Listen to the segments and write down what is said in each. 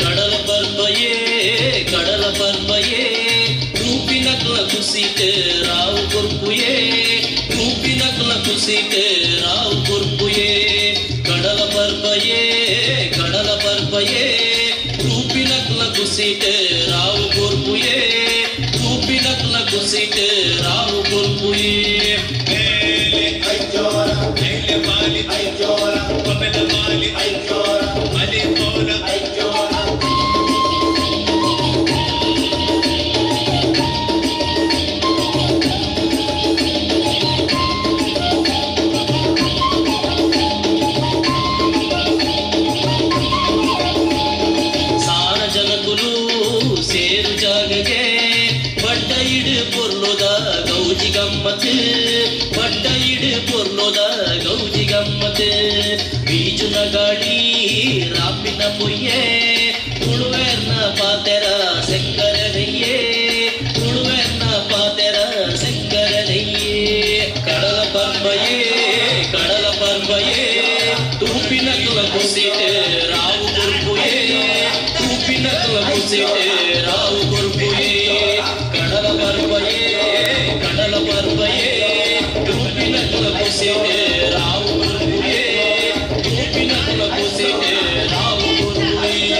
ಕಡಲ ಪರ್ಬಯೇ, ಕಡಲ ಪರ್ಬಯೇ, ರೂಪಿನಕ್ಲ ಕುಸಿಟ್ ರಾವು ಕೊರ್ಪುಯೇ, ರೂಪಿನಕ್ಲ ಕುಸಿಟ್ ರಾವು ಕೊರ್ಪುಯೇ. ಕಡಲ ಪರ್ಬಯೇ, ಕಡಲ ಪರ್ಬಯೇ, ರೂಪಿನಕ್ಲ ಕುಸಿಟ್ ರಾವು ಕೊರ್ಪುಯೇ, ರೂಪಿನಕ್ಲ ಕುಸಿಟ್ ರಾವು ಕೊರ್ಪುಯೇ. ಮೇಲೆ ಐಜೋರ ಮೇಲೆ ಮಾಲಿ ಐಜೋರ ಒಮೆದ ಮಾಲಿ ಐಜೋರ ಮಲಿ ಮೌನ ಐಜೋರ. ಸಾರ ಜನಕುಲು ಸೇರು ಜಾಗಗೆ ಬಡ್ಡ ಇಡು ಪೊರ್ಲುದ ಗೌಜಿ ಗಮ್ಮತ್, ಬಡ್ಡ ಇಡು ಪೊರ್ಲುದ ಗೌಜಿ ಗಮ್ಮತ್. ಬೀಜುನ ಗಾಳಿ ರಾಪಿನ ಪೊಯ್ಯೆ, ತುಳುವೆರ್ನ ಪಾತೆರ ಸೆಕ್ಕರ ನೆಯ್ಯೆ, ತುಳುವೆರ್ನ ಪಾತೆರ ಸೆಕ್ಕರ ನೆಯ್ಯೆ. ಕಡಲ ಪರ್ಬಯೇ, ಕಡಲ ಪರ್ಬಯೇ, ತೂಪಿನ ಕುಲ ಕುಸಿಟ್ ರಾವು ಕೊರ್ಪುಯೇ, ತೂಪಿನ ಕುಲ ಕುಸಿಟ್ ರಾವು ಕೊರ್ಪುಯೇ. ಕಡಲ ಪರ್ಬಯೇ, ಕಡಲ ಪರ್ಬಯೇ, ತೂಪಿನ ಕುಲ ಕುಸಿಟ್ ರಾವು ಕೊರ್ಪುಯೇ, ತೂಪಿನ ಕುಲ ಕುಸಿಟ್ ರಾವು ಕೊರ್ಪುಯೇ.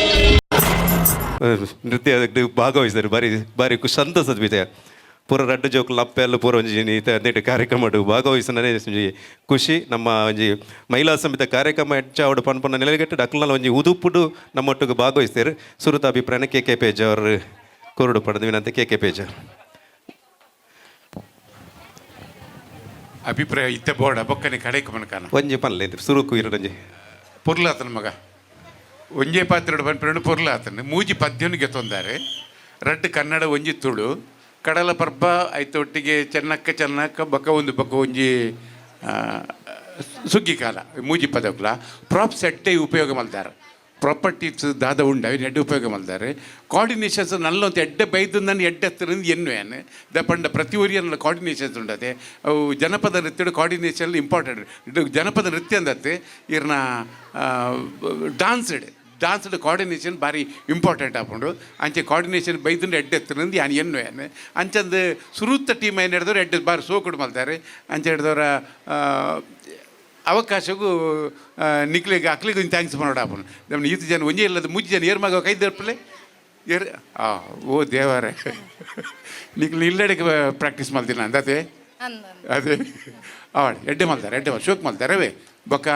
ನೃತ್ಯ ಭಾಗವಹಿಸಿದರು. ಬಾರಿ ಬಾರಿ ಖುಷಿ ಸಂತಸದ ವಿಷಯ. ಪೂರ ರಡ್ಡು ಜೋಕುಲು ಅಪ್ಪೆಲ್ಲ ಪೂರ ಒಂಜಿ ನೀಟ ಕಾರ್ಯಕ್ರಮ ಭಾಗವಹಿಸನೇ ಒಂಜಿ ಖುಷಿ. ನಮ್ಮ ಒಂಜಿ ಮಹಿಳಾ ಸಮಿತಿ ಕಾರ್ಯಕ್ರಮ ಹೆಚ್ಚಾವಡು ಪನ್ಪುನ ನೆಲೆಗಟ್ಟು ಅಕ್ಲನ ಒಂಜಿ ಉದುಪುಡು ನಮ್ಮೊಟ್ಟಿಗೆ ಭಾಗವಹಿಸ್ತಾರೆ. ಸುರುತ ಅಭಿಪ್ರಾಯ ಕೆ ಕೆ ಪೇಜ್ ಅವರು ಕೊರಡು ಪಡೆದ ವಿನಂತಿ. K K page. ಅಭಿಪ್ರಾಯ ಇತ್ತ ಬೋಡ ಬೊಕ್ಕನೆ ಕಡೆಕ್ ಮನಕಾನ. ಒಂಜಿ ಪನ್ಲೆ ಸುರುಕು ಇರೊಂಜಿ. ಪೊರ್ಲಾತನ ಮಗ, ಒಂಜೇ ಪಾತ್ರೆಡು ಪನ್ಪಿನ ಪೊರ್ಲಾತನ. ಮೂಜಿ ಪದ್ಯನು ಗೆತ್ತೊಂದಾರೆ, ರಡ್ಡ್ ಕನ್ನಡ, ಒಂಜಿ ತುಳು. ಕಡಲ ಪರ್ಬ ಐತ ಒಟ್ಟಿಗೆ ಚೆನ್ನಕ್ಕ ಚೆನ್ನಕ್ಕ ಬೊಕ್ಕ ಒಂದು ಬೊಕ್ಕ ಒಂಜಿ ಸುಗ್ಗಿ ಕಾಲ, ಮೂಜಿ ಪದಕ್ಲ ಪ್ರಾಪ್ಸ್ ಎಡ್ಡೆ ಉಪಯೋಗ ಮಲ್ದಾರೆ. ಪ್ರಾಪರ್ಟೀಸ್ ದಾದ ಉಂಡು, ಅವಿನ ಎಡ್ಡೆ ಉಪಯೋಗ ಮಲ್ದಾರೆ. ಕೋಆರ್ಡಿನೇಷನ್ಸ್ ನಲ್ಲೊಂದು ಎಡ್ಡೆ ಬೈದು ನನ್ನ ಎಡ್ಡೆ ಹತ್ತಿರ ಎನ್ನುವೇನು ದ ಪಂಡ ಪ್ರತಿ ಊರಿಯನ್ನ ಕೋಆರ್ಡಿನೇಷನ್ಸ್ ಉಂಡತೆ. ಅವು ಜನಪದ ನೃತ್ಯಡು ಕೋಆರ್ಡಿನೇಷನ್ ಇಂಪಾರ್ಟೆಂಟ್. ಇದು ಜನಪದ ನೃತ್ಯ ಅಂದತ್ತೆ ಇರ್ನ ಡಾನ್ಸ್ಡ್ ಡಾನ್ಸ್ಡ್ ಕೋಆರ್ಡಿನೇಷನ್ ಭಾರಿ ಇಂಪಾರ್ಟೆಂಟ್ ಆಪುಂಡು. ಅಂಚೆ ಕೋಆರ್ಡಿನೇಷನ್ ಬೈದುಂಡು ಎಡ್ಡೆ ಎತ್ತರಂದು ಯಾನ್ ಎನ್ನುವೇನು. ಅಂಚಂದು ಸುರುತ್ತ ಟೀಮ್ ಏನು ಹಿಡಿದವ್ರು ಎಡ್ಡೆ ಬಾರಿ ಸೋಕುಡು ಮಲ್ತಾರೆ. ಅಂಚೆ ಹಿಡಿದವರ ಅವಕಾಶಕ್ಕೂ ನಿಕ್ಲಿಗೆ ಅಕ್ಲಿಗೆ thanks ಮಾಡೋಣ ಆಪುಂಡು. ನಮ್ಮ ಈತ ಜನ ಒಂಜೇ ಇಲ್ಲದ ಮೂಜಿ ಜನ ಏರ್ ಮಗ ಕೈ ದರ್ಪಲೆ ಏರ್ ಆ ಓ ದೇವರೇ, ನಿಕ್ಲು ಇಲ್ಲಡೆಗೆ ಪ್ರಾಕ್ಟೀಸ್ ಮಲ್ದಿನ ಅಂದತೆ. ಅದೇ ಅವಳು ಎಡ್ಡೆ ಮಲ್ತಾರೆ, ಎಡ್ಡೆ ಶೋಕ್ ಮಲ್ತಾರೆ. ಅವೇ ಬೊಕ್ಕ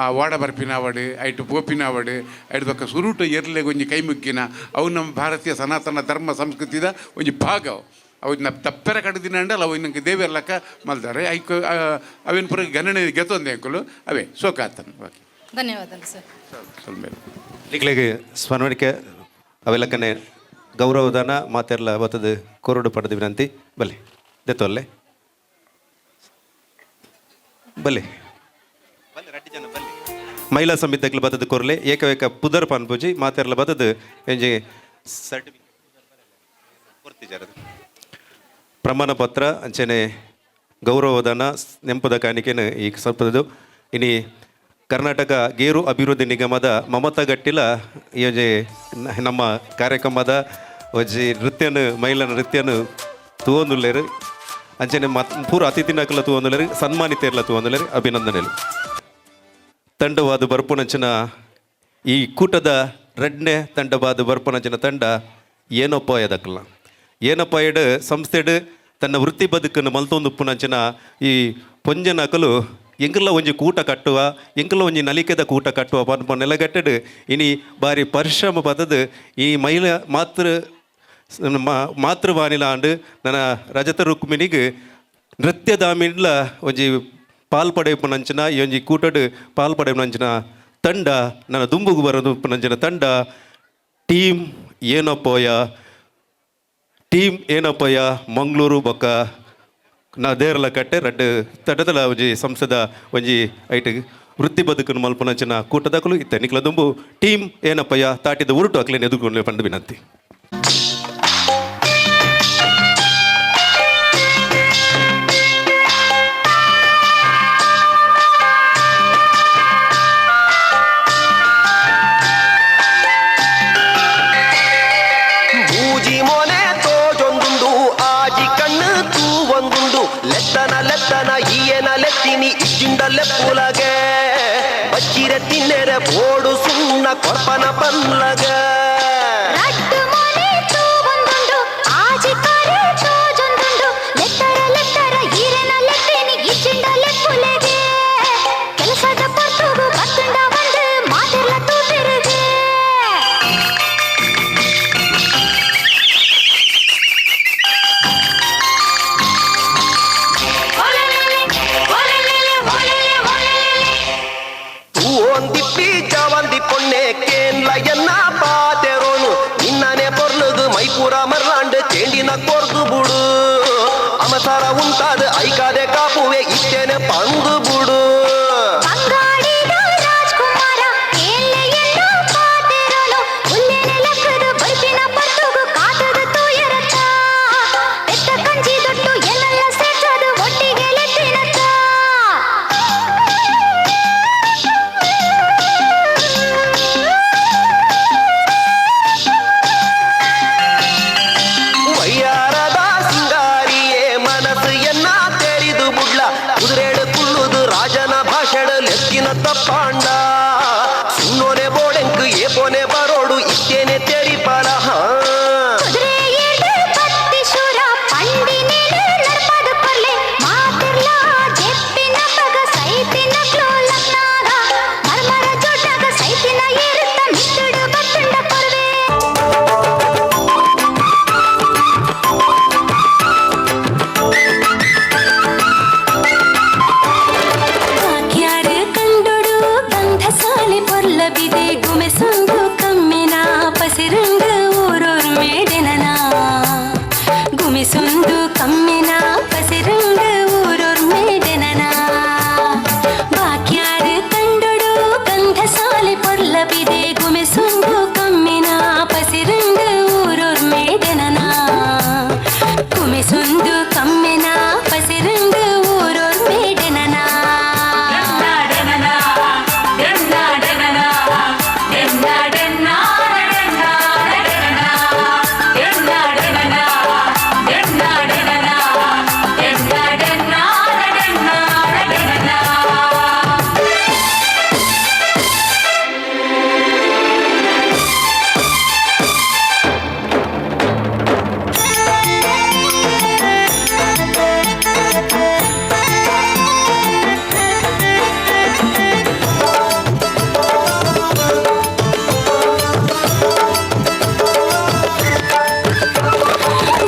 ಆ ವಾಡ ಬರ್ಪಿನ ಅವಡು, ಐಟು ಪೋಪಿನ ಅವಡು, ಐಟು ಬೊಕ್ಕ ಸುರುಟು ಎರ್ಲೆಗ್ ಒಂಜಿ ಕೈ ಮುಗ್ಗಿನ ಅವು ನಮ್ಮ ಭಾರತೀಯ ಸನಾತನ ಧರ್ಮ ಸಂಸ್ಕೃತಿದ ಒಂಜಿ ಭಾಗ. ಅವು ಅವು ತಪ್ಪೆರ ಕಡ್ದಿನ ಅಂಡಲ್ಲ, ಅವು ಇನ್ನೊಂದು ದೇವೆರ್ಲಕ್ಕ ಮಲ್ತಾರೆ. ಐಕ್ ಅವೇನು ಪೂರ ಗಣನೆ ಗೆತ್ತೊಂದೆ ಅಂಕುಲು. ಅವೇ ಶೋಕಾತನ. ಓಕೆ. ಧನ್ಯವಾದ ಸರ್. ಸ್ವಲ್ಪ ಮೇಲೆ. ನಿಕ್ಲೆಗ್ ಸ್ಮರಣಿಕೆ ಅವೆಲ್ಲಕ್ಕನೆ ಗೌರವದಾನ ಮಾತೆರ್ಲ ಬತ್ತದ ಕೊರಡು ಪಡೆದ ವಿನಂತಿ. ಬಲೆ ದೆತ್ತೊಲ್ಲೆ, ಬಲೆ ಮಹಿಳಾ ಸಮಿತಿಗಳು ಬತ್ತದ ಕೊರ್ಲೆ. ಏಕವೇಕ ಪುದರ್ ಪನ್ಪುಜಿ, ಮಾತೆರ್ಲ ಬತ್ತದ ಎಂಜಿ ಸರ್ಟಿಫಿಕೇಟ್ ಪ್ರಮಾಣ ಪತ್ರ ಅಂಚನೆ ಗೌರವದಾನ ನೆಂಪದ ಕಾಣಿಕೆನ ಈ ಸ್ವಲ್ಪದ್ದು. ಇನಿ ಕರ್ನಾಟಕ ಗೇರು ಅಭಿವೃದ್ಧಿ ನಿಗಮದ ಮಮತಾ ಗಟ್ಟಿಲ ಈ ಒಂಜಿ ನಮ್ಮ ಕಾರ್ಯಕ್ರಮದ ಒಂಜಿ ನೃತ್ಯನು, ಮಹಿಳಾ ನೃತ್ಯನು ತೂವೊಂದುಲ್ಲೆರ್. ಅಂಚನೆ ಮತ್ ಪೂರ ಅತಿಥಿನಕಲ ತೂವೊಂದುಲ್ಲೆರ್, ಸನ್ಮಾನಿತೆರ್ಲ ತೂವೊಂದುಲ್ಲೆರ್. ಅಭಿನಂದನೆಲು. ತಂಡವಾದ ಬರ್ಪುನಂಚಿನ ಈ ಕೂಟದ ರಡ್ನೆ ತಂಡವಾದ ಬರ್ಪುನಂಚಿನ ತಂಡ ಏನಪ್ಪ ಎದಕ್ಕಲ್ಲ ಏನಪ್ಪ ಎಡ್ ಸಂಸ್ಥೆಡ್ ತನ್ನ ವೃತ್ತಿ ಬದುಕನ್ನು ಮಲ್ತೊಂದು ಉಪ್ಪುನಂಚಿನ ಈ ಪೊಂಜನಕಲು ಎಂಕಲ್ಲ ಒಂಜಿ ಕೂಟ ಕಟ್ಟುವ, ಎಂಕಲ್ಲ ಒಂಜಿ ನಲಿಕೆದ ಕೂಟ ಕಟ್ಟುವ ಪನ್ಪ ನೆಲಗಟ್ಟೆಡ್ ಇನಿ ಬಾರಿ ಪರಿಶ್ರಮ ಪದದು ಈ ಮಹಿಳಾ ಮಾತೃ ಮಾತೃವಾನಿಲ ಆಂಡ್. ನನ್ನ ರಜತ ರುಕ್ಮಿಣಿಗೆ ನೃತ್ಯದಾಮಿಡ್ಲ ಒಂಜಿ ಪಾಲ್ ಪಡೆಯುಪನಂಚಿನ ಈ ಒಂಜಿ ಕೂಟಡ್ ಪಾಲ್ ಪಡೆಯುಪನಂಚಿನ ತಂಡ, ನನ್ನ ದುಂಬುಗು ಬರೋದು ಉಪ್ಪುನಂಚಿನ ತಂಡ ಟೀಮ್ ಏನಪ್ಪೋಯ. ಟೀಮ್ ಏನಪ್ಪಯ್ಯ ಮಂಗಳೂರು ಬೊಕ್ಕ ನಾ ದೇರ್ಲ ಕಟ್ಟೆ ರಡ್ಡ್ ತಡದಲ ಒಂಜಿ ಸಂಸ್ಥೆದ ಒಂಜಿ ಐಟ್ ವೃತ್ತಿ ಬದುಕನ್ನು ಮಲ್ಪನಂಚಿನ ಕೂಟದಕಲು ಇತ್ತೆ ನಿಕ್ಲ ದುಂಬು ಟೀಮ್ ಏನಪ್ಪಯ್ಯ ತಾಟಿದ ಉರುಟು ಅಕ್ಲೇನ್ ಎದುರ್ಕೊಂಡು ಪಂಡ ವಿನಂತಿ. ಸೀರೆ ತಿನ್ನೆರೆ ಬೋಡು ಸುಣ್ಣ ಕೊರ್ಪನ ಪಲ್ಲಗ. ರಡ್ಡು ಮೋನೆ ತೂವೊಂದುಂಡು, ಆಜಿ ಕರೆ ತೋಜೊಂದುಂಡು, ಲೆತ್ತರ ಲೆತ್ತರ ಈರೆನ ಲೆತ್ತೇನಿ ಇಜ್ಜಿಂಡ ಲೆಪ್ಪುಲೆಗೆ. ಕೆಲಸದ ಪೊರ್ತುಗು ಬತ್ತುಂಡ ಒಂದು ಮಾತೆರ್ಲ ತೂಪೆರುಗೆ. ಒಲೆಲೆಲೆ, ಒಲೆಲೆಲೆ, ಒಲೆಲೆ, ಒಲೆಲೆಲೆ. ತೂವೊಂದಿಪ್ಪಿ ಜವಂದಿ ಪೊಣ್ಣೆ ಕೇನ್ಲ ಎನ್ನ ಪಾತೆರೋನು ನಿನ್ನನೆ ಪೊರ್ಲುಗು ಮೈಪುರ ಮರ್ಲಾಂಡ್ ಚೇಂಡಿನ ಕೊರ್ದು ಬುಡು ಅಮಸರ ಉಂಟಾದ ಐಕಾದೆ ಕಾಪುವೆ ಇತ್ತೇನೆ ಪಂದು ಬುಡು. ಬಂಗಾಡಿದ ರಾಜ್ಕುಮಾರ ಏಲ್ಲೆ ಎಲ್ಲ ಪಾತೆರೋನು ಉಲ್ಲೇನೆ ಲಕ್ಕದು ಬರ್ಪಿನ ಪೊರ್ತುಗು ಕಾತದ ತೂಯರತ್ತ ಪೆತ್ತ ಕಂಜಿ ದೊಟ್ಟು ಎಲ್ಲೆಲ್ಲ ಸೇರ್ಸದು ಒಟ್ಟಿಗೆ ಲೆತ್ತಿನತ್ತ. ವಯ್ಯಾರದ ಸಿಂಗಾರಿಯೇ ಮನಸ್ಸು ಎನ್ನ ತೆರಿದು ಬುಡ್ಲ ಕುದುರೆಡು ಕುಳ್ಳುದು ರಾಜನ ಭಾಷೆಡು ಲೆಕ್ಕಿನ ತಪ್ಪಾಂಡ ಸುಣ್ಣೋನೆ ಬೋಡೆಂಕು ಏಪೋನೆ ಬರೋಡು ಇತ್ತೇನೆ ತೆರಿಪಲ ಹಾ. ಕುದುರೆ ಏರ್ದು ಪತ್ತಿ ಶೂರ ಪಂಡಿನೇನು ನಡ್ಪದ ಪರ್ಲೆ ಮಾತಿರ್ಲ ಜೆಪ್ಪಿನ ಪಗ ಸೈತಿನ ಕ್ಲೋಲಕ್ನಾಗ ಮರ್ಮರ ಜೋಟಾಗ ಸೈತಿನ ಏರುತ್ತ ಮಿತ್ತುಡು ಬತ್ತುಂಡ ಕೊರ್ವೆ. ವಾಕ್ಯಾರು ಕಂಡೊಡು ಗಂಧಸಾಲೆ ಪೊರ್ಲಬಿದೆ ಗುಮೆಸೊಂದು ಕಮ್ಮಿನ ಪಸಿರಂಗ ಊರೊರ್ ಮೇಡೆನನ ಗುಮೆಸೊಂದು ಕಮ್ಮಿನ ಪಸಿರಂಗ ಊರೊರ್ ಮೇಡೆನನ ವಾಕ್ಯಾರು ಕಂಡೊಡು ಗಂಧಸಾಲೆ ಪೊರ್ಲಬಿದೆ ಗುಮೆಸೊಂದು ಕಮ್ಮಿನ ಪಸಿರಂಗ ಊರೊರ್ ಮೇಡೆನನ ಗುಮೆಸೊಂದು ಕಮ್ಮಿನ ಪಸಿರಂಗ ಊರೊರ್ ಮೇಡೆನನ.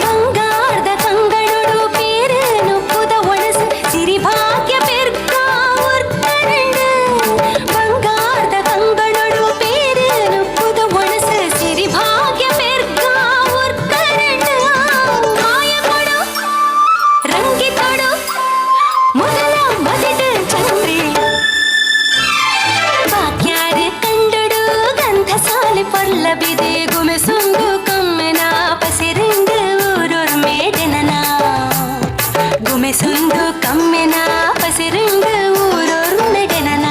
ಬಂಗಾರದ ಕಂಗಣುಡು ಪೇರನು ಪುದ ಒಣಸು ಸಿರಿಭಾಗ್ಯ ಪೆರ್ಗ ಉರ್ಕಂಡು ಬಂಗಾರದ ಕಂಗಣುಡು ಪೇರನು ಪುದ ಒಣಸು ಸಿರಿಭಾಗ್ಯ ಪೆರ್ಗ ಉರ್ಕಂಡು ಮಾಯ ಕೊಡು ರಂಗಿತೊಡು ಮೊದಲ ಮದಿಟ ಚಂದ್ರಿ ಬಾಕ್ಯಾರು ಕಂಡೊಡು ಗಂಧಸಾಲೆ ಪೊರ್ಲಬಿದೆ ಗುಮೆಸೊಂದು ಕಮ್ಮೆನ ಪಸಿರಂಗ ಊರೊರ್ ಮೇಡೆನನ ಗುಮೆಸೊಂದು ಕಮ್ಮೆನ ಪಸಿರಂಗ ಊರೊರ್ ಮೇಡೆನನ.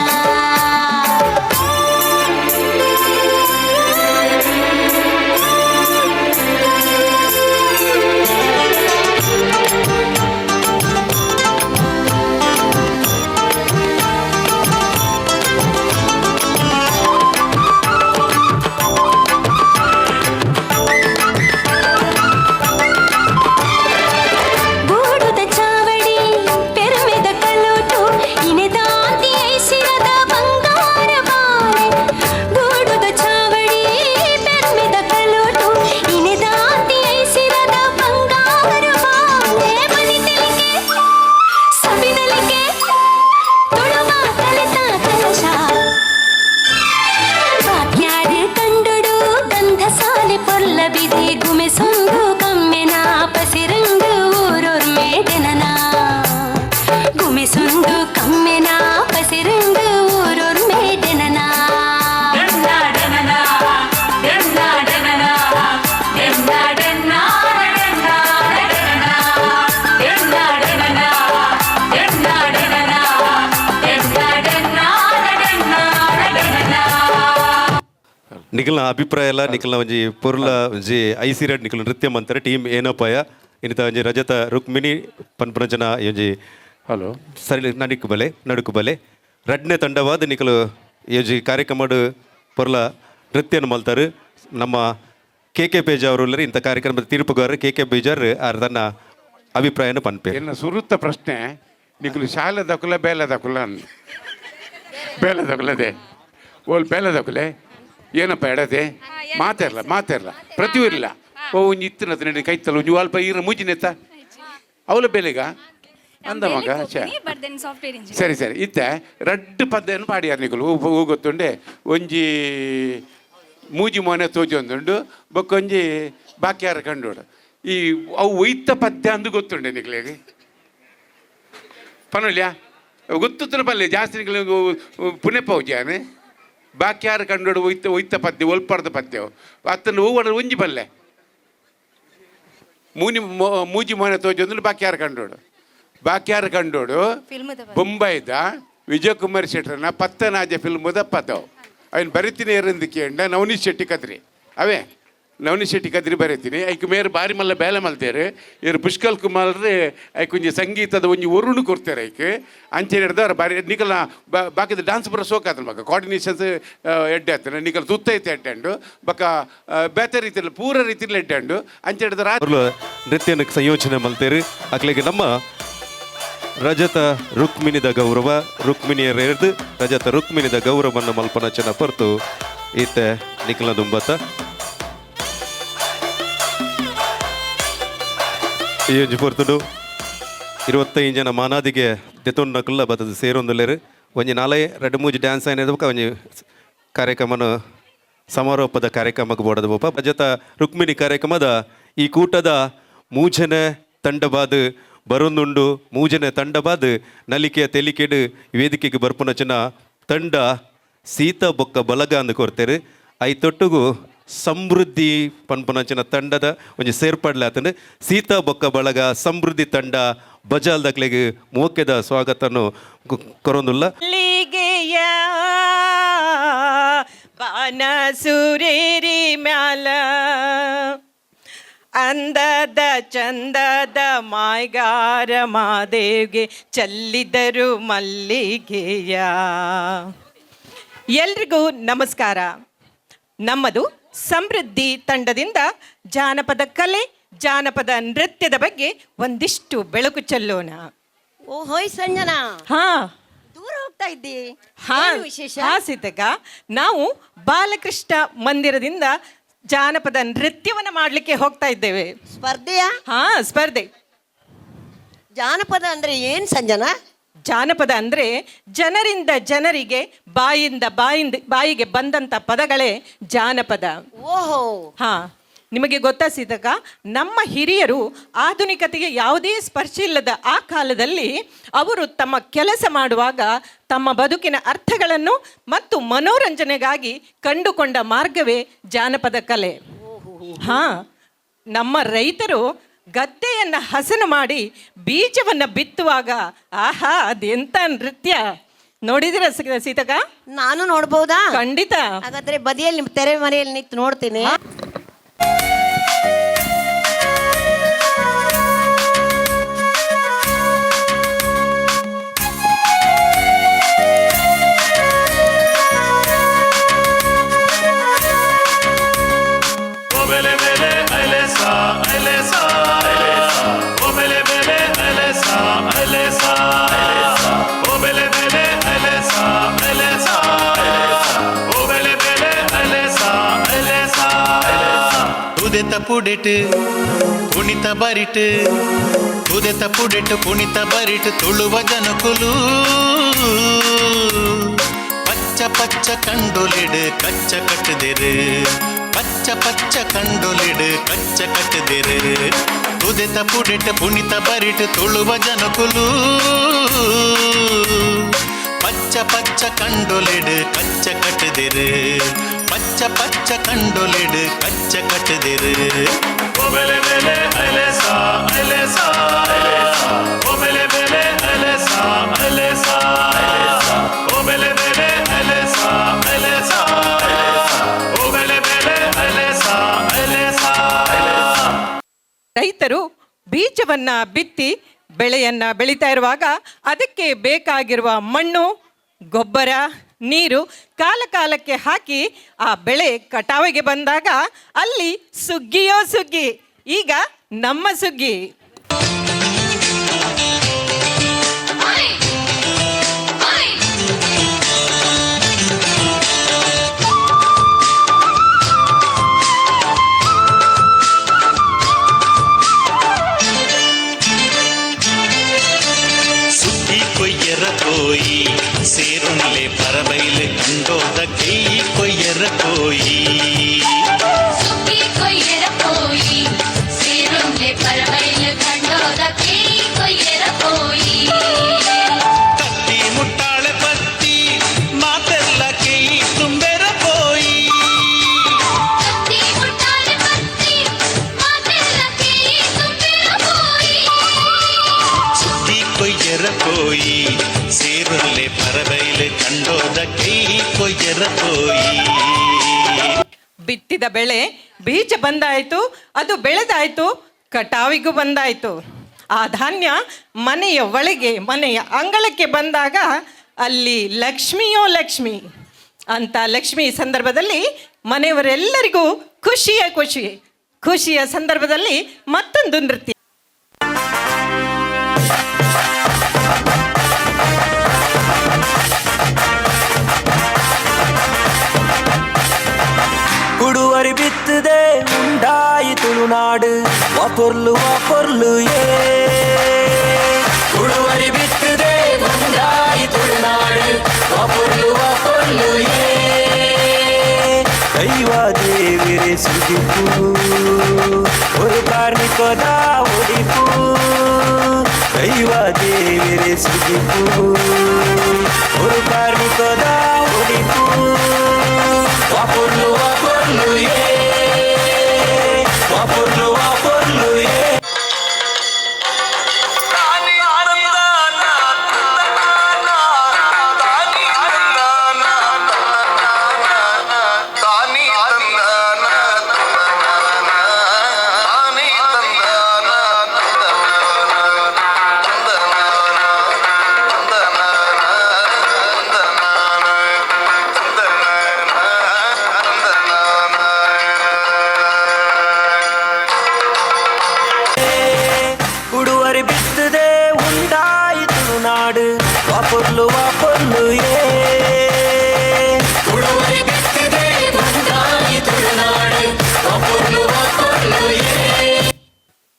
ಗೂಡುದ ಚಾವಡಿ ಪೆರುಮೆದ ಕಲೋಟು ಇನೆದಾಂತಿ ಐಸಿರದ ಬಂಗಾರ ಬಾಳೆ ಗೂಡುದ ಚಾವಡಿ ಪೆರುಮೆದ ಕಲೋಟು ಇನೆದಾಂತಿ ಐಸಿರದ ಬಂಗಾರ ಬಾಳೆ ಮನಿತಲಿಕೆ ಸಬಿನಲಿಕೆ ತುಳುವ ಕಲಿತ ಕಲಶ ವಾಕ್ಯಾರು ಕಂಡೊಡು ಗಂಧಸಾಲೆ ಪೊರ್ಲಬಿದೆ ಗುಮೆಸೊಂದು ಕಮ್ಮೆನ ಪಸಿರಂಗ ಊರೊರ್ ಮೇಡೆನನ ಗುಮೆಸೊಂದು ಕಮ್ಮೆನ ಪಸಿರಂಗ ಊರೊರ್ ಮೇಡೆನನ. ನಿಖಲ್ನ ಅಭಿಪ್ರಾಯ ಎಲ್ಲ ನಿಖಲ್ನ ಒಂಜಿ ಪೊರ್ಲ ಒಂಜಿ ಐಸಿರಡ್ ನಿಖಲ್ ನೃತ್ಯ ಮಂತಾರೆ ಟೀಮ್ ಏನೋಪಾಯ ಇನ್ನಿತ ಒಂಜಿ ರಜತ ರುಕ್ಮಿಣಿ ಪನ್ಪುನಂಚನ ಈ ಒಂಜಿ ಹಲೋ. ಸರಿ ನಡುಕು ಬಲೆ ನಡುಕು ಬಲೆ ರಡ್ನೆ ತಂಡವಾದ ನಿಖಲು. ಈ ಕಾರ್ಯಕ್ರಮಡ್ ಪೊರ್ಲ ನೃತ್ಯನ ಮಲ್ತಾರು. ನಮ್ಮ ಕೆ ಕೆ ಪೇಜ್ ಅವರು ಇಂಥ ಕಾರ್ಯಕ್ರಮದ ತೀರ್ಪುಗಾರರು ಕೆ ಕೆ ಬೇಜಾರ್ ಆರ್ ತನ್ನ ಅಭಿಪ್ರಾಯನ ಪನ್ಪೆ. ಎನ್ನ ಸುರುತ್ತ ಪ್ರಶ್ನೆ, ನಿಕುಲು ಶಾಲೆ ದಕುಲ ಬೇಲೆ ದಕುಲ ಅಂದ್? ಬೇಲೆ ದಕುಲದೆ ಓಲ್ ಬೇಲೆ ದಕುಲೆ ಏನಪ್ಪ ಎಡತೆ ಮಾತಾಡ್ಲ ಮಾತಾಡ್ಲ ಪ್ರತಿವಿರ್ಲ ಓ ಒಂಜಿ ಇತ್ತಿನ ನಡಿ ಕೈತಲ್ಲ ಒಂಜಿ ಅಲ್ಪ ಈರ ಮುಜಿನೆತ್ತ ಅವಲ ಬೇಲೆಗ ಅಂದ ಮಗ ಛೆ. Software engineer. ಸರಿ ಸರಿ, ಇತ್ತೆ ರಡ್ಡ್ ಪದ್ದೆಯನ್ನು ಪಾಡಿಯಾರ್ ನಿಕುಲು. ಹೂ ಗೊತ್ತುಂಡೆ, ಒಂಜಿ ಮೂಜಿ ಮೋನೆ ತೋಜೊಂದುಂಡು, ಬೊಕ್ಕೊಂಜಿ ಬಾಕಿಯಾರ ಕಂಡೋಡು. ಈ ಅವು ಒಯ್ತ ಪದ್ಯ ಅಂದು ಗೊತ್ತುಂಡೆ ನಿಕ್ಲೆಗ್? ಪನೊಲ್ಯಾ ಗೊತ್ತುತ್ತಿನ ಪಲ್ಲೆ ಜಾಸ್ತಿ ನಿಕ್ಲೆ ಪುಣೆ ಪೌಜಾನೆ ಬಾಕಿಯಾರ ಕಂಡೋಡು. ಒಯ್ತ ಒಯ್ತ ಪದ್ಯ, ಒಲ್ಪಾರ್ದ ಪದ್ಯವು ಅತ್ತನ್ನು ಹೂವಡ ಒಂಜಿ ಪಲ್ಲೆ ಮೂನಿ ಮೂಜಿ ಮೋನೆ ತೋಜೊಂದುಂಡು, ಬಾಕಿಯಾರ ಕಂಡೋಡು, ಬಾಕಿಯಾರ ಕಂಡೋಡು. ಬೊಂಬೈದ ವಿಜಯಕುಮಾರ್ ಶೆಟ್ಟರ್ನ ಪತ್ತನಾಜ ಫಿಲ್ಮದ ಪದವು. ಅವನ್ ಬರಿತೀನಿ ಏರಂದಿಕೆ ನವನೀಶ್ ಶೆಟ್ಟಿ ಕದ್ರಿ. ಅವೇ ನವನೀಶ್ ಶೆಟ್ಟಿ ಕದ್ರಿ ಬರೀತೀನಿ. ಐಕ್ ಮೇರು ಬಾರಿ ಮಲ್ಲ ಬೇಲೆ ಮಲ್ತೇರು ಇರು ಪುಷ್ಕಲ್ ಕುಮಾರ್. ಐಕ್ ಒಂಜಿ ಸಂಗೀತದ ಒಂಜಿ ಒರುಣು ಕೊಡ್ತಾರೆ ಐಕ್. ಅಂಚೆ ಹಿಡ್ದವ್ರು ಬಾರಿ ನಿಕಲ್ನ ಬಾಕಿದ ಡಾನ್ಸ್ ಬರೋ ಸೋಕ್ ಆತನ ಬಕ್ಕ ಕೋಆರ್ಡಿನೇಷನ್ಸ್ ಎಡ್ಡೆ ಆತನ. ನಿಕಲ್ ತುತ್ತೈತೆ ಎಡ್ಡೆ ಬಕ್ಕ ಬೇತೆ ರೀತಿಯಲ್ಲಿ ಪೂರ ರೀತಿಯಲ್ಲಿ ಎಡ್ಡೆ ಅಂಚೆ ಹಿಡ್ದು. ಪೊರ್ಲು ನೃತ್ಯನ ಸಂಯೋಜನೆ ಮಲ್ತೇರು. ಅಕ್ಲೆಗೆ ನಮ್ಮ ರಜತ ರುಕ್ಮಿಣಿದ ಗೌರವ, ರುಕ್ಮಿಣಿಯರ ಎರ್ದು ರಜತ ರುಕ್ಮಿಣಿದ ಗೌರವವನ್ನು ಮಲ್ಪನ ಚೆನ್ನ ಪೊರ್ತು ಈತೆ ನಿಖಲ ದುಂಬತ. ಈ ಒಂಜಿ ಪೊರ್ತುಡು 25 ಜನ ಮಾನಾದಿಗೆ ದೆತೊನ್ನಕುಲ್ಲ ಬತ್ತದ ಸೇರೊಂದುಲ್ಲೆರ್. ಒಂಜಿ ನಾಲೆ ರಡ್ಡ್ ಮೂಜಿ ಡ್ಯಾನ್ಸ್ ಆಯ್ನ ಬೊಕ ಒಂಜಿ ಕಾರ್ಯಕ್ರಮನ ಸಮಾರೋಪದ ಕಾರ್ಯಕ್ರಮಕ್ಕೆ ಬೋಡದ ಬೋಪ. ರಜತ ರುಕ್ಮಿಣಿ ಕಾರ್ಯಕ್ರಮದ ಈ ಕೂಟದ ಮೂಜನೆ ತಂಡಬಾದ್ ಬರೊಂದುಂಡು. ಮೂಜನೆ ತಂಡಬಾದ್ ನಲಿಕೆಯ ತೆಲಿಕೆಡು ವೇದಿಕೆಗೆ ಬರ್ಪುನ ಚಿನ್ನ ತಂಡ ಸೀತಾ ಬೊಕ್ಕ ಬಲಗ ಅಂದ್ ಕೊರ್ತೆರ್. ಐತೊಟ್ಟುಗು ಸಮೃದ್ಧಿ ಪನ್ಪುನಂಚಿನ ತಂಡದ ಒಂಜಿ ಸೇರ್ಪಡ್ಲಾತಂಡು. ಸೀತಾ ಬೊಕ್ಕ ಬಳಗ, ಸಮೃದ್ಧಿ ತಂಡ ಬಜಾಲ್ದಕ್ಲೆಗ್ ಮೋಕೆದ ಸ್ವಾಗತನು ಕೊರೊಂದುಲ್ಲ. ಮಲ್ಲಿಗೆಯ ಬಾನ ಸುರೇರಿ ಮ್ಯಾಲ, ಅಂದದ ಚಂದದ ಮಾಯ್ಗಾರ ಮಾದೇವ್ಗೆ ಚೆಲ್ಲಿದರು ಮಲ್ಲಿಗೆಯ. ಎಲ್ರಿಗೂ ನಮಸ್ಕಾರ. ನಮ್ಮದು ಸಮೃದ್ಧಿ ತಂಡದಿಂದ ಜಾನಪದ ಕಲೆ, ಜಾನಪದ ನೃತ್ಯದ ಬಗ್ಗೆ ಒಂದಿಷ್ಟು ಬೆಳಕು ಚೆಲ್ಲೋಣ. ಓ ಹೋಯ್ ಸಂಜನಾ! ಹಾ. ದೂರ ಹೋಗ್ತಾ ಇದ್ದಿ? ಹಾ. ಏನು ವಿಶೇಷ? ಹಾ ಸೀತಕ್ಕ, ನಾವು ಬಾಲಕೃಷ್ಣ ಮಂದಿರದಿಂದ ಜಾನಪದ ನೃತ್ಯವನ್ನ ಮಾಡ್ಲಿಕ್ಕೆ ಹೋಗ್ತಾ ಇದ್ದೇವೆ. ಸ್ಪರ್ಧೆಯಾ? ಹಾ, ಸ್ಪರ್ಧೆ. ಜಾನಪದ ಅಂದ್ರೆ ಏನ್ ಸಂಜನಾ? ಜಾನಪದ ಅಂದ್ರೆ ಜನರಿಂದ ಜನರಿಗೆ, ಬಾಯಿಂದ ಬಾಯಿಂದ ಬಾಯಿಗೆ ಬಂದಂತ ಪದಗಳೇ ಜಾನಪದ. ಓಹೋ. ಹಾ, ನಿಮಗೆ ಗೊತ್ತಾ ಸೀತಕ್ಕ, ನಮ್ಮ ಹಿರಿಯರು ಆಧುನಿಕತೆಗೆ ಯಾವುದೇ ಸ್ಪರ್ಶ ಇಲ್ಲದ ಆ ಕಾಲದಲ್ಲಿ ಅವರು ತಮ್ಮ ಕೆಲಸ ಮಾಡುವಾಗ ತಮ್ಮ ಬದುಕಿನ ಅರ್ಥಗಳನ್ನು ಮತ್ತು ಮನೋರಂಜನೆಗಾಗಿ ಕಂಡುಕೊಂಡ ಮಾರ್ಗವೇ ಜಾನಪದ ಕಲೆ. ಹಾ, ನಮ್ಮ ರೈತರು ಗದ್ದೆಯನ್ನು ಹಸನು ಮಾಡಿ ಬೀಜವನ್ನು ಬಿತ್ತುವಾಗ ಆಹಾ, ಅದೆಂತ ನೃತ್ಯ ನೋಡಿದಿರ ಸೀತಕ್ಕ? ನಾನು ನೋಡ್ಬೋದಾ? ಖಂಡಿತ. ಹಾಗಾದ್ರೆ ಬದಿಯಲ್ಲಿ ತೆರೆ ಮನೆಯಲ್ಲಿ ನಿಂತು ನೋಡ್ತೀನಿ. ಬೆಲೆ ಬೆಲೆ ಅಲೆಸಾ ಅಲೆಸಾ, ಓ ಬೆಲೆ ಬೆಲೆ ಅಲೆಸಾ ಅಲೆಸಾ, ಓ ಬೆಲೆ ಬೆಲೆ ಅಲೆಸಾ ಅಲೆಸಾ, ಓ ಬೆಲೆ ಬೆಲೆ ಅಲೆಸಾ ಅಲೆಸಾ. ಉದೆತ ಪುಡೆಟ್ ಪುಣಿತ ಬರಿಟ್, ಉದೆತ ಪುಡೆಟ್ ಪುಣಿತ ಬರಿಟ್ ತುಳುವ ಜನಕುಲು ಪಚ್ಚ ಪಚ್ಚ ಕಂಡೊಲಿಡು ಕಚ್ಚ ಕಟ್ಟುದೆರು, ಪಚ್ಚ ಪಚ್ಚ ಕಂಡೊಲಿಡು ಕಚ್ಚ ಕಟ್ಟುದೆರು. ಉದೆತ ಪುಡೆಟ್ ಪುಣಿತ ಬರಿಟ್ ತುಳುವ ಜನಕುಲು ಪಚ್ಚ ಪಚ್ಚ ಕಂಡೊಲಿಡು ಕಚ್ಚ ಕಟ್ಟುದೆರು, ಪಚ್ಚ ಪಚ್ಚ ಕಂಡೊಲಿಡು ಕಚ್ಚ ಕಟ್ಟುದೆರು. ಓ ಬೆಲೆ ಬೆಲೆ ಅಲೆಸಾ ಅಲೆಸಾ, ಓ ಬೆಲೆ ಬೆಲೆ ಅಲೆಸಾ ಅಲೆಸಾ, ಓ ಬೆಲೆ ಬೆಲೆ ಅಲೆಸಾ ಅಲೆಸಾ, ಓ ಬೆಲೆ ಬೆಲೆ ಅಲೆಸಾ ಅಲೆಸಾ. ರೈತರು ಬೀಜವನ್ನ ಬಿತ್ತಿ ಬೆಳೆಯನ್ನ ಬೆಳೀತಾ ಇರುವಾಗ ಅದಕ್ಕೆ ಬೇಕಾಗಿರುವ ಮಣ್ಣು, ಗೊಬ್ಬರ ನೀರು ಕಾಲ ಕಾಲಕ್ಕೆ ಹಾಕಿ ಆ ಬೆಳೆ ಕಟಾವಿಗೆ ಬಂದಾಗ ಅಲ್ಲಿ ಸುಗ್ಗಿಯೋ ಸುಗ್ಗಿ. ಈಗ ನಮ್ಮ ಸುಗ್ಗಿ. ಸುದ್ದಿ ಕೊಯ್ಯರ ಕೋಯಿ ಸೇರುನ್ಲೆ ಪರಬೈಲು ಕಂಡೋದ ಕೈ ಕೊಯ್ಯರ ಕೋಯಿ. ಸುಗ್ಗಿ ಕೊಯ್ಯರ ಪೋಯಿ ಸೇರುಂಲೆ ಪರಬೈಲು ಕಂಡೋದ ಕೈ ಕೊಯ್ಯರ ಪೋಯಿ. ಕತ್ತಿ ಮುಟ್ಟಾಳೆ ಪತ್ತಿ ಮಾತೆಲ್ಲ ಕೈ ತುಂಬೆರ ಪೋಯಿ. ಕತ್ತಿ ಮುಟ್ಟಾಳೆ ಪತ್ತಿ ಮಾತೆಲ್ಲ ಕೈ ತುಂಬಿರ ಪೋಯಿ. ಸುದ್ದಿ ಕೊಯ್ಯರ ಕೋಯಿ ಸೇರುನ್ಲೆ ಪರಬೈಲು ಕಂಡೋದ ಕೈ ಕೊಯ್ಯರ ಪೋಯಿ. ಬಿತ್ತಿದ ಬೆಳೆ ಬೀಜ ಬಂದಾಯಿತು, ಅದು ಬೆಳೆದಾಯಿತು, ಕಟಾವಿಗೂ ಬಂದಾಯಿತು. ಆ ಧಾನ್ಯ ಮನೆಯ ಒಳಗೆ, ಮನೆಯ ಅಂಗಳಕ್ಕೆ ಬಂದಾಗ ಅಲ್ಲಿ ಲಕ್ಷ್ಮಿಯೋ ಲಕ್ಷ್ಮಿ ಅಂತ. ಲಕ್ಷ್ಮಿ ಸಂದರ್ಭದಲ್ಲಿ ಮನೆಯವರೆಲ್ಲರಿಗೂ ಖುಷಿಯ ಖುಷಿ. ಖುಷಿಯ ಸಂದರ್ಭದಲ್ಲಿ ಮತ್ತೊಂದು ನೃತ್ಯ. ಕುಡುವರಿ ಬಿತ್ತದೆ ಉಂಡಾಯಿ ತುಳುನಾಡು ವಾಪೊರ್ಲು ವಾಪೊರ್ಲು ಏ. ಕುಡುವರಿ ಬಿತ್ತದೆ ಉಂಡಾಯಿ ತುಳುನಾಡು ವಾಪೊರ್ಲು ವಾಪೊರ್ಲು ಏ. ದೈವ ದೇವಿರೆ ಸುಗಿಪು ஒரு ಕಾರ್ಮಿಕದ ಒಡಿಪು. ದೈವ ದೇವಿರೆ ಸುಗಿಪು ஒரு ಕಾರ್ಮಿಕದ ಒಡಿಪು. ವಾಪೊರ್ಲು ವಾಪೊರ್ಲು ಏ, ವಾಪೊರ್ಲು ವಾಪೊರ್ಲು ಏ. ಕುಡುವರಿ ಬಿತ್ತದೆ ಉಂಡಾಯಿ ತುಳುನಾಡು ವಾಪೊರ್ಲು ವಾಪೊರ್ಲು ಏ. ಕುಡುವರಿ ಬಿತ್ತದೆ ಉಂಡಾಯಿ ತುಳುನಾಡು ವಾಪೊರ್ಲು ವಾಪೊರ್ಲು ಏ.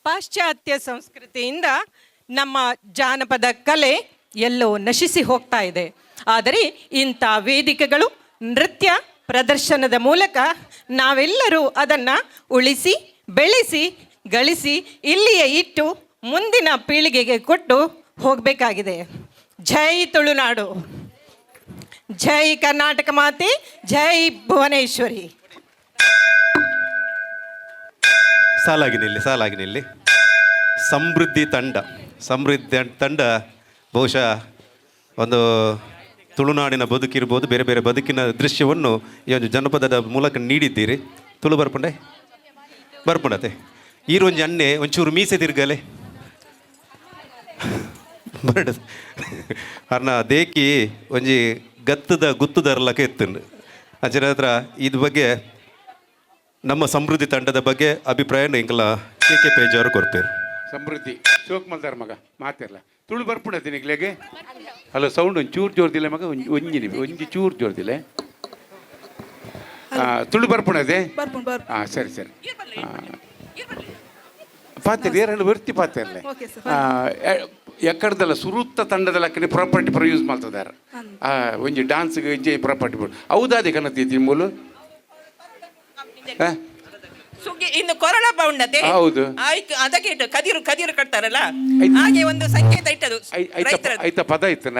ಪಾಶ್ಚಾತ್ಯ ಸಂಸ್ಕೃತಿಯಿಂದ ನಮ್ಮ ಜಾನಪದ ಕಲೆ ಎಲ್ಲೋ ನಶಿಸಿ ಹೋಗ್ತಾ ಇದೆ. ಆದರೆ ಇಂಥ ವೇದಿಕೆಗಳು, ನೃತ್ಯ ಪ್ರದರ್ಶನದ ಮೂಲಕ ನಾವೆಲ್ಲರೂ ಅದನ್ನು ಉಳಿಸಿ, ಬೆಳೆಸಿ, ಗಳಿಸಿ, ಇಲ್ಲಿಯೇ ಇಟ್ಟು ಮುಂದಿನ ಪೀಳಿಗೆಗೆ ಕೊಟ್ಟು ಹೋಗಬೇಕಾಗಿದೆ. ಜೈ ತುಳುನಾಡು, ಜೈ ಕರ್ನಾಟಕ ಮಾತೆ, ಜೈ ಭುವನೇಶ್ವರಿ. ಸಾಲಾಗಿ ನಿಲ್ಲಿ, ಸಾಲಾಗಿ ನಿಲ್ಲಿ. ಸಮೃದ್ಧಿ ತಂಡ, ಸಮೃದ್ಧಿ ತಂಡ ಬಹುಶಃ ಒಂದು ತುಳುನಾಡಿನ ಬದುಕಿರ್ಬೋದು, ಬೇರೆ ಬೇರೆ ಬದುಕಿನ ದೃಶ್ಯವನ್ನು ಈ ಒಂದು ಜನಪದದ ಮೂಲಕ ನೀಡಿದ್ದೀರಿ. ತುಳು ಬರ್ಪುಂಡೆ ಬರ್ಪುಂಡತೆ ಈರೊಂಜಿ ಅಣ್ಣೆ ಒಂಚೂರು ಮೀಸೆ ತಿರ್ಗಲೆ ಬರಡ ಅರ್ನ ದೇಕಿ ಒಂಜಿ ಗತ್ತದ ಗುತ್ತುದರ್ಲಕ ಎತ್ತುಂಡು. ಅಂಚಿನ ಹತ್ರ ಇದ್ರ ಬಗ್ಗೆ, ನಮ್ಮ ಸಮೃದ್ಧಿ ತಂಡದ ಬಗ್ಗೆ ಅಭಿಪ್ರಾಯ ಎಂಕಲ ಕೆ ಕೆ ಪೇಜ್ ಅವರು ಕೊಡ್ತೇವೆ. ಸಮೃದ್ಧಿ ಶೋಕ್ ಮಲ್ದಾರ ಮಗ ಮಾತಿರಲ್ಲ. ತುಳು ಬರ್ಪುಂಡತಿ ನಿಗ್ಲೆಗೆ? ಹಲೋ, ಸೌಂಡ್ ಒಂದು ಚೂರು ಜೋರ್ದಿಲ್ಲ ಮಗ. ಒಂಜಿ ಒಂಜಿ ನಿಮಿ ಒಂಜಿ ಚೂರು ಜೋರ್ದಿಲ್ಲ. ತುಳು ಬರ್ಪುಂಡದೆ? ಹಾಂ, ಸರಿ ಸರಿ. ಪಾತೆರ್ ಏರನ್ನು ವರ್ತಿ ಪಾತೆರ್ಲೆ. ಎಕ್ಕಡ್ದಲ್ಲ ಸುರುತ್ತ ತಂಡದ ಲಕ್ಕನೆ ಪ್ರಾಪರ್ಟಿ ಪರ ಯೂಸ್ ಮಾಡ್ತದಾರ. ಒಂಜಿ ಡಾನ್ಸ್ಗೆ ಒಂಜಿ ಪ್ರಾಪರ್ಟಿ ಹೌದಾದೆ ಕನತೈತಿ ಮೂಲು. ಸುಗ್ಗಿ ಇನ್ನು ಕೊರಳ ಉಂಡತೆ. ಹೌದು. ಆಯ್ತು, ಅದಕ್ಕೆ ಇಟ್ಟು ಕದಿರು ಕದಿರು ಕಟ್ತಾರಲ್ಲ, ಹಾಗೆ ಒಂದು ಸಂಕೇತ ಇಟ್ಟದು ರೈತರದ್ದು. ಐತ ಪದ ಇತ್ತನ?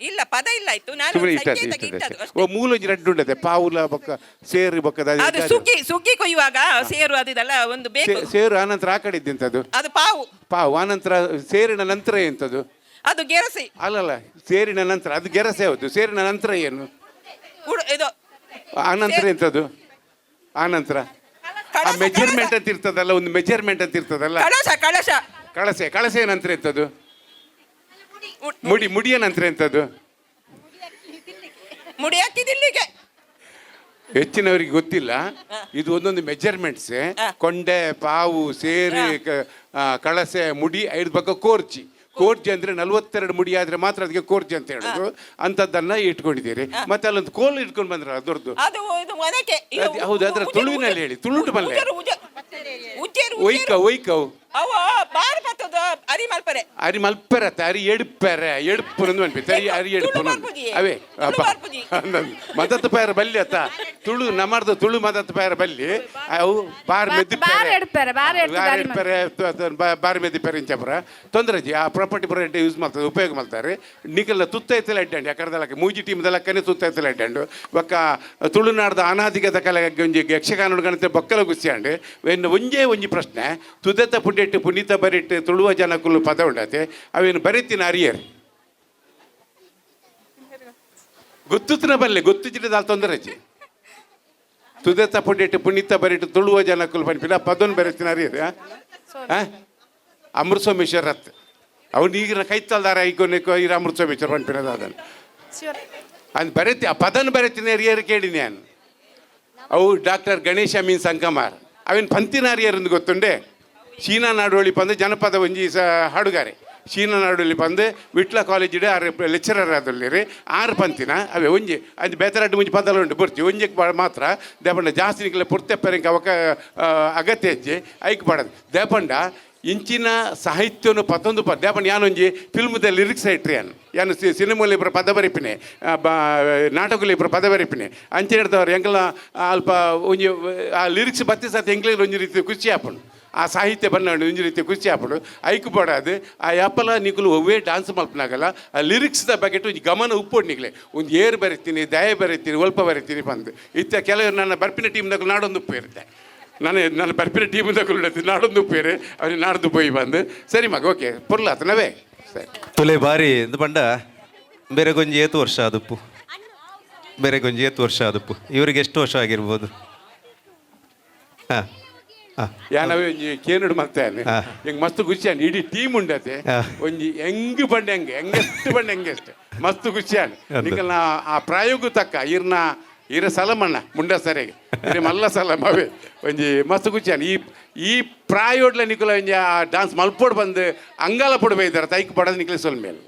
ಇಲ್ಲ, ಪದ ಇಲ್ಲ ಆಯ್ತು, ನಾನು ಸುಮ್ಮನೆ ಇಟ್ಟದ್ದು. ಸಂಕೇತಕ್ಕೆ ಇಟ್ಟದ್ದು. ಇಟ್ಟದ್ದು. ಓ, ಮೂಲ ಒಂಜಿ ರಡ್ಡು ಉಂಡತೆ, ಪಾವುಲ ಬೊಕ್ಕ ಸೇರು ಬೊಕ್ಕ ಅದು ಸುಗ್ಗಿ ಸುಗ್ಗಿ ಕೊಯ್ಯುವಾಗ ಸೇರು ಅದು ಇದೆಲ್ಲ ಒಂದು ಬೇಕು. ಸೇರು ಆನಂತರ ಆ ಕಡೆ ಇದ್ದಂಥದ್ದು. ಅದು ಪಾವು. ಪಾವು ಆನಂತರ, ಸೇರಿನ ನಂತರ ಎಂತದು? ಅದು ಗೆರಸಿ. ಅಲ್ಲಲ್ಲ, ಸೇರಿನ ನಂತರ ಅದು ಗೆರಸೆ ಹೌದು. ಸೇರಿನ ನಂತರ ಏನು? ಇದು ಆನಂತರ ಎಂತದು? ಆನಂತರ ಆ ಮೆಜರ್ಮೆಂಟ್ ಅಂತ ಇರ್ತದಲ್ಲ, ಒಂದು ಮೆಜರ್ಮೆಂಟ್ ಅಂತ ಇರ್ತದಲ್ಲ. ಕಳಶ ಕಳಶ. ಕಳಸೆ. ಕಳಸೆ ನಂತರ ಎಂತದು? ಮುಡಿ. ಮುಡಿಯ ನಂತರ ಎಂತದು? ಮುಡಿ ಹಾಕಿದಿಲ್ಲಿಗೆ. ಹೆಚ್ಚಿನವರಿಗೆ ಗೊತ್ತಿಲ್ಲ, ಇದು ಒಂದೊಂದು ಮೆಜರ್ಮೆಂಟ್ಸ್. ಕೊಂಡೆ, ಪಾವು, ಸೇರು, ಕಳಸೆ, ಮುಡಿ, ಐದು ಪಕ್ಕ ಕೋರ್ಚಿ. ಕೋರ್ಜಿ ಅಂದ್ರೆ 42 ಮುಡಿ ಆದ್ರೆ ಮಾತ್ರ ಅದಕ್ಕೆ ಕೋರ್ಜಿ ಅಂತ ಹೇಳೋದು. ಅಂತದ್ದನ್ನ ಇಟ್ಕೊಂಡಿದ್ದೀರಿ. ಮತ್ತೆ ಅಲ್ಲೊಂದು ಕೋಲು ಇಟ್ಕೊಂಡು ಬಂದ್ರ ದೊಡ್ಡದು. ಅದು ಇದು ಒನಕೆ ಇದು. ಹೌದು, ಅದರ ತುಳುವಿನಲ್ಲಿ ಹೇಳಿ, ತುಳುಟು ಬಲ್ಲೆ. ಉಜ್ಜೇರು, ಉಜ್ಜೇರು. ಒಯ್ಕ ಒಯ್ಕವು. ಅವ ಬಾರ್ ಬತ್ತದ ಅರಿ ಮಲ್ಪರೆ. ಅರಿ ಮಲ್ಪೆರತ್ತ, ಅರಿ ಎಡ್ಪೆರೆ, ಎಡ್ಪು ಅನ್ಪಿ ಅರಿ ಅರಿ ಎಡ್ಪು ಅವೇ ಮದತ್ ಪೇರ ಬಲ್ಲಿ ಅತ್ತ. ತುಳು ನಮ್ಮರ್ದ ತುಳು ಮದತ್ ಪೇರ ಬಲ್ಲಿ ಅವು ಬಾರ್ ಮೆದ್ದಿಪ್ಪೆರೆ. ಎಡ್ಪೆರೆ, ಬಾರ್ ಎಡ್ತದೆ ಬಾರ್ ಅರಿ. ಎಡ್ಪೆರೆ, ಬಾರ್ ಮೆದ್ದಿಪ್ಪೆರೆ ಇಂಚಪುರ ತೊಂದರೆ ಜಿ. ಆ ಪ್ರಾಪರ್ಟಿ ಪುರ ಎಡ್ಡೆ ಯೂಸ್ ಮಾಡ್ತದೆ, ಉಪಯೋಗ ಮಾಡ್ತಾರೆ. ನಿಕಲ್ನ ತುತ್ತ ಐತಲ ಅಡ್ಡಂಡು ಯಾಕಂದ್ರೆ ಮೂಜಿ ಟೀಮ್ ದಲಕ್ಕನೆ ತುತ್ತ ಐತಲ ಅಡ್ಡಂಡು. ಬೊಕ್ಕ ತುಳುನಾಡ್ದ ಅನಾದಿಗತ ಕಲೆ ಒಂಜಿ ಯಕ್ಷಗಾನ ಗಣತೆ ಬೊಕ್ಕಲ ಗುಸಿಯಾಂಡು. ಇನ್ನು ಒಂಜೇ ಒಂಜಿ ಪ್ರಶ್ನೆ. ತುದೆತ ಪುಂಡೆಟ್ಟು ಪುನೀತ ಬರಿಟ್ಟು ತುಳುವ ಜನಕುಲು ಪದ ಉಂಡತೆ, ಅವೇನು ಬರೀತಿನ ಅರಿಯರ್ ಗೊತ್ತುತ್ತಿನ ಬಲ್ಲೆ ಗೊತ್ತುಜಿಡದಾಲ್ ತೊಂದರೆ ಜಿ. ತುದೆತ ಪುಂಡೆಟ್ಟು ಪುನೀತ ಬರಿಟ್ಟು ತುಳುವ ಜನಕುಲು ಪನ್ಪಿನ ಪದನ್ ಬರೀತಿನ ಅರಿಯರ್? ಅಮೃತ ಸೋಮೇಶ್ವರ ರತ್ ಅವ್ನು ಈಗಿನ ಕೈತಲ್ದಾರ ಐಕೊನೆ ಈರ ಅಮೃತ ಸೋಮೇಶ್ವರ ಪನ್ಪಿನದ ಅದನ್ನು ಅದು ಬರೀತಿ, ಆ ಪದನ್ ಬರೀತೀನಿ ಅರಿಯರ್ ಕೇಳಿ ನಾನು. ಅವು ಡಾಕ್ಟರ್ ಗಣೇಶ ಮೀನ್ ಸಂಕಮಾರ್. ಅವೇನು ಪಂತಿನ ಅರಿಯರ್ ಗೊತ್ತುಂಡೆ? ಶೀನಾ ನಾಡೋಳಿ ಪಂದು ಜನಪದ ಒಂಜಿ ಸ ಹಾಡುಗಾರೆ. ಶೀನಾ ನಾಡೋಳಿ ಪಂದು ವಿಟ್ಲ ಕಾಲೇಜಿಡ್ ಆರು ಲೆಕ್ಚರರ್ ಆದಲ್ಲಿ ಆರು ಪಂತಿನ ಅವೇ ಒಂಜಿ ಅದು ಬೇತರಡ್ಡು ಮುಂಚೆ ಪದಲ ಉಂಟು ಬರ್ತಿ ಒಂಜಕ್ಕೆ ಮಾತ್ರ ದೇಪಂಡ ಜಾಸ್ತಿ ನಿಕ್ಲೆ ಪುರ್ತೆಪ್ಪರಿಂಕ ಅವಕ ಅಗತ್ಯ ಹೆಜ್ಜೆ ಐಕ್ ಬಾಡದು. ದೇಪಂಡ ಇಂಚಿನ ಸಾಹಿತ್ಯನು ಪತ್ತೊಂದು ಪದ ದೇಪಂಡ ಯಾನೊಂಜಿ ಫಿಲ್ಮ್ದ ಲಿರಿಕ್ಸ್ ರೈಟ್ರಿ. ಯಾನ್ ಯಾನು ಸಿನಿಮಲ್ಲಿ ಇಬ್ಬರು ಪದ ಬರಿಪಿನೆ, ನಾಟಕಲ್ಲಿ ಇಬ್ಬರು ಪದ ಬರಿಪಿನೆ. ಅಂಚೆ ಹೇಳ್ದವ್ರು ಎಂಕಲ ಅಲ್ಪ ಒಂಜಿ ಆ ಲಿರಿಕ್ಸ್ ಬತ್ತಿ ಸತ್ ಎಂಕ್ಲೆ ಒಂಜಿ ರೀತಿ ಖುಷಿ ಆಪುಂಡು. ಆ ಸಾಹಿತ್ಯ ಬಣ್ಣ ಒಂಜಿ ರೀತಿ ಖುಷಿ ಆಪುಂಡು. ಐಕ್ ಬೋಡಾದು ಆ ಯಾಪಲ ನಿಕುಲು ಒವ್ವೇ ಡಾನ್ಸ್ ಮಲ್ಪನಾಗಲ್ಲ ಆ ಲಿರಿಕ್ಸ್ದ ಬಗ್ಗೆ ಒಂಜಿ ಗಮನ ಉಪ್ಪೋಡು ನಿಕ್ಲೆ. ಒಂದು ಏರು ಬರೀತೀನಿ, ದಯ ಬರೀತೀನಿ, ಒಲ್ಪ ಬರೀತೀನಿ ಬಂದು ಇತ್ತ ಕೆಲವರು ನನ್ನ ಬರ್ಪಿನ ಟೀಮ್ದಾಗ ನಾಡೊಂದು ಉಪ್ಪು ಇರುತ್ತೆ. ನಾನು ನನ್ನ ಬರ್ಪಿನ ಟೀಮ್ದಾಗ ನಾಡೊಂದು ಉಪ್ಪೇರು ಅವ್ರಿಗೆ ನಾಡ್ದು ಪೋಯಿ ಬಂದು. ಸರಿ ಮಗ, ಓಕೆ, ಪೊರ್ಲಾತ ನವೇ ಸರಿ. ತುಲೆ ಬಾರಿ ಎಂದು ಪಂಡ ಬೇರೆ ಗೊಂಜಿ ಏತು ವರ್ಷ ಆದುಪ್ಪು, ಬೇರೆ ಗೊಂಜಿ ಏತು ವರ್ಷ ಆದುಪ್ಪು. ಇವರಿಗೆ ಎಷ್ಟು ವರ್ಷ ಆಗಿರ್ಬೋದು? ಹಾಂ ಹಾಂ. ಯಾನವೇ ಒಂಜಿ ಕೇನುಡು ಮಲ್ತಾನೆ ಹೆಂಗ್ ಮಸ್ತ್ ಖುಷಿ ಆಂಡ್. ಇಡೀ ಟೀಮ್ ಉಂಡತೆ. ಒಂಜಿ ಹೆಂಗ್ ಬಂಡೆ ಹೆಂಗೆ ಹೆಂಗೆಷ್ಟು ಬಂಡೆ ಹೆಂಗೆಷ್ಟು ಮಸ್ತ್ ಖುಷಿ ಆಂಡ್. ನಿಕಲ್ನ ಆ ಪ್ರಾಯೋಗ ತಕ್ಕ ಇರ್ನ ಇರ ಸಲಮಣ್ಣ ಮುಂಡ ಸರಿಗೆ ಇರ ಮಲ್ಲ ಸಲಮ ಅವೇ ಒಂಜಿ ಮಸ್ತ್ ಖುಷಿ ಆಂಡ್. ಈ ಈ ಪ್ರಾಯೋಡ್ಲ ನಿಕುಲ ಒಂಜಿ ಆ ಡಾನ್ಸ್ ಮಲ್ಪೋಡ್ ಬಂದು ಅಂಗಾಲ ಪೊಡು ಬೈದಾರ ತೈಕ್ ಪಡದ ನಿಕಲೆ ಸೊಲ್ ಮೇಲೆ.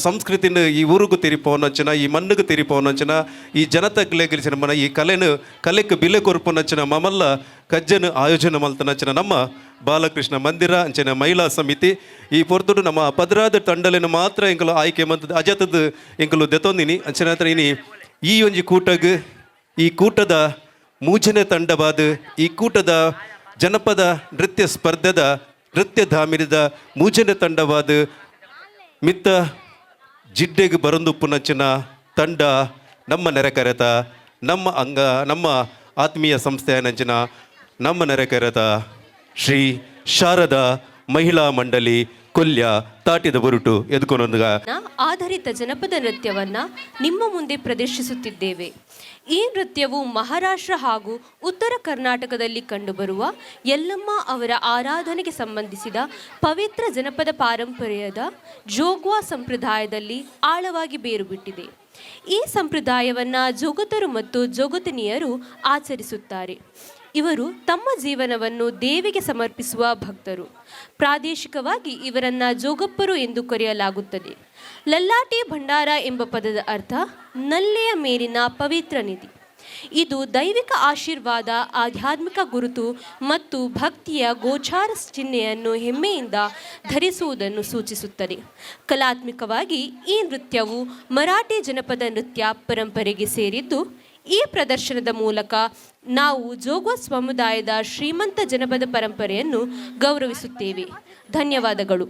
ಸಂಸ್ಕೃತಿನ ಈ ಊರುಗು ತಿರಿಪೋನಂಚಿನ, ಈ ಮಣ್ಣುಗು ತಿರಿಪೋನಂಚಿನ, ಈ ಜನತಗ್ಲೆಗಿರಿಸಿನ ಮನ ಈ ಕಲೆನು ಕಲೆಕ್ ಬಿಲೆ ಕೊರ್ಪುನಂಚಿನ ಮಮಲ್ಲ ಕಜ್ಜನ ಆಯೋಜನೆ ಮಲ್ತನಂಚಿನ ನಮ್ಮ ಬಾಲಕೃಷ್ಣ ಮಂದಿರ ಅಂಚಿನ ಮಹಿಳಾ ಸಮಿತಿ. ಈ ಪೊರ್ತುಡು ನಮ್ಮ ಪದ್ರಾದ ತಂಡಲಿನ ಮಾತ್ರ ಎಂಕಲು ಆಯ್ಕೆ ಮಂತದ ಅಜತದ ಎಂಕಲು ದೆತೊಂದಿನಿ. ಅಂಚಿನ ಹತ್ರ ಇನಿ ಈ ಒಂಜಿ ಕೂಟಗ್ ಈ ಕೂಟದ ಮೂಜನೆ ತಂಡವಾದ ಈ ಕೂಟದ ಜನಪದ ನೃತ್ಯ ಸ್ಪರ್ಧೆದ ನೃತ್ಯ ಧಾಮಿರಿದ ಮೂಜನೆ ತಂಡವಾದ ಮಿತ್ತ ಜಿಡ್ಡೆಗೆ ಬರಂದುಪ್ಪುನಂಚಿನ ತಂಡ ನಮ್ಮ ನೆರೆಕರೆತ ನಮ್ಮ ಅಂಗ ನಮ್ಮ ಆತ್ಮೀಯ ಸಂಸ್ಥೆಯ ನಂಚಿನ ನಮ್ಮ ನೆರೆಕರೆತ ಶ್ರೀ ಶಾರದಾ ಮಹಿಳಾ ಮಂಡಳಿ ಕೊಲ್ಯ ತಾಟಿದ ಬುರುಟು ಎದ್ಕೊನೊಂದುಗ ಆಧಾರಿತ ಜನಪದ ನೃತ್ಯವನ್ನ ನಿಮ್ಮ ಮುಂದೆ ಪ್ರದರ್ಶಿಸುತ್ತಿದ್ದೇವೆ. ಈ ನೃತ್ಯವು ಮಹಾರಾಷ್ಟ್ರ ಹಾಗೂ ಉತ್ತರ ಕರ್ನಾಟಕದಲ್ಲಿ ಕಂಡುಬರುವ ಯಲ್ಲಮ್ಮ ಅವರ ಆರಾಧನೆಗೆ ಸಂಬಂಧಿಸಿದ ಪವಿತ್ರ ಜನಪದ ಪಾರಂಪರ್ಯದ ಜೋಗ್ವಾ ಸಂಪ್ರದಾಯದಲ್ಲಿ ಆಳವಾಗಿ ಬೇರು ಬಿಟ್ಟಿದೆ. ಈ ಸಂಪ್ರದಾಯವನ್ನು ಜೋಗತರು ಮತ್ತು ಜೋಗತಿನಿಯರು ಆಚರಿಸುತ್ತಾರೆ. ಇವರು ತಮ್ಮ ಜೀವನವನ್ನು ದೇವಿಗೆ ಸಮರ್ಪಿಸುವ ಭಕ್ತರು. ಪ್ರಾದೇಶಿಕವಾಗಿ ಇವರನ್ನು ಜೋಗಪ್ಪರು ಎಂದು ಕರೆಯಲಾಗುತ್ತದೆ. ಲಲ್ಲಾಟಿ ಭಂಡಾರ ಎಂಬ ಪದದ ಅರ್ಥ ನಲ್ಲೆಯ ಮೇಲಿನ ಪವಿತ್ರ ನಿಧಿ. ಇದು ದೈವಿಕ ಆಶೀರ್ವಾದ, ಆಧ್ಯಾತ್ಮಿಕ ಗುರುತು ಮತ್ತು ಭಕ್ತಿಯ ಗೋಚಾರ ಚಿಹ್ನೆಯನ್ನು ಹೆಮ್ಮೆಯಿಂದ ಧರಿಸುವುದನ್ನು ಸೂಚಿಸುತ್ತದೆ. ಕಲಾತ್ಮಕವಾಗಿ ಈ ನೃತ್ಯವು ಮರಾಠಿ ಜನಪದ ನೃತ್ಯ ಪರಂಪರೆಗೆ ಸೇರಿದ್ದು, ಈ ಪ್ರದರ್ಶನದ ಮೂಲಕ ನಾವು ಜೋಗೋ ಸಮುದಾಯದ ಶ್ರೀಮಂತ ಜನಪದ ಪರಂಪರೆಯನ್ನು ಗೌರವಿಸುತ್ತೇವೆ. ಧನ್ಯವಾದಗಳು.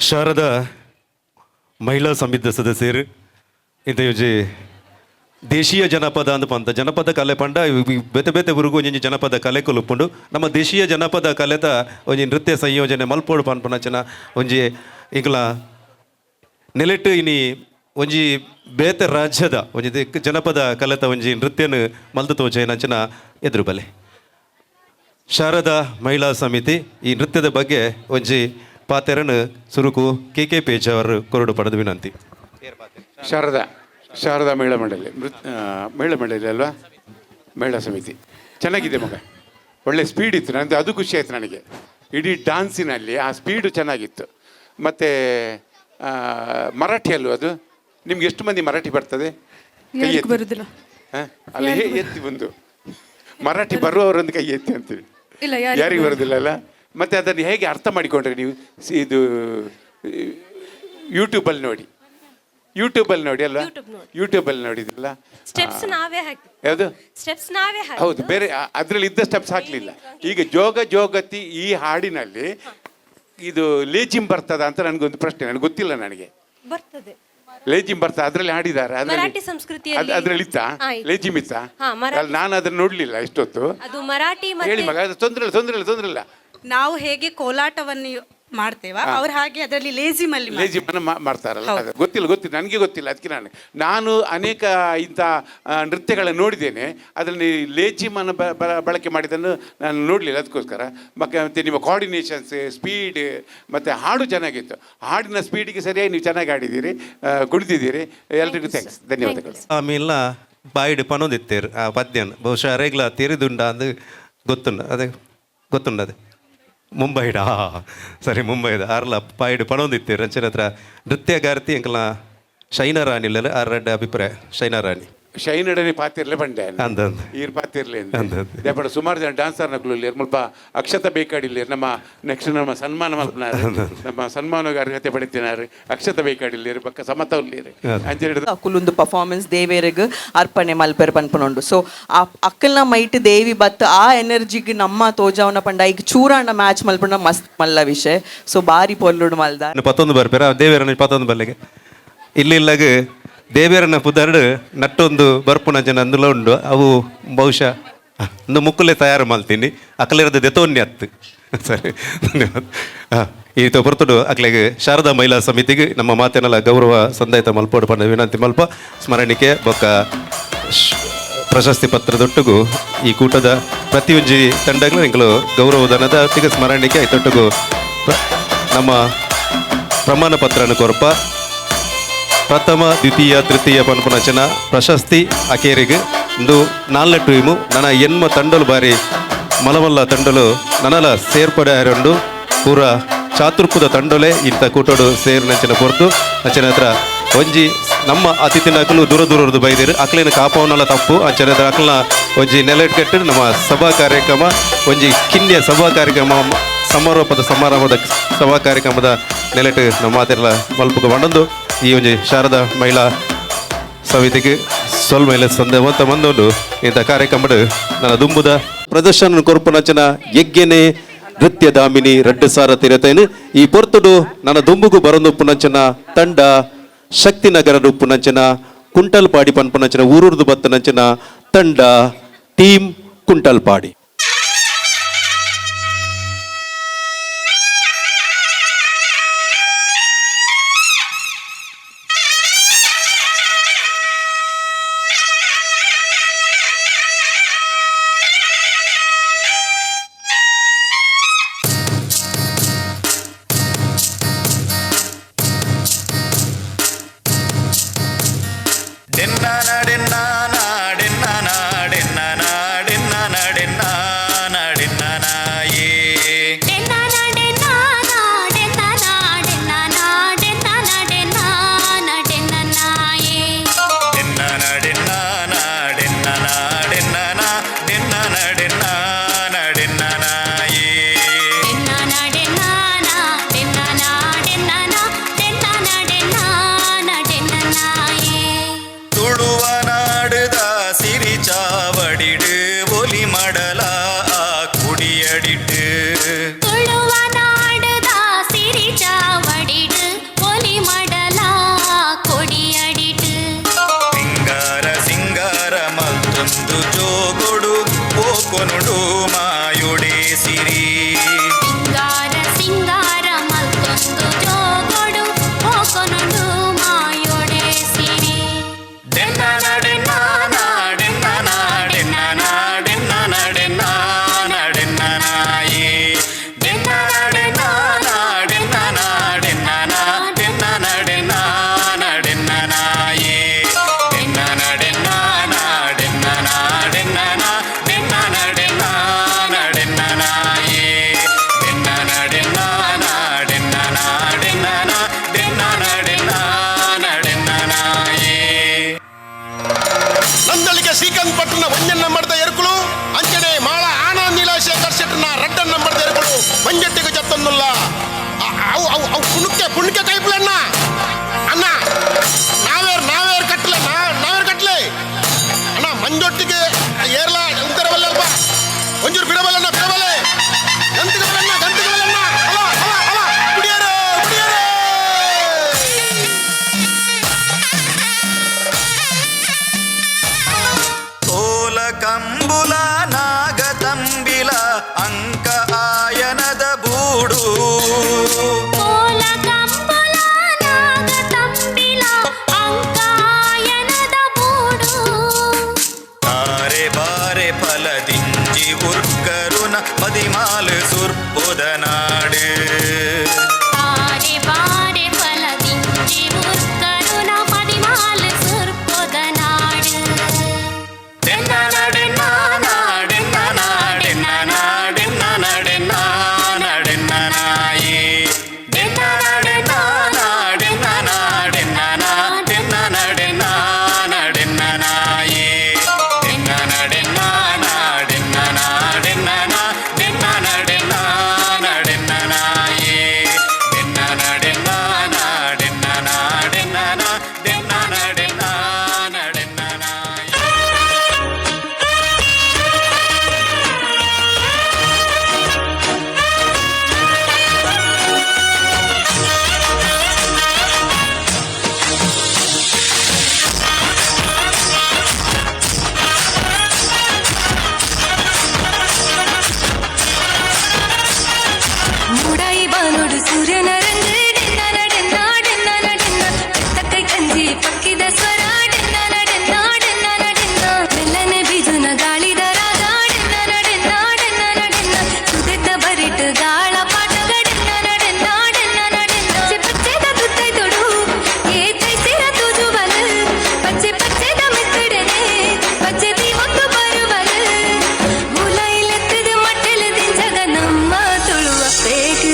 ಶಾರದಾ ಮಹಿಳಾ ಸಮಿತಿ ಸದಸ್ಯರು ಇಂತ ಯೋಜಿ ದೇಶೀಯ ಜನಪದ ಅಂದ್ ಪಂತ ಜನಪದ ಕಲೆ ಪಂಡ ಬೇತೆ ಬೇತೆ ಊರುಗು ಒಂಜಿ ಜನಪದ ಕಲೆ ಕೊಲುಪುಂಡು. ನಮ್ಮ ದೇಶೀಯ ಜನಪದ ಕಲೆತ ಒಂಜಿ ನೃತ್ಯ ಸಂಯೋಜನೆ ಮಲ್ಪೋಡು ಪನ್ಪುನಂಚಿನ ಒಂಜಿ ಇಂಕ್ಲ ನೆಲೆಟ್ ಇನಿ ಒಂಜಿ ಬೇತೆ ರಾಜ್ಯದ ಒಂಜಿ ಜನಪದ ಕಲೆತ ಒಂಜಿ ನೃತ್ಯನ ಮಲ್ದು ತೋಜೈನಂಚಿನ ಎದುರು ಬಲೆ. ಶಾರದಾ ಮಹಿಳಾ ಸಮಿತಿ ಈ ನೃತ್ಯದ ಬಗ್ಗೆ ಒಂಜಿ ಪಾತೆರನು ಸುರುಕು ಕೆ ಕೆ ಪೇಜ್ ಅವರು ಕೊರಡು ಪಡೆದು ವಿನಂತಿ. ಶಾರದಾ ಶಾರದಾ ಮಹಿಳಾ ಮಂಡಳಿ ಮಹಿಳಾ ಮಂಡಳಿ ಅಲ್ವಾ, ಮಹಿಳಾ ಸಮಿತಿ ಚೆನ್ನಾಗಿದೆ ಮಗ, ಒಳ್ಳೆ ಸ್ಪೀಡ್ ಇತ್ತು. ನನಗೆ ಅದು ಖುಷಿ ಆಯಿತು. ನನಗೆ ಇಡೀ ಡಾನ್ಸಿನಲ್ಲಿ ಆ ಸ್ಪೀಡು ಚೆನ್ನಾಗಿತ್ತು. ಮತ್ತು ಮರಾಠಿ ಅಲ್ವ ಅದು? ನಿಮ್ಗೆ ಎಷ್ಟು ಮಂದಿ ಮರಾಠಿ ಬರ್ತದೆ? ಕೈ ಎತ್ತಿ. ಬರುದಿಲ್ಲ. ಅಲ್ಲಿ ಎತ್ತಿ ಬಂದು ಮರಾಠಿ ಬರುವವರೊಂದು ಕೈ ಎತ್ತಿ ಅಂತೀವಿ. ಇಲ್ಲ, ಯಾರಿಗೂ ಬರುದಿಲ್ಲ ಅಲ್ಲ. ಮತ್ತೆ ಅದನ್ನು ಹೇಗೆ ಅರ್ಥ ಮಾಡಿಕೊಂಡ್ರೆ ನೀವು? ಇದು ಯೂಟ್ಯೂಬಲ್ಲಿ ನೋಡಿ, ಯೂಟ್ಯೂಬಲ್ಲಿ ನೋಡಿ ಅಲ್ವಾ? ಯೂಟ್ಯೂಬಲ್ಲಿ ನೋಡಿದ್ರಲ್ಲ? ಸ್ಟೆಪ್ಸ್ ನಾವೇ ಹಾಕಿ. ಯಾವುದು? ಸ್ಟೆಪ್ಸ್ ನಾವೇ ಹಾಕಿ. ಹೌದು, ಬೇರೆ ಅದರಲ್ಲಿ ಇದ್ದ ಸ್ಟೆಪ್ಸ್ ಹಾಕಲಿಲ್ಲ. ಈಗ ಜೋಗ ಜೋಗತಿ ಈ ಹಾಡಿನಲ್ಲಿ ಇದು ಲೇಜಿಂ ಬರ್ತದ ಅಂತ ನನಗೊಂದು ಪ್ರಶ್ನೆ, ನನಗೆ ಗೊತ್ತಿಲ್ಲ. ನನಗೆ ಬರ್ತದೆ ಲೇಜಿಂ ಬರ್ತದೆ, ಅದರಲ್ಲಿ ಹಾಡಿದ್ದಾರೆ. ಮರಾಠಿ ಸಂಸ್ಕೃತಿಯಲ್ಲಿ ಅದರಲ್ಲಿ ಇತ್ತಾ? ಇತ್ತು. ಲೇಜಿಮ್ ಇತ್ತಾ? ಮರಾಠಿ ನಾನು ಅದನ್ನು ನೋಡ್ಲಿಲ್ಲ ಇಷ್ಟೊತ್ತು. ಅದು ಮರಾಠಿ ಹೇಳಿ ಮಗ, ಅದು ತೊಂದರೆ ಇಲ್ಲ, ತೊಂದರೆ ಇಲ್ಲ, ತೊಂದರೆ ಇಲ್ಲ. ನಾವು ಹೇಗೆ ಕೋಲಾಟವನ್ನು ಮಾಡ್ತೇವ, ಅವ್ರು ಹಾಗೆ ಅದರಲ್ಲಿ ಲೇಜಿಮಲ್ಲಿ ಮಾಡ್ತಾರೆ. ಲೇಜಿಮನ್ನು ಮಾಡ್ತಾರಲ್ಲ, ಅದು ಗೊತ್ತಿಲ್ಲ, ಗೊತ್ತಿಲ್ಲ ನನಗೆ ಗೊತ್ತಿಲ್ಲ. ಅದಕ್ಕೆ ನಾನು ನಾನು ಅನೇಕ ಇಂಥ ನೃತ್ಯಗಳನ್ನು ನೋಡಿದ್ದೇನೆ, ಅದರಲ್ಲಿ ಲೇಜಿಮನ್ನು ಬಳಕೆ ಮಾಡಿದ್ದನ್ನು ನಾನು ನೋಡಲಿಲ್ಲ. ಅದಕ್ಕೋಸ್ಕರ ಮತ್ತು ನಿಮ್ಮ ಕೋಆರ್ಡಿನೇಷನ್ಸ್, ಸ್ಪೀಡ್ ಮತ್ತು ಹಾಡು ಚೆನ್ನಾಗಿತ್ತು. ಹಾಡಿನ ಸ್ಪೀಡಿಗೆ ಸರಿಯಾಗಿ ನೀವು ಚೆನ್ನಾಗಿ ಹಾಡಿದ್ದೀರಿ, ಕುಣಿದಿದ್ದೀರಿ. ಎಲ್ರಿಗೂ thanks, ಧನ್ಯವಾದಗಳು. ಆಮೇಲೆ ಬಾಯಿಡ್ ಪನೊಂದಿತ್ತೇರು ಆ ಪದ್ಯನ ಬಹುಶಃ ಅರೆಗ್ಲ ತೆರಿದುಂಡ ಅಂದು ಗೊತ್ತುಂಡ, ಅದೇ ಗೊತ್ತುಂಡ, ಅದೇ ಮುಂಬೈಡ. ಸರಿ, ಮುಂಬೈದ ಆರ್ಲ ಪಾಯಿಡ್ ಪಣೊಂದಿತ್ತೇರು. ಅಂಚಿನ ಹತ್ರ ನೃತ್ಯಗಾರ್ತಿ ಅಂಕಲ್ನ ಶೈನಾ ರಾಣಿ ಇಲ್ಲ, ಆರ್ ರೆಡ್ಡ ಅಭಿಪ್ರಾಯ ಶೈನಾ ರಾಣಿ. ಶೈನಡನೆ ಪಾತಿರ್ಲೆ ಬಂಡೆ ಅಂದ ಅಂದ. ಈರ್ ಪಾತಿರ್ಲೆ ಅಂದ. ದೇಪಡ ಸುಮಾರು ಜನ ಡಾನ್ಸರ್ ನಕಲು ಮುಲ್ಪ ಅಕ್ಷತ ಬೇಕಾಡಿಲ್ಲ. ನಮ್ಮ ನೆಕ್ಸ್ಟ್ ನಮ್ಮ ಸನ್ಮಾನ ಮಲ್ಪನಾರು, ನಮ್ಮ ಸನ್ಮಾನಕ್ಕೆ ಅರ್ಹತೆ ಪಡಿತಿನಾರು ಅಕ್ಷತ ಬೇಕಾಡಿಲ್ಲ, ಪಕ್ಕ ಸಮತ ಉಳ್ಳೀರು ಅಂಚೆ. ಅಕುಲೊಂದು ಪರ್ಫಾರ್ಮೆನ್ಸ್ ದೇವೇರೆಗ್ ಅರ್ಪಣೆ ಮಲ್ಪೆರ್ ಪನ್ಪುನೊಂಡು. ಸೊ ಆ ಅಕ್ಕಲ್ನ ಮೈಟ್ ದೇವಿ ಬತ್ ಆ ಎನರ್ಜಿಗ್ ನಮ್ಮ ತೋಜಾವನ ಪಂಡ ಈಗ ಚೂರಾಂಡ ಮ್ಯಾಚ್ ಮಲ್ಪುಂಡ ಮಸ್ತ್ ಮಲ್ಲ ವಿಷಯ. ಸೊ ಬಾರಿ ಪೊಲ್ಲುಡು ಮಲ್ದ. ಪತ್ತೊಂದು ಬರ್ಪೇರ ದೇವೇರನ ಪತ್ತೊಂದು ಬಲ್ಲೆಗೆ ಇಲ್ಲಿ ಇಲ್ಲಾಗ ದೇವೇರನ ಪುದರ್ಡು ನಟ್ಟೊಂದು ಬರ್ಪುನ ಜನ ಅಂದುಲ ಉಂಡು. ಅವು ಬಹುಶಃ ಒಂದು ಮುಕ್ಕುಲೆ ತಯಾರು ಮಲ್ತೀನಿ ಅಕಲಿರದ ದೆತೋನ್ಯ ಅತ್ತು. ಸರಿ, ಧನ್ಯವಾದ. ಈ ಪೊರ್ತುಡು ಅಕ್ಲೆಗ್ ಶಾರದಾ ಮಹಿಳಾ ಸಮಿತಿಗೆ ನಮ್ಮ ಮಾತಿನೆಲ್ಲ ಗೌರವ ಸಂದಾಯಿತ ಮಲ್ಪೋಡು ಪಂಡ ವಿನಂತಿ ಮಲ್ಪ. ಸ್ಮರಣಿಕೆ ಬೊಕ್ಕ ಪ್ರಶಸ್ತಿ ಪತ್ರದೊಟ್ಟಿಗೂ ಈ ಕೂಟದ ಪ್ರತಿಯೊಂಜಿ ತಂಡಗಳು ಎಂಕಲು ಗೌರವಧನದ ತಿಗ ಸ್ಮರಣಿಕೆ ಐತೊಟ್ಟಿಗೂ ನಮ್ಮ ಪ್ರಮಾಣ ಪತ್ರನ ಕೊರಪ. ಪ್ರಥಮ, ದ್ವಿತೀಯ, ತೃತೀಯ ಪನ್ಪುನಚನ ಪ್ರಶಸ್ತಿ ಅಕೇರಿಗೆ ಇಂದು ನಾಲ್ಕು ಟೀಮು ನನ್ನ ಎನ್ಮ ತಂಡಲು ಬಾರಿ ಮಲಮಲ್ಲ ತಂಡಲು ನನಲ ಸೇರ್ಪಡೆ ಆಯರಂಡು ಪೂರ ಚಾತುರ್ಪುದ ತಂಡಲೆ ಇಂಥ ಕೂಟೋಡು ಸೇರಿನಂಚಿನ ಪೊರ್ತು. ಅಂಚಿನ ಹತ್ರ ಒಂಜಿ ನಮ್ಮ ಅತಿಥಿನಕಲು ದೂರ ದೂರದ್ದು ಬೈದಿರು ಅಕ್ಲಿನ ಕಾಪವನ್ನೆಲ್ಲ ತಪ್ಪು. ಅಂಚಿನ ಹತ್ರ ಅಕ್ಲನ ಒಂಜಿ ನೆಲೆಟ್ಕಟ್ಟು ನಮ್ಮ ಸಭಾ ಕಾರ್ಯಕ್ರಮ ಒಂಜಿ ಕಿನ್ಯ ಸಭಾ ಕಾರ್ಯಕ್ರಮ ಸಮಾರೋಪದ ಸಮಾರಂಭದ ಸಭಾ ಕಾರ್ಯಕ್ರಮದ ನೆಲೆಟ್ ನಮ್ಮ ಮಾತೆಲ್ಲ ಮಲ್ಪುಕ ಬಂಡೊಂದು ಈ ಒಂಜಿ ಶಾರದಾ ಮಹಿಳಾ ಸಮಿತಿಗೆ ಸೊಲ್ ಮೇಲೆ ಸಂದೇವಂತ ಮಂದೊಂದು ಇಂಥ ಕಾರ್ಯಕ್ರಮಡು ನನ್ನ ದುಂಬುದ ಪ್ರದರ್ಶನ ಕೊರ್ಪುನಂಚಿನ ಯಜ್ಞನೆ ನೃತ್ಯ ದಾಮಿನಿ ರಡ್ಡು ಸಾರ ತಿರತೇನು ಈ ಪೊರ್ತುಡು ನನ್ನ ದುಂಬುಗು ಬರೊಂದು ತಂಡ ಶಕ್ತಿನಗರ ಉಪ್ಪುನಂಚಿನ ಕುಂಟಲ್ಪಾಡಿ ಪನ್ಪುನಂಚಿನ ಊರೂರ್ದು ಬತ್ತನಂಚಿನ ತಂಡ ಟೀಮ್ ಕುಂಟಲ್ಪಾಡಿ. ಕುಡಿಯಡಿಟ್ಟು. ತುಳುವ ನಾಡದ ಸಿರಿ ಚಾವಡಿಡು. ಸಿಂಗಾರ ಸಿಂಗಾರ ಮಲ್ತೊಂದು ಜೋಗೊಡು ಹೋಕೊನೊಂದು ಮಾಯೊಡೆ ಸಿರಿ. ನಂದಳಿಗೆ ಶ್ರೀಕಾಂತ್ ಪಟ್ಟಣ ಒಂಜನ್ ನಂಬರ್ದ ಎರುಕುಲು ಅಂಚನೆ ಮಾಳ ಆನಂದ್ ನೀಲಾಶೇಖರ್ ಶೆಟ್ಟನ ರಡ್ಡನ್ ನಂಬರ್ದ ಎರುಕುಲು ಮಂಜಟ್ಟಿಗೆ ಜತ್ತೊಂದುಲ್ಲ. ಅವು ಅವು ಅವು ಪುಣಕ್ಕೆ ಪುಣಕ್ಕೆ ಕೈಪುಲಣ್ಣ ಅಣ್ಣ ನಾವೇರ್ ನಾವೇರ್ ಕಟ್ಟಲೆ ನಾವೇರ್ ಕಟ್ಟಲೆ ಅಣ್ಣ ಮಂಜೊಟ್ಟಿಗೆ ಏರ್ಲ ಉತ್ತರವಲ್ಲ ಅಲ್ಪ ಒಂಜೂರು ಬಿಡಬಲ್ಲಣ್ಣ ಬಿಡಬಲ್ಲೆ ಗಂತಿಗೆ ಬಲ್ಲಣ್ಣ ಗಂತಿಗೆ ಬಲ್ಲಣ್ಣ ಅಲ್ಲ ಅಲ್ಲ ಅಲ್ಲ ಕುಡಿಯರು ಕುಡಿಯರು. ಕೋಲ ಕಂಬುಲ ನಾಗತಂಬಿಲ ಅಂಕ ಆಯನದ ಬೂಡು. ಕೋಲ ಕಂಬುಲ ನಾಗತಂಬಿಲ ಅಂಕಾಯನದ ಬೂಡು. ತಾರೆ ಬಾರೆ ಫಲದಿಂಜಿ ಉರ್ಕರುನ ಪದಿಮಾಲು ಸುರ್ಪುದ ನಾಡು. ತಾರೆ ಬಾರೆ ಫಲದಿಂಚಿ ಉರ್ಕರುಣ ಪದಿನಾಲು ಸುರ್ಪೊದ ನಾಡು. ಮೂಡಾಯಿ ಬಾನುಡು ಸೂರ್ಯನ ರಂಗು ಡೆನ್ನ ಡೆನ್ನ ಡೆನ್ನ ಡೆನ್ನ ತಕ್ಕೈ ಕಂಜಿ ಪಕ್ಕಿದ ಸ್ವರ ಡೆನ್ನ ಡೆನ್ನ ಡೆನ್ನ ಡೆನ್ನ ಮೆಲ್ಲನೆ ಬೀಜುನ ಗಾಳಿದ ರಾಗ ಡೆನ್ನ ಡೆನ್ನ ಡೆನ್ನ ಡೆನ್ನ ಸುದೆತ್ತ ಬರಿಟ್ ಗಾಳ ಪಾಟಗ ಡೆನ್ನ ಡೆನ್ನ ಡೆನ್ನ ಡೆನ್ನ ಪಚ್ಚೆ ಪಚ್ಚೆದ ತುತ್ತೈ ತೊಡು ಏ ತೈಸಿರ ತುಜುಬಲ್ ಪಚ್ಚೆ ಪಚ್ಚೆದ ಮಿತ್ತಡನೆ ಪಚ್ಚೆ ದೀವೊತ್ತು ಬರುಬಲ್ ಮುಲೈಲೆತ್ತದ ಮಟ್ಟೆಲ ದಿಂಜಗ ನಮ್ಮ ತುಳುವ ಪೇಟು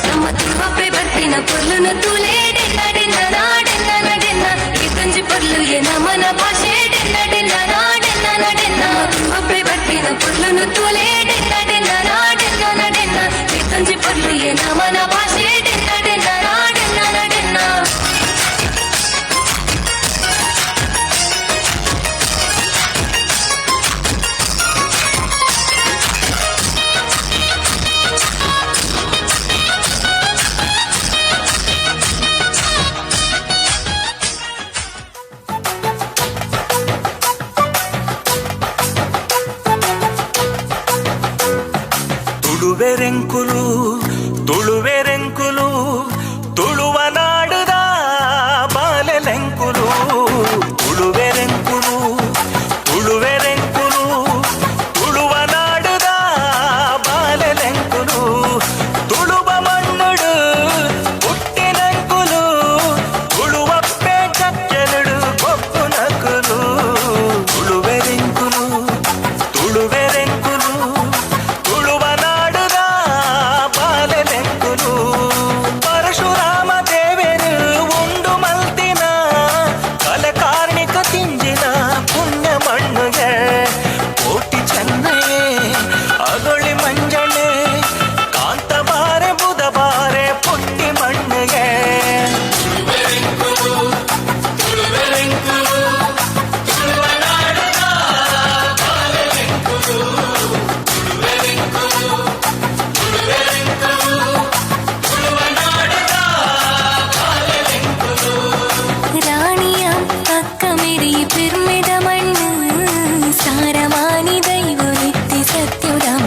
ನಮ್ಮ ತುಳುವಪ್ಪೆ ಬರ್ಪಿನ ಪೊರ್ಲುನ ತೂಲೆ ಡೆನ್ನ ಡೆನ್ನ ನಾಡೆನ್ನ ನಡೆನ್ನ ಇತ್ತಂಜಿ ಪೊರ್ಲು ಎ ನಮನ ಭಾಷೆ ಡೆನ್ನ ಡೆನ್ನ ನಾಡೆನ್ನ ನಡೆನ್ನ ತುಳುವಪ್ಪೆ ಬರ್ಪಿನ ಪೊರ್ಲುನ ತೂಲೆ ಡೆನ್ನ ಡೆನ್ನ ನಾಡೆನ್ನ ನಡೆನ್ನ ಇತ್ತಂಜಿ ಪೊರ್ಲು ಎ ನಮನ ಭಾಷೆ ಡೆನ್ನ ಡೆನ್ನ ನಾಡೆನ್ನ ನಡೆನ್ನ. ತುಳುವೆರೆಂಕುಲು ತುಳುವೆರೆಂಕುಲು ತುಳುವ ನಾಡುದ ಬಾಲೆಲೆಂಕುಲು ತುಳುವೆರೆಂಕುಲು ತುಳುವೆರೆಂಕುಲು ತುಳುವ ನಾಡುದ ಬಾಲೆಲೆಂಕುಲು ತುಳುವ ಮಣ್ಣುಡು ಪುಟ್ಟಿನಂಕುಲು ತುಳುವಪ್ಪೆ ಚಕ್ಕೆಲುಡು ಕೊಪ್ಪುನಕುಲು ತುಳುವೆರೆಂಕುಲು ತುಳುವೆರೆಂಕುಲು ತುಳುವ ನಾಡುದ ಬಾಲೆಲೆಂಕುಲು.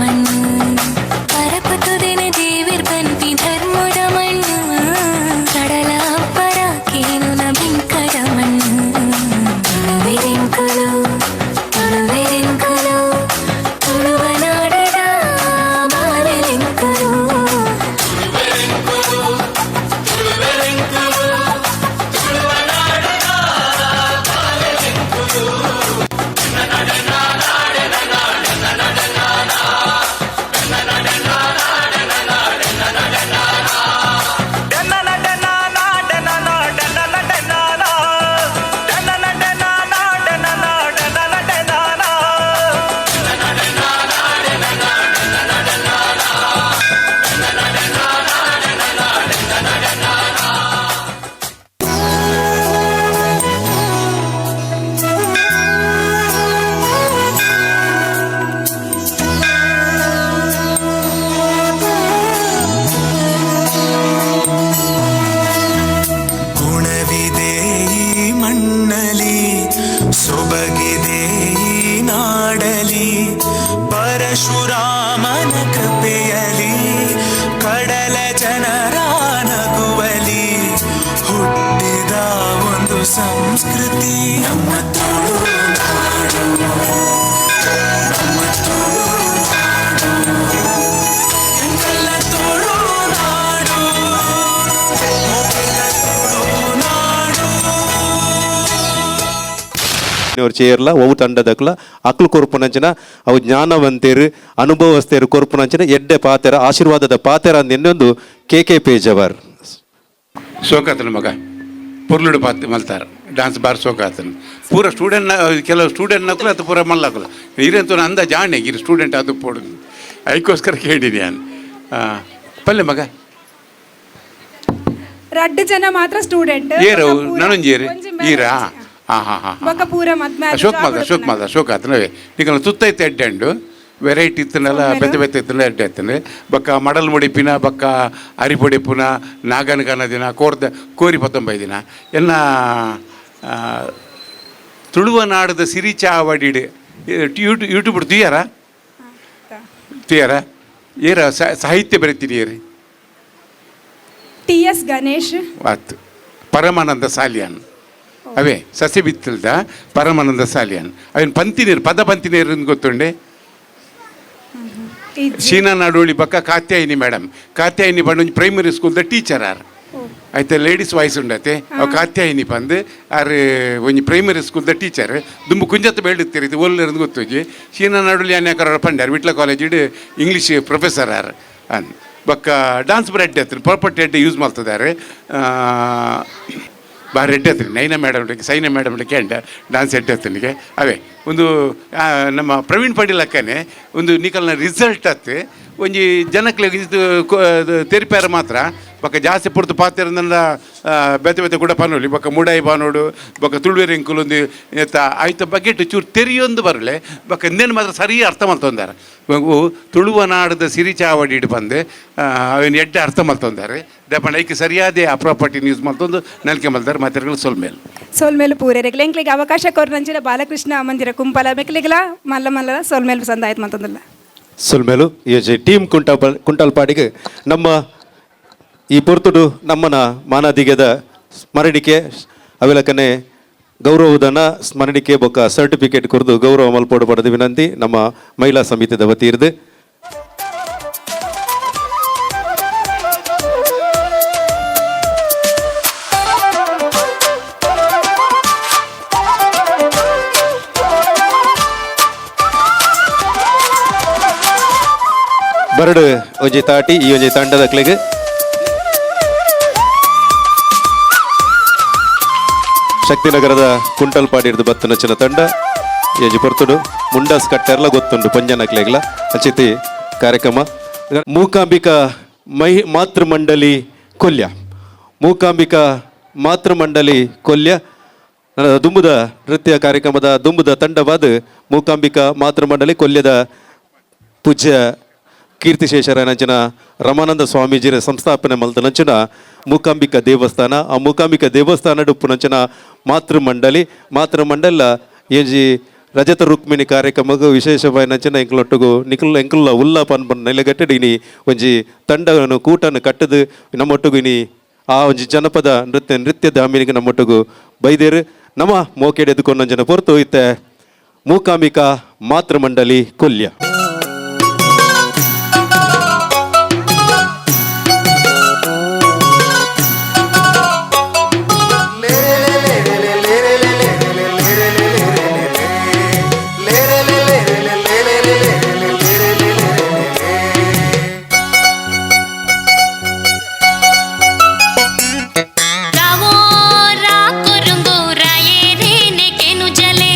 ಮಣ್ಣು ಪರಪು ತುದೆನ ದೇವಿರ್ ಪನ್ಪಿ ಧರ್ಮದ ಮಣ್ಣು ಕಡಲ ಅಬ್ಬರ ಕೇನುನ ಬಿಂಕದ ಮಣ್ಣು ತುಳುವೆರೆಂಕುಲು ತುಳುವೆರೆಂಕುಲು ತುಳುವನಾಡದ ಬಾಲೆಲೆಂಕುಲು. ಗುಣವಿದೆ ಈ ಮಣ್ಣಲಿ, ಸೊಬಗಿದೆ ಈ ನಾಡಲಿ, ಪರಶುರಾಮನ ಕೃಪೆಯಲಿ, ಕಡಲ ಜನರ ನಗುವಲಿ ಹುಟ್ಟಿದ ಒಂದು ಸಂಸ್ಕೃತಿ ನಮ್ಮ ತುಳುನಾಡು, ನಮ್ಮ ತುಳುನಾಡು, ಎಂಕಲ್ನ ತುಳುನಾಡು, ಮೊದಲ ತುಳುನಾಡು. ಅವ್ರು ಚೇರ್ಲ ಒವು ತಂಡದಕ್ಲ ಅಕ್ಲು ಕೊರ್ಪುನಂಚಿನ ಅವು ಜ್ಞಾನವಂತೇರು ಅನುಭವಸ್ಥೇರು ಕೊರ್ಪುನಂಚಿನ ಎಡ್ಡೆ ಪಾತೆರ ಆಶೀರ್ವಾದದ ಪಾತೆರ ಅಂದ್ ಇನ್ನೊಂದು K K Pejawar. ಸೋಕಾತನ ಮಗ ಪೊರ್ಲುಡು ಪಾತ್ ಮಲ್ತಾರ ಡಾನ್ಸ್ ಬಾರ್ ಸೋಕಾತನ ಪೂರ ಸ್ಟೂಡೆಂಟ್ ಕೆಲವು ಸ್ಟೂಡೆಂಟ್ ನಕಲು ಅದು ಪೂರ ಮಲ್ಲಕುಲ ಇರಂತ ಅಂದ ಜಾಣೆ ಇರು ಸ್ಟೂಡೆಂಟ್ ಅದು ಪೋಡು ಐಕೋಸ್ಕರ ಕೇಳಿನಿ ನಾನು ಪಲ್ಲೆ ಮಗ. ರಡ್ಡು ಜನ ಮಾತ್ರ ಸ್ಟೂಡೆಂಟ್. ಏರು ನಾನೊಂಜಿ ಏರು ಈರಾ ಹಾಂ ಹಾಂ ಹಾಂ. ಬೊಕ ಪೂರ ಮದ್ಮೆ. ಅಶೋಕ್ ಮಾದ ಅಶೋಕ್ ಮಾದ ಅಶೋಕ್ ಆತನವೇ ನಿಕಲ್ನ ತುತ್ತೈತೆ ಎಡ್ಡೆ ವೆರೈಟಿ ಇತ್ತನಲ್ಲ, ಬೆತ್ತೆ ಬೆತ್ತೆ ಇತ್ತಲ್ಲ ಎಡ್ಡೆ ಇತ್ತನೆ. ಬೊಕ್ಕ ಮಡಲ್ ಮುಡಿಪಿನ ಬೊಕ್ಕ ಅರಿಪೊಡಿಪುನ ನಾಗನಗನ ದಿನ ಕೋರ್ದ ಕೋರಿ ಪತ್ತೊಂಬೈ ದಿನ ಎನ್ನ ತುಳುವ ನಾಡದ ಸಿರಿ ಚಾವಡಿಡ್ ಯೂಟ್ಯೂಬ್ ಯೂಟ್ಯೂಬ್ ತುಯ್ಯಾರ ತುಯ್ಯಾರ ಏರ ಸಾಹಿತ್ಯ ಬರೀತೀನಿ ಏರಿ. T S Ganesh. ಆತು, ಪರಮಾನಂದ ಸಾಲಿಯಾನ್ ಅವೇ ಸಸಿ ಬಿತ್ತಲ್ದ ಪರಮಾನಂದ ಸಾಲಿಯಾನ್ ಅವೇನು ಪಂತಿ ನೀರು ಪದ ಪಂತಿ ನೀರು ಅಂತ ಗೊತ್ತುಂಡೆ. ಶೀನಾ ನಾಡೋಳಿ ಬಕ್ಕ ಕಾತ್ಯಾಯಿನಿ ಮೇಡಮ್, ಕಾತ್ಯಾಯಿನಿ ಪಂಡ ಒಂಜಿ ಪ್ರೈಮರಿ ಸ್ಕೂಲ್ದ ಟೀಚರ್ ಆರ್ ಆಯ್ತಾ, ಲೇಡೀಸ್ ವಾಯ್ಸ್ ಉಂಡತೆ ಅವು. ಕಾತ್ಯಾಯಿನಿ ಪಂದ್ ಆರ್ ಒಂಜಿ ಪ್ರೈಮರಿ ಸ್ಕೂಲ್ದ ಟೀಚರ್. ದುಂಬು ಕುಂಜತ್ತ ಬೇಡಿತ್ತೀರಿ ಇದು ಒಲ್ಲೆರ್ದು ಗೊತ್ತೋಜಿ. ಶೀನಾ ನಾಡೋಳಿ ಅನ್ಯಾಕರ ಪಂಡ್ಯಾರ್ ವಿಟ್ಲ ಕಾಲೇಜಿಡ್ English professor R an. ಬೊಕ್ಕ ಡಾನ್ಸ್ ಬರ ಎಡ್ಡೆ ಆತ್ರಿ, ಪ್ರಾಪರ್ಟಿ ಎಡ್ಡೆ ಯೂಸ್ ಮಾಡ್ತಿದ್ದಾರೆ ಬಾರಿ ಎಡ್ಡೆ ಆತ್ರಿ. ನೈನಾ ಮೇಡಮ್ ಸೈನಾ ಮೇಡಮ್ ಕೇಂಡ ಡಾನ್ಸ್ ಎಡ್ಡೆ ಆತನಿಗೆ ಅವೇ ಒಂದು ನಮ್ಮ ಪ್ರವೀಣ್ ಪಾಟೀಲ್ ಅಕ್ಕನೆ ಒಂದು ನಿಕಲ್ನ ರಿಸಲ್ಟ್ ಅತ್ತೆ ಒಂಜಿ ಜನಕ್ಲೆಗ್ ಇದು ತೆರಿಪಾರ ಮಾತ್ರ. ಬೊಕ್ಕ ಜಾಸ್ತಿ ಪುರ್ತು ಪಾತೆರಂದ ಬೇತೆ ಬೇತೆ ಕೂಡ ಪನೋಲಿ ಬೊಕ್ಕ ಮುಡಾಯಿ ಪಾನೋಡು ಬೊಕ್ಕ ತುಳುವೆರೆಂಕುಲು ಒಂದು ಏತ ಆಯ್ತ ಬಗೆಟ್ ಚೂರು ತೆರಿಯೊಂದು ಬರಲೆ. ಬೊಕ್ಕ ಇನ್ನೇನು ಮಾತ್ರ ಸರಿ ಅರ್ಥ ಮಲ್ತೊಂದಾರೆ ತುಳುವ ನಾಡದ ಸಿರಿ ಚಾವಡಿ ಬಂದು ಅವನ್ ಎಡ್ಡೆ ಅರ್ಥ ಮಲ್ತೊಂದಾರೆ ದಪ್ಪಂಡ ಐಕ್ ಸರಿಯಾದ ಆ ಪ್ರಾಪರ್ಟಿ ಯೂಸ್ ಮಲ್ತೊಂದು ನಲ್ಕೆ ಮಲ್ತಾರೆ ಮಾತೆರ್ಗಳು ಸೊಲ್ಮೇಲೆ. ಸೋಲ್ಮೇಲು ಪೂರೇರೆಗ್ಲ ಎಂಕ್ಲೆಗ್ ಅವಕಾಶ ಕೊರ್ನಂಚಿನ ಬಾಲಕೃಷ್ಣ ಮಂದಿರ ಕುಂಪಲ ಮೆಕ್ಲೆಗ್ಲ ಮಲ್ಲ ಮಲ್ಲ ಸೋಲ್ಮೇಲು ಸಂದಾಯ್ತು ಮಂತಂದಲ್ಲ. ಸೊಲ್ಮೇಲು ಈ ಟೀಮ್ ಕುಂಟಾಲ್ಪಾಡಿಗೆ ನಮ್ಮ ಈ ಪೊರ್ತುಡು ನಮ್ಮನ ಮಾನಾದಿಗೆದ ಸ್ಮರಣಿಕೆ ಅವಿಲಕನೆ ಗೌರವಧನ ಸ್ಮರಣಿಕೆ ಬೊಕ್ಕ ಸರ್ಟಿಫಿಕೇಟ್ ಕೊರದು ಗೌರವ ಮಲ್ಪೋಡು ಪಡೆದ ವಿನಂತಿ ನಮ್ಮ ಮಹಿಳಾ ಸಮಿತಿದ ವತಿ ಇರ್ದು. ಬರಡು ಒಂಜಿ ತಾಟಿ ಈ ಒಂಜಿ ತಂಡದಕ್ಲೆಗ್ ಶಕ್ತಿನಗರದ ಕುಂಟಲ್ಪಾಡಿರ್ದು ಬತ್ತನಚಿನ ತಂಡ ಏಜಿ ಪೊರ್ತುಡು ಮುಂಡಾಸ್ ಕಟ್ಟೆರ್ಲ ಗೊತ್ತುಂಡು ಪಂಜನಕ್ಲೆಗ್ಲ ಅಚಿತಿ ಕಾರ್ಯಕ್ರಮ. ಮೂಕಾಂಬಿಕಾ ಮೈ ಮಾತೃಮಂಡಲಿ ಕೊಲ್ಯ, ಮೂಕಾಂಬಿಕಾ ಮಾತೃಮಂಡಲಿ ಕೊಲ್ಯ ದುಂಬುದ ನೃತ್ಯ ಕಾರ್ಯಕ್ರಮದ ದುಂಬುದ ತಂಡವಾದ ಮೂಕಾಂಬಿಕಾ ಮಾತೃಮಂಡಲಿ ಕೊಲ್ಯದ ಪೂಜ್ಯ ಕೀರ್ತಿಶೇಷರ ನಂಚಿನ ರಮಾನಂದ ಸ್ವಾಮೀಜಿರ ಸಂಸ್ಥಾಪನೆ ಮಲ್ತನಂಚಿನ ಮೂಕಾಂಬಿಕಾ ದೇವಸ್ಥಾನ. ಆ ಮೂಕಾಂಬಿಕಾ ದೇವಸ್ಥಾನ ಉಪ್ಪುನಂಚಿನ ಮಾತೃಮಂಡಲಿ ಮಾತೃಮಂಡಲ ಏಜಿ ರಜತ ರುಕ್ಮಿಣಿ ಕಾರ್ಯಕ್ರಮಗ್ ವಿಶೇಷವಾಯಿನಂಚಿನ ಎಂಕ್ಲೊಟ್ಟುಗು ನಿಕುಲ್ ಎಂಕುಲ್ಲ ಉಲ್ಲ ಪನ್ ನೆಲೆಗಟ್ಟೆಡ್ ಇನಿ ಒಂಜಿ ತಂಡವನ್ನು ಕೂಟನ್ನು ಕಟ್ಟದು ನಮ್ಮೊಟ್ಟುಗು ಇನಿ ಆ ಒಂಜಿ ಜನಪದ ನೃತ್ಯ ನೃತ್ಯದ ಅಮೀನಿಗೆ ನಮ್ಮೊಟ್ಟುಗು ಬೈದೇರು. ನಮ್ಮ ಮೋಕೆಡ್ ಎದ್ಕೊಂಡಂಜನ ಪೊರ್ತು ಇತ್ತೆ ಮೂಕಾಂಬಿಕಾ ಮಾತೃಮಂಡಲಿ ಕೊಲ್ಯ. ರಾವೋ ರಾ ಕೊರುಂಗು ರಾಯೇರೇನೆ ಕೆನು ಜಲೆ.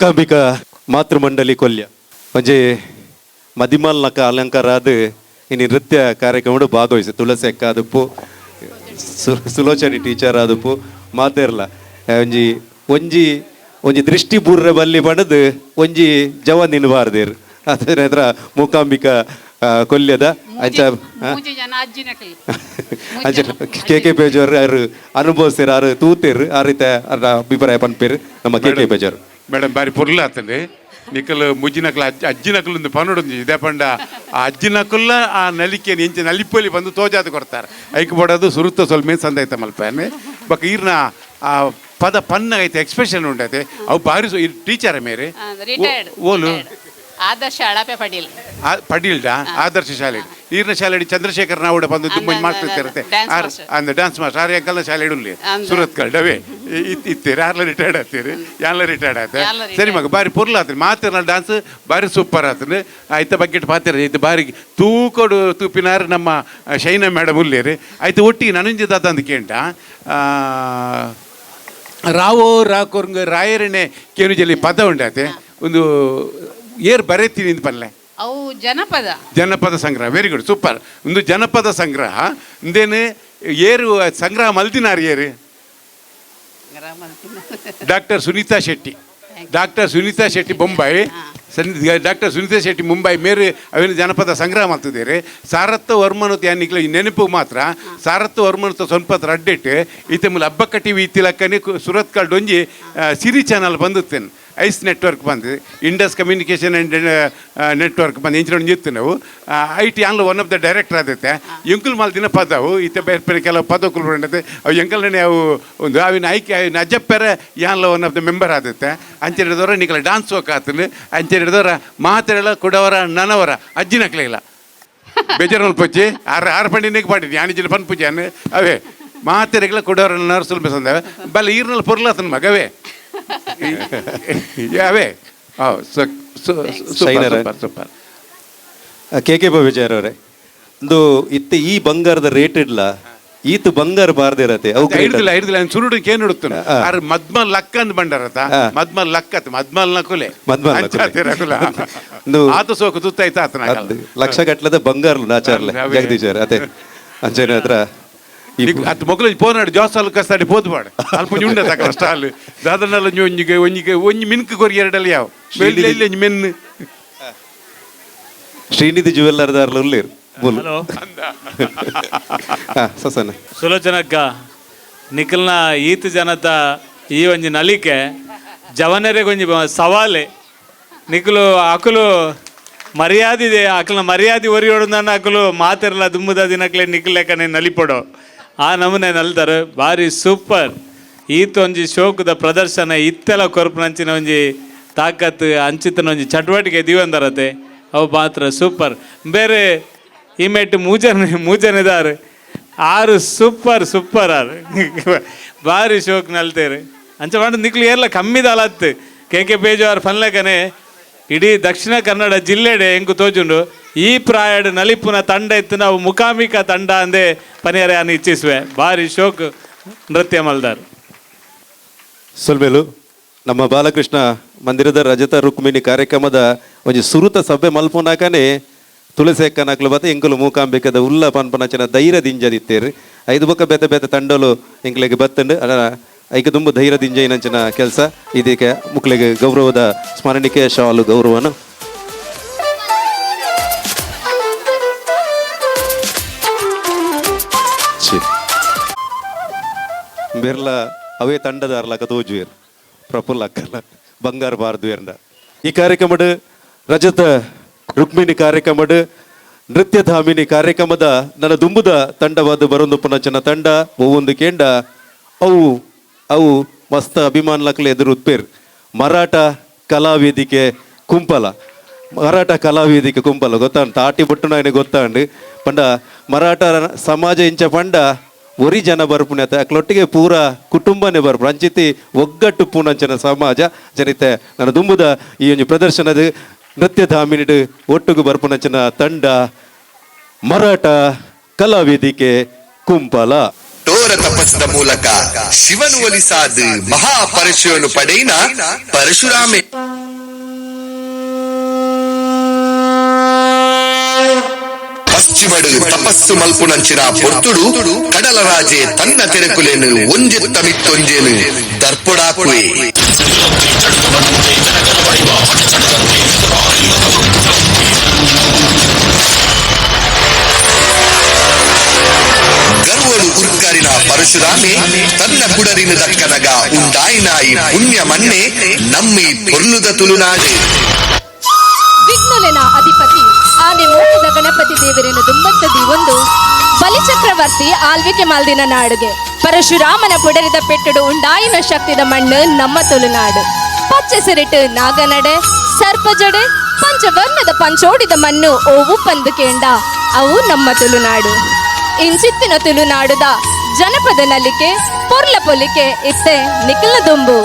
Mookambika ಮಾತೃಮಂಡಲಿ ಕೊಲ್ಯ ಒಂಜಿ ಮದಿಮಲ್ನಕ ಅಲಂಕಾರ ಆದ್ ಇನಿ ನೃತ್ಯ ಕಾರ್ಯಕ್ರಮಡ್ ಭಾಗವಹಿಸಿ ತುಳಸಿ ಅಕ್ಕ ಆದುಪ್ಪು, ಸುಲೋಚನಿ ಟೀಚರ್ ಆದುಪ್ಪು, ಮಾತೆರ್ಲ ಒಂಜಿ ಒಂಜಿ ಒಂಜಿ ದೃಷ್ಟಿ ಬೂರ್ರೆ ಬಲ್ಲಿ ಪಂಡದು ಒಂಜಿ ಜವನ್ ಬಾರ್ದೇರ್ ಅದರ ಮೂಕಾಂಬಿಕಾ ಕೊಲ್ಯದ ಅಂಚ ಅಂಚ ಕೆ ಕೆ ಪೇಜೋರ್ ಆರು ಅನುಭವಿಸ್ತೀರ, ಆರು ತೂತೇರು, ಆ ರೀತಿ ಅರ್ನ ಅಭಿಪ್ರಾಯ ಪನ್ಪೇರು ನಮ್ಮ ಕೆ ಕೆ ಪೇಜೋರ್. ಮೇಡಮ್ ಬಾರಿ ಪೊರ್ಲಾತಂడి ನಿಕಲ್ ಮುಜ್ಜಿನಕಲ್ ಅಜ್ಜಿನಕಲ್ ಪನೊಡು ಇದೇ ಪಂಡ ಆ ಅಜ್ಜಿನಕುಲ್ಲ ಆ ನಲಿಕೆ ಎಂಚ ನಲಿಪೊಲಿ ಬಂದು ತೋಜಾದ ಕೊಡ್ತಾರೆ ಐಕ್ ಬೋಡೋದು ಸುರುತ್ತ ಸೊಲ್ಮೆ ಸಂದೈತ ಮಲ್ಪನೆ ಬೊಕ್ಕ ಈರ್ನ ಆ ಪದ ಪನ್ನ ಐತೆ ಎಕ್ಸ್ಪ್ರೆಷನ್ ಉಂಡೈತೆ ಅವು ಬಾರಿ ಟೀಚರ್ ಮೇರೆ ಓಲು ಆದರ್ಶ ಅಳಪೆ ಪಡೀಲ್ ಪಡೀಲ್ಡ ಆದರ್ಶ ಶಾಲೆ ಈರ್ನ ಶಾಲೆ ಚಂದ್ರಶೇಖರ್ ನಾವುಡ ಬಂದು ತುಂಬ ಮಾಸ್ಟರ್ ಅಂದ ಡ್ಯಾನ್ಸ್ ಮಾಸ್ಟರ್ ಆರ್ ಅಂಕಲ್ನ ಶಾಲೆ ಇಡುಲ್ಲಿ ಸೂರತ್ ಕಲ್ಡವೇ ಇತ್ತೀರಿ ಆರ್ಲ ರಿಟೈರ್ಡ್ ಆಗ್ತೀರಿ ಯಾನ್ಲ ರಿಟೈರ್ಡ್ ಆಯ್ತು. ಸರಿ ಮಗ ಬಾರಿ ಪೊರ್ಲು ಆತ್ರಿ ಮಾತಿನ ಡ್ಯಾನ್ಸ್ ಬಾರಿ ಸೂಪರ್ ಆತನ ಆಯ್ತ ಬಗ್ಗೆಟ್ ಪಾತಿರ ಐತೆ ಬಾರಿ ತೂಕೊಡು ತೂಪಿನಾರು ನಮ್ಮ ಶೈನಾ ಮೇಡಮ್ ಉಲ್ಲೇರಿ ಆಯ್ತು ಒಟ್ಟಿಗೆ ನನಂಜಿ ದಾದ ಕೇಂಟ ರಾವೋ ರಾಕೋರ್ಂಗ ರಾಯರಣೆ ಕೇನುಜಲ್ಲಿ ಪದ ಉಂಡಾತೆ ಒಂದು ಏರ್ ಬರೆತೀನಿ ಅಂತ ಪಲ್ಲೆ ಅವು ಜನಪದ ಜನಪದ ಸಂಗ್ರಹ very good super ಒಂದು ಜನಪದ ಸಂಗ್ರಹ ಇಂದೇನು ಏರು ಸಂಗ್ರಹ ಮಲ್ದಿನಾರು ಏರು doctor Sunita Shetty, doctor Sunita Shetty Bombay, doctor Sunita Shetty Mumbai ಮೇರೆ ಅವೇನು ಜನಪದ ಸಂಗ್ರಹ ಮಾಡ್ತಿದ್ದೀರಿ. ಸಾರತ್ತ ವರ್ಮನತ್ ಯಾನಿಗ್ಲ ಈ ನೆನಪು ಮಾತ್ರ ಸಾರತ್ತ ವರ್ಮನತ ಸ್ವಲ್ಪ ರಡ್ಡೆಟ್ಟು ಈತ ಮೂಲ ಹಬ್ಬಕ್ಕ ಟಿ ವಿ ಇತ್ತಿಲಕ್ಕನೆ ಸುರತ್ ಕಾರ್ಡ್ ಒಂಜಿ ಸಿರಿ ಚಾನಲ್ ಬಂದುತ್ತೇನೆ ಐಸ್ ನೆಟ್ವರ್ಕ್ ಬಂದು Indus communication and network ಬಂದು ಇಂಚಿನ ಒಂಜಿ ಇತ್ತು ನಾವು I T ಆನ್ಲ one of the director ಆದೈತೆ ಎಂಕುಲ್ ಮಾಲ್ ದಿನ ಪದವು ಈತ ಬೇರೆ ಬೇರೆ ಕೆಲವು ಪದಕುಲು ಬಂದತೆ ಅವು ಎಂಕಲ್ನೇ ಅವು ಒಂದು ಅವಿನ ಐಕೆ ಅವಿನ ಅಜ್ಜಪ್ಪೆರೆ ಯಾನ್ಲ one of the member ಆದೈತೆ ಅಂಚೆ ಹಿಡಿದವರ ನಿಕಲ ಡಾನ್ಸ್ ಹೋಗಾತನು ಅಂಚೆ ಹಿಡಿದವರ ಮಾತೆಲ್ಲ ಕೊಡವರ ನನವರ ಅಜ್ಜಿನ ಇಲ್ಲ ಬೇಜಾರು ಪಚ್ಚಿ ಆರು ಆರು ಪಂಡಿನಿಗೆ ಪಾಡಿ ಯಾನಿಜಿನ ಪನ್ ಪೂಜೆ ಅವೇ ಮಾತೆರೆಗಳ ಕೊಡವರ ನನವರ ಸುಲಭ ಸಂದವೆ ಬಲ್ಲ ಈರ್ನಲ್ಲಿ ಪೊರ್ಲಾತನ ಮಗವೇ ಯಾವೇ super super. K K ವಿಜಯರವರೇ ಅವರೇ ಒಂದು ಇತ್ತೆ ಈ ಬಂಗಾರದ ರೇಟ್ ಇಡ್ಲ ಈತ ಬಂಗಾರ ಬಾರ್ದಿರತ್ತೆ ಅವು ಹಿಡ್ದಿಲ್ಲ ಹಿಡ್ದಿಲ್ಲ ಸುರುಡು ಏನ್ ಹಿಡುತ್ತಾನೆ ಆರ್ ಮದ್ಮಲ್ ಲಕ್ಕ ಅಂದ್ ಬಂಡಾರತ ಮದ್ಮಲ್ ಲಕ್ಕತ್ ಮದ್ಮಲ್ ನಕುಲೆ ಆತ ಸೋಕು ತುತ್ತಾಯ್ತು ಆತನ ಲಕ್ಷ ಗಟ್ಟಲದ ಬಂಗಾರ ನಾಚಾರ್ಲೆ ಜಗದೀಶ್ ಅದೇ ಅಂಚನೆ ಹತ್ರ ಅತ್ ಮೊಗಲು ಪೋನಾಡು ಜೋಸಾಲು ಕಸ್ತಾಡಿ ಪೋದು ಬಾಡ ಅಲ್ಪ ಉಂಡ ತಕಲ ಸ್ಟಾಲ್ ದಾದನಲ್ಲ ಒಂಜಿಗೆ ಒಂಜಿಗೆ ಒಂಜಿ ಮಿನ್ಕ್ ಕೊರಿ ಎರಡಲ್ಲಿ ಯಾವ ಇಲ್ಲ ಮೆನ್ನು ಶ್ರೀನಿಧಿ ಜುವೆಲ್ಲರ್ ದಾರ್ಲ ಉಲ್ಲೇರು ಹಲೋ ಸಸನ ಸುಲೋಚನಕ್ಕ ನಿಖಲ್ನ ಈತ ಜನತ ಈ ಒಂಜಿ ನಲಿಕೆ ಜವನರಿಗೆ ಒಂಜಿ ಸವಾಲೆ ನಿಖಲು ಅಕಲು ಮರ್ಯಾದಿದೆ ಅಕಲ್ನ ಮರ್ಯಾದೆ ಒರಿಯೋಡು ನನ್ನ ಅಕಲು ಮಾತಿರಲ್ಲ ದುಮ್ಮದ ದಿನಕ್ಲೆ ನಿಖಲ್ ನಲಿಪಡೋ ಆ ನಮೂನೆ ನಲ್ತಾರೆ ಭಾರಿ ಸೂಪರ್ ಈತ ಒಂಜಿ ಶೋಕದ ಪ್ರದರ್ಶನ ಇತ್ತೆಲ್ಲ ಕೊರ್ಪುನಂಚಿನ ಒಂಜಿ ತಾಕತ್ ಅಂಚಿತನ ಒಂಜಿ ಚಟುವಟಿಕೆ ದೀವಂದರತೆ ಅವು ಮಾತ್ರ ಸೂಪರ್ ಬೇರೆ ಈ ಮೆಟ್ಟು ಮೂಜನೆದಾರು ಆರು ಸೂಪರ್ ಸೂಪರ್ ಆರು ಭಾರಿ ಶೋಕ್ ನಲ್ತೇರು ಅಂಚ ಪಂಡ ನಿಕ್ಲು ಏರ್ಲ ಕಮ್ಮಿದಾಲತ್ತು K K page ಆರ್ ಫನ್ಲಕನೆ ಇಡೀ ದಕ್ಷಿಣ ಕನ್ನಡ ಜಿಲ್ಲೆಡೆ ಎಂಕು ತೋಜುಂಡು ಈ ಪ್ರಾಯಡ್ ನಲಿಪುನ ತಂಡ ಇತ್ತು ನಾವು ಮುಖಾಮಿಕ ತಂಡ ಅಂದೇ ಪನಿಯರೆ ಅನ್ನು ಇಚ್ಛಿಸುವೆ ಭಾರಿ ಶೋಕ್ ನೃತ್ಯ ಮಲ್ದಾರ್. ಸೊಲ್ಬೇಲು ನಮ್ಮ ಬಾಲಕೃಷ್ಣ ಮಂದಿರದ ರಜತ ರುಕ್ಮಿಣಿ ಕಾರ್ಯಕ್ರಮದ ಒಂಜಿ ಸುರುತ ಸಭೆ ಮಲ್ಪುನಾಕನೆ ತುಳಸಿ ಅಕ್ಕನಕ್ಲು ಬತ್ತ ಎಂಕುಲು ಮೂಕಾಂಬಿಕದ ಉಲ್ಲ ಪನ್ಪನಚನ ಧೈರ್ಯ ದಿಂಜದಿತ್ತೇರು ಐದು ಬೊಕ್ಕ ಬೇತೆ ಬೇತೆ ತಂಡಲು ಎಂಕ್ಲೆಗ್ ಬತ್ತಂಡು ಐಕ ದುಂಬು ಧೈರ್ಯ ದಿಂಜೈನಂಚಿನ ಕೆಲಸ ಇದಕ್ಕೆ ಮುಕ್ಲೆಗ್ ಗೌರವದ ಸ್ಮರಣಿಕೆ ಶಾಲು ಗೌರವನು. ಬೆರ್ಲ ಅವೇ ತಂಡದ ಅರ್ಲಕ ತೋಜುವೇರ್ ಪ್ರಫುಲ್ ಅಕ್ಕಲ ಬಂಗಾರ ಬಾರ್ದುವೇರ್ನ ಈ ಕಾರ್ಯಕ್ರಮಡ್ ರಜತ ರುಕ್ಮಿಣಿ ಕಾರ್ಯಕ್ರಮಡ್ ನೃತ್ಯ ಧಾಮಿನಿ ಕಾರ್ಯಕ್ರಮದ ನನ್ನ ದುಂಬುದ ತಂಡವಾದ ಬರೊಂದು ಪುನಚನ ತಂಡ ಒವ್ವೊಂದು ಕೇಂಡ ಅವು ಅವು ಮಸ್ತ್ ಅಭಿಮಾನಲಕ್ಲೆ ಎದುರು ಉತ್ಪೇರ್ ಮರಾಠ ಕಲಾವೇದಿಕೆ ಕುಂಪಲ ಮರಾಠ ಕಲಾವೇದಿಕೆ ಕುಂಪಲ ಗೊತ್ತಾಂಡ್ ತಾಟಿ ಬೊಟ್ಟು ನಾಯನ ಗೊತ್ತಾಂಡ್ ಪಂಡ ಮರಾಠ ಸಮಾಜ ಇಂಚ ಪಂಡ ಒರಿ ಜನ ಬರ್ಪುಣೆ ಅಕ್ಲೊಟ್ಟಿಗೆ ಪೂರ ಕುಟುಂಬನೇ ಬರ್ಪುಣ ಅಂಚಿತಿ ಒಗ್ಗಟ್ಟು ಪೂನಂಚನ ಸಮಾಜ ಜನಿತೆ ನನ್ನ ದುಂಬುದ ಈ ಒಂಜಿ ಪ್ರದರ್ಶನದ ನೃತ್ಯ ಧಾಮಿನಿಡು ಒಟ್ಟುಗು ಬರ್ಪುನಂಚಿನ ತಂಡ ಮರಾಠ ಕಲಾವೇದಿಕೆ ಕುಂಪಲ. ಟೋರ ತಪಸ್ಸದ ಮೂಲಕ ಶಿವನು ಒಲಿಸಾದ ಮಹಾಪರಶುವನ್ನು ಪಡೆಯಿನ ಪರಶುರಾಮೆ. ಪಶ್ಚಿಮಡು ತಪಸ್ಸು ಮಲ್ಪುನಂಚಿನ ಪೊರ್ತುಡು ಕಡಲ ರಾಜೆ ತನ್ನ ತೆರಕುಲೇನು ಒಂಜೆತ್ತ ಮಿತ್ತೊಂಜೇನು ದರ್ಪೊಡಾಕುವೆ. ಗರ್ವಡು ಉರ್ಕಾರಿನ ಪರಶುರಾಮೆ ತನ್ನ ಕುಡರಿನ ದಕ್ಕನಗ ಉಂಡಾಯಿನಾಯಿ ಪುಣ್ಯ ಮನ್ನೆ ನಮ್ಮಿ ಪೊರ್ಲುದ ತುಳುನಾಡೆ. ವಿಘ್ನಲೆನ ಅಧಿಪತಿ ಆನೆ ಮೋಹದ ಗಣಪತಿ ದೇವರಿನ ದುಂಬತ್ತದಿ ಒಂದು ಬಲಿಚಕ್ರವರ್ತಿ ಆಳ್ವಿಕೆ ಮಾಲ್ದಿನ ನಾಡುಗೆ ಪರಶುರಾಮನ ಪುಡರಿದ ಪೆಟ್ಟುಡು ಉಂಡಾಯಿನ ಶಕ್ತಿದ ಮಣ್ಣು ನಮ್ಮ ತುಳುನಾಡು. ಪಚ್ಚೆ ಸಿರಿಟು ನಾಗನಡೆ ಸರ್ಪಜಡೆ ಪಂಚವರ್ಣದ ಪಂಚೋಡಿದ ಮಣ್ಣು ಓವು ಪಂದು ಕೇಂಡ ಅವು ನಮ್ಮ ತುಳುನಾಡು. ಇಂಚಿತ್ತಿನ ತುಳುನಾಡುದ ಜನಪದ ನಲಿಕೆ ಪೊರ್ಲ ಪೊಲಿಕೆ ಇತ್ತೆ ನಿಖಿಲ ದುಂಬು.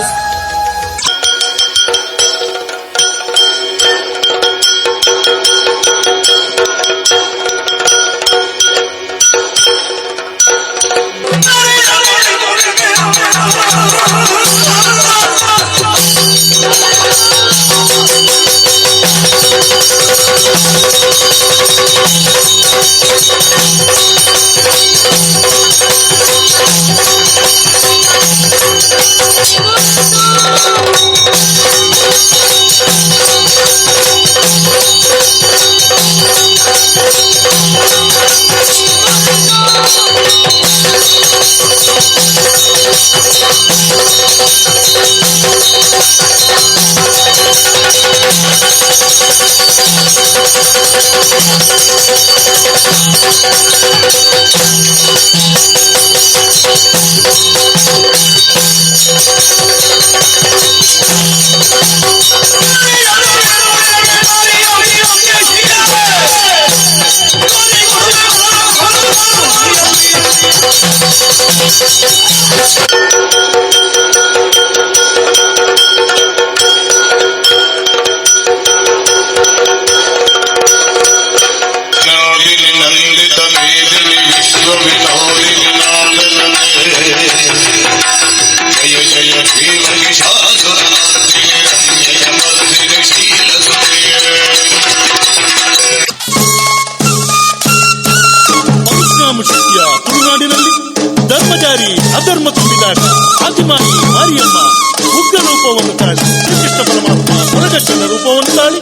ಪರಶುರಾಮ ಶಕ್ತಿಯ ತುಳುನಾಡಿನಲ್ಲಿ ಧರ್ಮಜಾರಿ ಅಧರ್ಮ ತುಂಬಿದಾಗ ಆದಿಮಾಯಿ ಮಾರಿಯಮ್ಮ ಉಗ್ರ ರೂಪವನ್ನು ತಾಳಿ ಶ್ರೀಕೃಷ್ಣ ಪರಮಾತ್ಮ ಹೊರಗಟ್ಟನ ರೂಪವನ್ನು ತಾಳಿ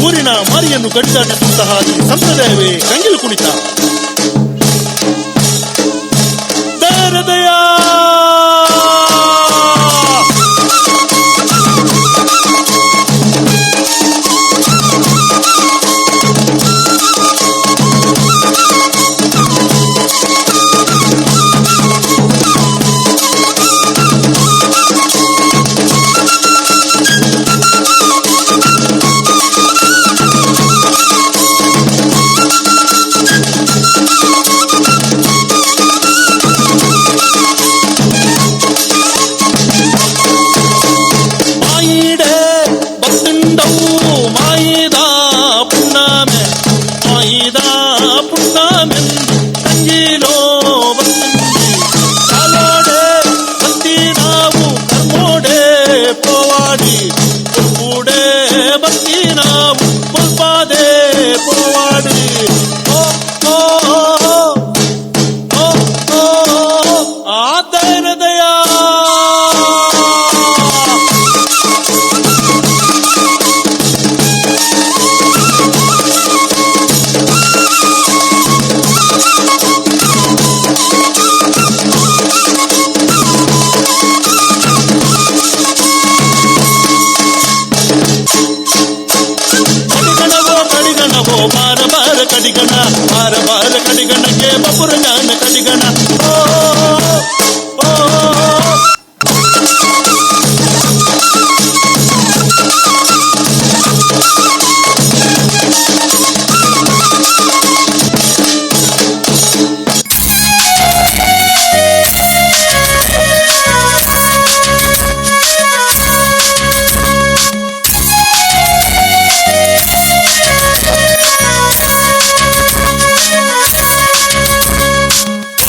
ಊರಿನ ಮಾರಿಯನ್ನು ಕಡಿದಾಟಿಸುವಂತಹ ಈ ಸಂಪ್ರದಾಯವೇ ಕಂಗಿಲು ಕುಣಿತ. ದರದಯಾ ಕಡಿಗಣ ಬಾರ ಬಾರ ಕಡಿಗಣಕ್ಕೆ ಬಪುರ ಜ್ಞಾನ ಕಡಿಗಣ ಓ ಓ.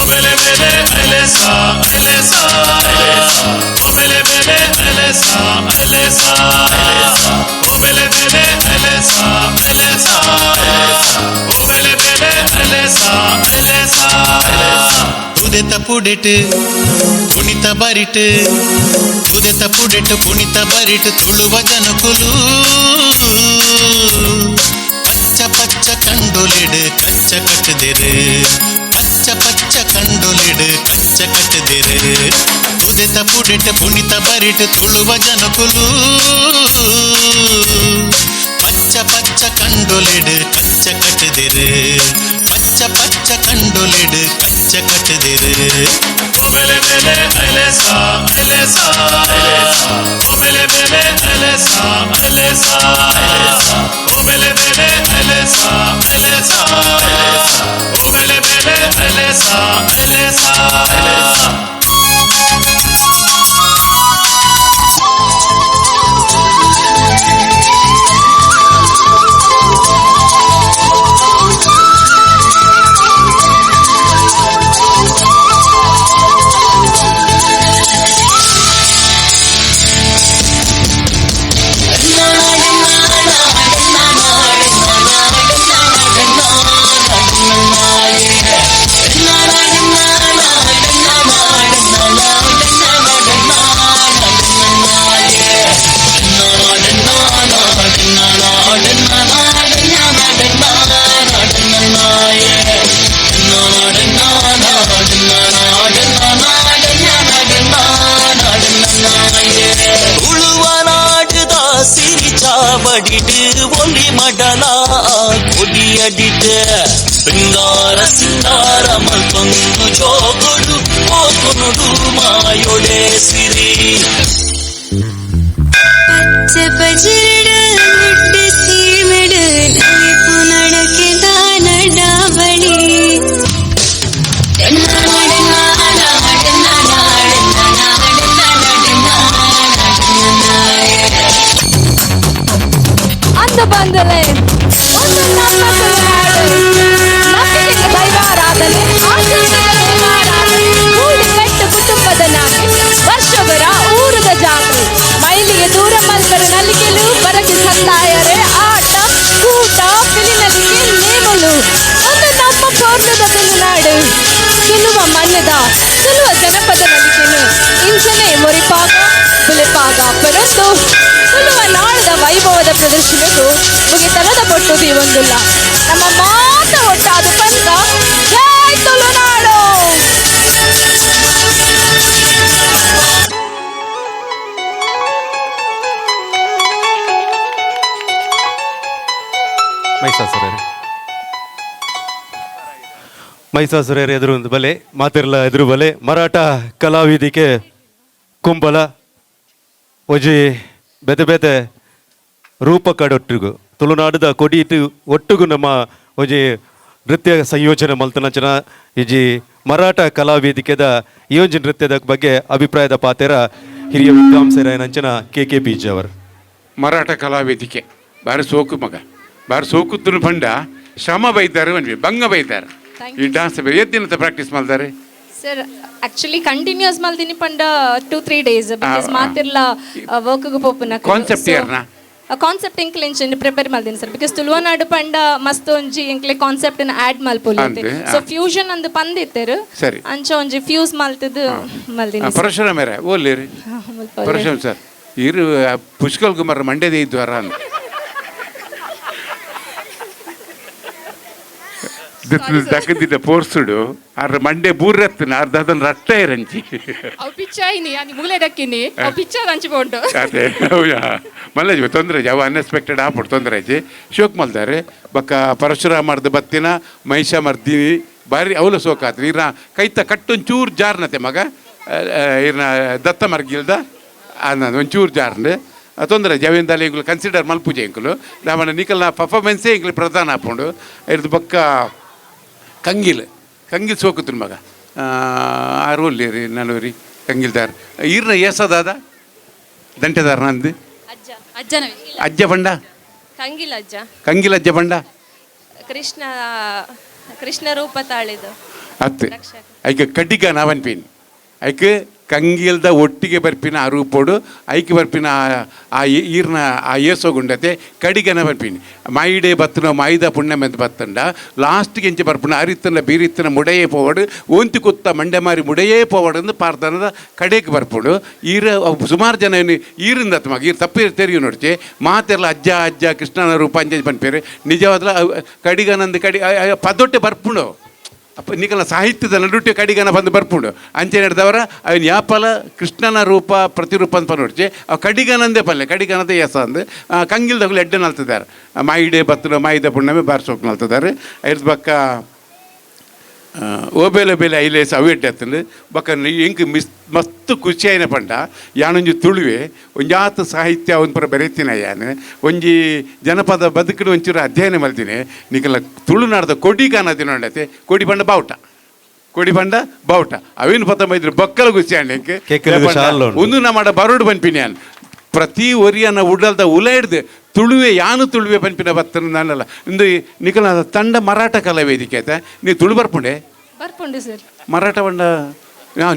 ಬೆಲೆ ಬೆಲೆ. ಐಲೇಸಾ ಐಲೇಸಾ ಓ ಬೆಲೆ ಬೆಲೆ ಐಲೇಸಾ ಐಲೇಸಾ ಓ ಬೆಲೆ ಬೆಲೆ ಐಲೇಸಾ ಐಲೇಸಾ ಓ ಬೆಲೆ ಬೆಲೆ ಐಲೇಸಾ ಐಲೇಸಾ. ತುದೆತ ಪುಡೆಟ್ ಪುಣಿತ ಬರಿಟ್, ತುದೆತ ಪುಡೆಟ್ ಪುಣಿತ ಬರಿಟ್ ತುಳುವ ಜನಕುಲು ಪಚ್ಚ ಪಚ್ಚ ಕಂಡೊಲಿಡು ಕಚ್ಚ ಕಟ್ಟುದಿರು, ಪಚ್ಚ ಪಚ್ಚ ಕಂಡೊಲಿಡು ಕಚ್ಚ ಕಟ್ಟುದಿರು. ತುದೆತ ಪುಡೆಟ್ ಪುಣಿತ ಬರಿಟ್ ತುಳುವ ಜನಕುಲು ಪಚ್ಚ ಪಚ್ಚ ಕಂಡೊಲಿಡು ಕಚ್ಚ ಕಟ್ಟುದಿರು, ಪಚ್ಚ ಪಚ್ಚ ಕಂಡೊಲಿಡು ಕಚ್ಚ ಕಟ್ಟುದಿರು. ಓ ಬೆಲೆ ಬೆಲೆ ಐಲೇಸಾ ಐಲೇಸಾ ಓ ಬೆಲೆ ಬೆಲೆ ಐಲೇಸಾ ಐಲೇಸಾ ಓ ಬೆಲೆ ಬೆಲೆ ಐಲೇಸಾ ಐಲೇಸಾ ಓ ಬೆಲೆ ಬೆಲೆ ಐಲೇಸಾ ಐಲೇಸಾ. ತುಳುವನಾಡುದ ಸಿರಿಚಾವಡಿಡು ಒಲಿ ಮಡಲ ಕೊಡಿಯಡಿட்டு ಬಂಗಾರ ಸಿಂಗಾರ ಮಲ್ಪೊಂದು ಜೋಗೊಡು ಪೋಕುನುಡು ಮಾಯೊಡೆ ಸಿರಿ. ಪಚ್ಚ ಪಜಿರಡು ಗುಡ್ಡೆ ಸೀಮೆಡು ನಲಿಪು ನಡಕೆದ ನಡಾವಳಿ. ಅಂದ ಬಂದಲೆ ಒಂದು ನಮ್ಮ ತುಳುನಾಡು. ನಂಬಿಕೆಗೆ ದೈವಾರಾಧನೆ, ಆಚರಣೆಗೆ ದೇವಾರಾಧನೆ, ಕೂಡಿ ಕಟ್ಟು ಕುಟುಂಬದ ನಾಮೆ, ವರ್ಷವರ ಊರದ ಜಾತ್ರೆ, ಮೈಲಿಗೆ ದೂರ ಮಲ್ಪರ ನಲಿಕೆಲು ಬರಗೆ ಸಂದಾಯರೆ ಆಟ ಕೂಟ ಪಿಲಿನಲಿಕೆ ನೇಮಲು. ಒಂದು ನಮ್ಮ ಪೌರ್ಣದ ತುಳುನಾಡು. ತುಳುವ ಮಣ್ಣದ ತುಳುವ ಜನಪದ ನಲಿಕೆನು ಇಂಚನೆ ಒರಿಪಾಗ ಬುಲೆಪಾಗ ಪರೊಂದು ತುಳುವ ನಾಡದ ವೈಭವದ ಪ್ರದರ್ಶನಕ್ಕೂ ಮುಗಿತನದ ಪೊಟ್ಟು ದೀವೊಂದುಲ್ಲ. ನಮ್ಮ ಮಾತ ಒಟ್ಟಾದ ಪಂತ ಜೈ ತುಳುನಾಡು. ಮೈಸಾಸುರರು ಎದುರು ಒಂದು ಬಲೆ ಮಾತಿರ್ಲ ಎದುರು ಬಲೆ ಮರಾಠ ಕಲಾವಿದಿಕೆ ಕುಂಬಲ ಒಜಿ ಬೇತೆ ಬೇತೆ ರೂಪ ಕಡೊಟ್ಟಿಗು ತುಳುನಾಡದ ಕೊಡಿಯಿಟ್ಟು ಒಟ್ಟುಗು ನಮ್ಮ ಒಂಜಿ ನೃತ್ಯ ಸಂಯೋಜನೆ ಮಲ್ತನಂಚನ ಇಜಿ ಮರಾಠ ಕಲಾವೇದಿಕೆದ ಈ ಒಂಜಿ ನೃತ್ಯದ ಬಗ್ಗೆ ಅಭಿಪ್ರಾಯದ ಪಾತೆರ ಹಿರಿಯ ವಿದ್ವಾಂಸರಾಯನಂಚನ ಕೆ ಕೆ ಬೀಜ್ ಅವರು. ಮರಾಠ ಕಲಾವೇದಿಕೆ ಬಾರಿ ಸೋಕು ಮಗ, ಬಾರಿ ಸೋಕುತ್ತನು ಪಂಡ ಶ್ರಮ ಬೈತಾರೆ ಒಂಜಿ ಬಂಗ ಬೈತಾರೆ. ಈ ಡಾನ್ಸ್ ಎದ್ದಿನಂತ ಪ್ರಾಕ್ಟೀಸ್ ಮಾಡ್ತಾರೆ ಸರ್? ಆಕ್ಚುಲಿ ಕಂಟಿನ್ಯೂಸ್ ಮಲ್ದಿನಿ ಪಂಡ 2-3 ಡೇಸ್ because ಮಾತಿರ್ಲ ವರ್ಕ್ ಪೋಪುನ. ಕಾನ್ಸೆಪ್ಟ್ ಯಾರ್ನ? ಕಾನ್ಸೆಪ್ಟ್ ಎಂಕ್ಲೆ ಇಂಚ ಪ್ರಿಪೇರ್ ಮಲ್ದಿನಿ ಸರ್, because Tulunadu ಪಂಡ ಮಸ್ತ್ ಒಂಜಿ ಎಂಕ್ಲೆ ಕಾನ್ಸೆಪ್ಟ್ ಆಡ್ ಮಲ್ಪೊಲಿ. ಸೊ ಫ್ಯೂಷನ್ ಅಂದ್ ಪಂದಿತ್ತೆರು ಅಂಚ ಒಂಜಿ ಫ್ಯೂಸ್ ಮಲ್ತದು ಮಲ್ದಿನಿ. ಪರಶುರಾಮೇರೆ ಓಲ್ಲಿರಿ ಪರಶುರಾಮ್ ಸರ್ ಇರು ಪುಷ್ಕಲ್ ಕುಮಾರ್ ಮಂಡ್ಯದ ಇದ್ವಾರ ಅಂತ ದಕ್ಕದಿದ್ದ ಪೋರ್ಸುಡು ಅರ್ ಮಂಡೆ ಬೂರತ್ತಿನ ಅರ್ಧ ಅದನ್ನ ರಟ್ಟ ಇರಂಚಿ ಅವು ಪಿಚ್ಚಾಯಿನಿ ಅಲ್ಲಿ ಮೂಲೆ ದಕ್ಕಿನಿ ಅವು ಪಿಚ್ಚರ್ ಹಂಚಿಕೊಂಡು. ಅದೇ ಮಲ್ಲೇಜ್ ತೊಂದರೆ ಅವು ಅನ್ಎಕ್ಸ್ಪೆಕ್ಟೆಡ್ ಆಪುಡು ತೊಂದರೆ ಆಯ್ತು. ಶೋಕ್ ಮಲ್ದಾರೆ ಬಕ್ಕ ಪರಶುರಾಮರ್ದ ಬತ್ತಿನ ಮಹಿಷ ಮರ್ದಿನಿ ಬಾರಿ ಅವಲ ಸೋಕಾತ್ರಿ. ಇರ್ನ ಕೈತ ಕಟ್ಟೊಂಚೂರು ಜಾರ್ನತೆ ಮಗ ಇರ್ನ ದತ್ತ ಮರ್ಗಿಲ್ದ ಒಂಚೂರು ಜಾರ್ನೆ ತೊಂದರೆ ಜವಿಂದಲ್ಲಿ ಇಂಕ್ಲು ಕನ್ಸಿಡರ್ ಮಲ್ಪುಜೆ ಇಂಕ್ಲು ನಮ್ಮನ್ನ ನಿಕಲ್ನ ಪರ್ಫಾರ್ಮೆನ್ಸೇ ಇಂಕ್ಲು ಪ್ರಧಾನ ಆಪುಂಡು. ಇರ್ದು ಬಕ್ಕ ಕಂಗಿಲ್ ಕಂಗಿಲ್ ಸೋಕುತ್ತಿನ ಮಗ ಆರು ರೀ ನಲೂರಿ ಕಂಗಿಲ್ದಾರ್ ಈರ್ನ ಏಸದಾದ ದಂಟೆದಾರ ನಂದು ಅಜ್ಜನ ಅಜ್ಜ ಬಂಡ ಕಂಗಿಲ್ ಅಜ್ಜ ಕಂಗಿಲ್ ಅಜ್ಜ ಬಂಡ ಕೃಷ್ಣ ಕೃಷ್ಣ ರೂಪ ತಾಳಿದು ಅತ್ತೆ ಐಕ ಕಡ್ಡಿಗ ನಾವನ್ಪೀನ್ ಐಕ್ ಕಂಗಿಲ್ದ ಒಟ್ಟಿಗೆ ಬರ್ಪಿನ ಆ ರೂಪೋಡು ಐಕ್ ಬರ್ಪಿನ ಆ ಈರ್ನ ಆ ಏಸೋಗುಂಡತೆ ಕಡಿಗನ ಬರ್ಪಿನಿ ಮಾಯಿಡೆ ಬತ್ತನ ಮಾಯಿದ ಪುಣ್ಯಮೆಂತ ಬತ್ತಂಡ ಲಾಸ್ಟ್ಗೆ ಎಂಚೆ ಬರ್ಪಿನ ಅರಿತ್ತನ ಬೀರಿತ್ತನ ಮುಡೆಯೇ ಪೋವಡು ಓಂತಿ ಕುತ್ತ ಮಂಡೆ ಮಾರಿ ಮುಡೆಯೇ ಪೋವಡು ಅಂದು ಪಾರ್ದನದ ಕಡೆಗೆ ಬರ್ಪುಡು. ಈರ ಸುಮಾರು ಜನ ಈರಿಂದ ಮಗ ಈರು ತಪ್ಪು ತೆರಿಯು ನೋಡ್ಚೆ ಮಾತೆಲ್ಲ ಅಜ್ಜ ಅಜ್ಜ ಕೃಷ್ಣನ ರೂಪ ಅಂಜ ಪನ್ಪೇರು ನಿಜವಾದ ಕಡಿಗನಂದು ಕಡಿ ಪದೊಟ್ಟೆ ಬರ್ಪುಂಡು. ಅಪ್ಪ ನಿಕಲ ಸಾಹಿತ್ಯದ ನಡುಟೆ ಕಡಿಗನ ಬಂದು ಬರ್ಪುಂಡು ಅಂಚೆ ನಡೆದವರ ಅವನ ಯಾಪಲ ಕೃಷ್ಣನ ರೂಪ ಪ್ರತಿರೂಪ ಅಂತ ನೋಡ್ಚೆ ಅವು ಕಡಿಗನಂದೇ ಪಲ್ಲೆ ಕಡಿಗನದೇ ಎಸ ಅಂದು ಕಂಗಿಲ್ದಗಳು ಎಡ್ಡೆ ನಲ್ತಿದ್ದಾರೆ ಮಾಯಿಡೆ ಬತ್ತನ ಮಾಯಿದ ಪುಣ್ಣಮೆ ಬಾರ್ಸೋಕ್ ನಲ್ತಿದ್ದಾರೆ. ಐದು ಬಕ್ಕ ಓಬೇಲೆ ಬೇಲೆ ಐಲೇಸ್ ಅವು ಎಡ್ಡೆ ಅತ್ತಂದು ಬಕ್ಕ ಎಂಕ್ ಮಿಸ್ ಮಸ್ತ್ ಖುಷಿ ಆಯ್ನ ಪಂಡ ಯಾನೊಂಜಿ ತುಳುವೆ ಒಂಜಾತ ಸಾಹಿತ್ಯ ಒಂದು ಪರ ಬರೀತೀನಿ ಯಾನು ಒಂಜಿ ಜನಪದ ಬದುಕಿನ ಒಂಚೂರು ಅಧ್ಯಯನ ಮಲ್ತೀನಿ ನಿಕಲ ತುಳುನಾಡ್ದ ಕೊಡಿ ಕಾಣದಿನ ಉಂಡತೆ ಕೊಡಿ ಪಂಡ ಬಾವುಟ ಕೊಡಿ ಪಂಡ ಬಾವುಟ ಅವೇನು ಪತ್ತ ಬೈದ್ರು ಬಕ್ಕಲ ಖುಷಿ ಆಂಡ್ ಒಂದು ನಮ್ಮ ಬರೋಡು ಪನ್ಪಿನಿ ಯಾನ್ ಪ್ರತಿ ಒರಿಯನ ಉಡಲ್ದ ಉಲ ಹಿಡ್ದು ತುಳುವೆ ಯಾನು ತುಳುವೆ ಪನ್ಪಿನ ಬತ್ತನ ನಾನಲ್ಲ ಇಂದು ನಿಕಲ ತಂಡ ಮರಾಠ ಕಲಾ ವೇದಿಕೆ ಆಯ್ತಾ ನೀ ತುಳು ಬರ್ಪುಂಡೆ ಬರ್ಪುಂಡು ಸರ್ ಮರಾಠ ಬಂಡ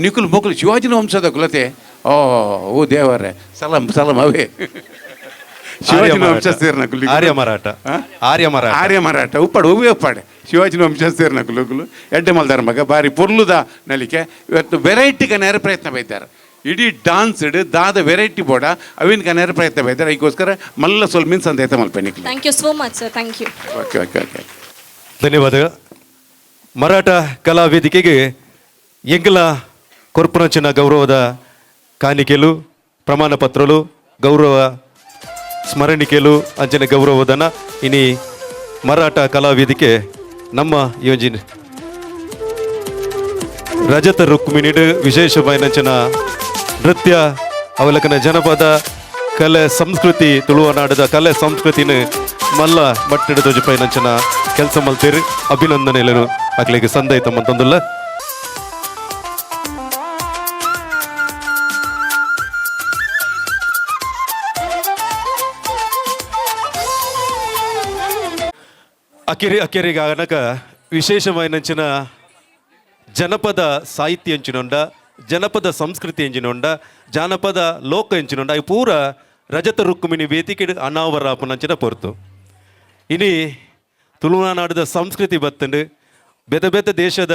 ನಿಕುಲ್ ಮೊಕುಲು ಶಿವಾಜಿನ ವಂಶದ ಕುಲತೆ ಓ ಓ ದೇವರೇ ಸಲಾಮ್ ಸಲಾಮ್ ಅವೇ ಶಿವಾಜಿನ ವಂಶಸ್ಥೇರ್ನ ಆರ್ಯ ಮರಾಠ ಆರ್ಯ ಮರಾಠ ಆರ್ಯ ಮರಾಠ ಉಪ್ಪಾಡು ಹೂವೇ ಉಪ್ಪಾಡೆ ಶಿವಾಜಿನ ವಂಶಸ್ಥೇರ್ನ ಕುಲುಕುಲು ಎಡ್ಡೆ ಮಲ್ದಾರ ಮಗ ಬಾರಿ ಪೊರ್ಲುದ ನಲಿಕೆ ಇವತ್ತು ವೆರೈಟಿ ಕನ್ಯಾರ ಪ್ರಯತ್ನ ಬೈತಾರೆ ಇಡೀ ಡಾನ್ಸ್ ಇಡು ದಾದ ವೆರೈಟಿ ಬೋಡ ಅವಿನ ಕನ್ಯಾರ ಪ್ರಯತ್ನ ಬೈತಾರೆ ಅದಕ್ಕೋಸ್ಕರ ಮಲ್ಲ ಸೊಲ್ ಮೀನ್ಸ್ ಅಂತ ಐತೆ ಮಲ್ಪೆ ನಿಕ್ಲಿ. Thank you so much sir, thank you. Okay okay okay ಧನ್ಯವಾದ. ಮರಾಠ ಕಲಾ ವೇದಿಕೆಗೆ ಎಂಗಲ ಕೊರ್ಪುನಂಚಿನ ಗೌರವದ ಕಾಣಿಕೆಲು ಪ್ರಮಾಣ ಪತ್ರಲು ಗೌರವ ಸ್ಮರಣಿಕೆಲು ಅಂಚಿನ ಗೌರವದನ ಇನಿ ಮರಾಠ ಕಲಾ ವೇದಿಕೆ ನಮ್ಮ ಯೋಜಿನ ರಜತ ರುಕ್ಮಿಣಿಡು ವಿಶೇಷವಾಯಿನಂಚಿನ ನೃತ್ಯ ಅವಲಕನ ಜನಪದ ಕಲೆ ಸಂಸ್ಕೃತಿ ತುಳುವನಾಡದ ಕಲೆ ಸಂಸ್ಕೃತಿನ ಮಲ್ಲ ಮಟ್ಟಿಡ ತೋಜಿಪೈನಂಚಿನ ಕೆಲಸ ಮಲ್ತೇರಿ ಅಭಿನಂದನೆಗಳು ಅಕ್ಲಿಗೆ ಸಂದೈತ ಮಂತಂದುಲ್ಲ. ಅಕೆರಿ ಅಕೆರಿಗಾಗನಕ ವಿಶೇಷವಾಯಿನಂಚಿನ ಜನಪದ ಸಾಹಿತ್ಯ ಎಂಚಿನೊಂಡ ಜನಪದ ಸಂಸ್ಕೃತಿ ಎಂಚಿನೊಂಡ ಜಾನಪದ ಲೋಕ ಎಂಚಿನೊಂಡ ಈ ಪೂರ ರಜತ ರುಕ್ಮಿಣಿ ವೇದಿಕೆ ಅನಾವರಾಪನಂಚಿನ ಪೊರ್ತು. ಇನಿ ತುಳುನಾಡದ ಸಂಸ್ಕೃತಿ ಬತ್ತಂಡು ಬೆದ ಬೆದ ದೇಶದ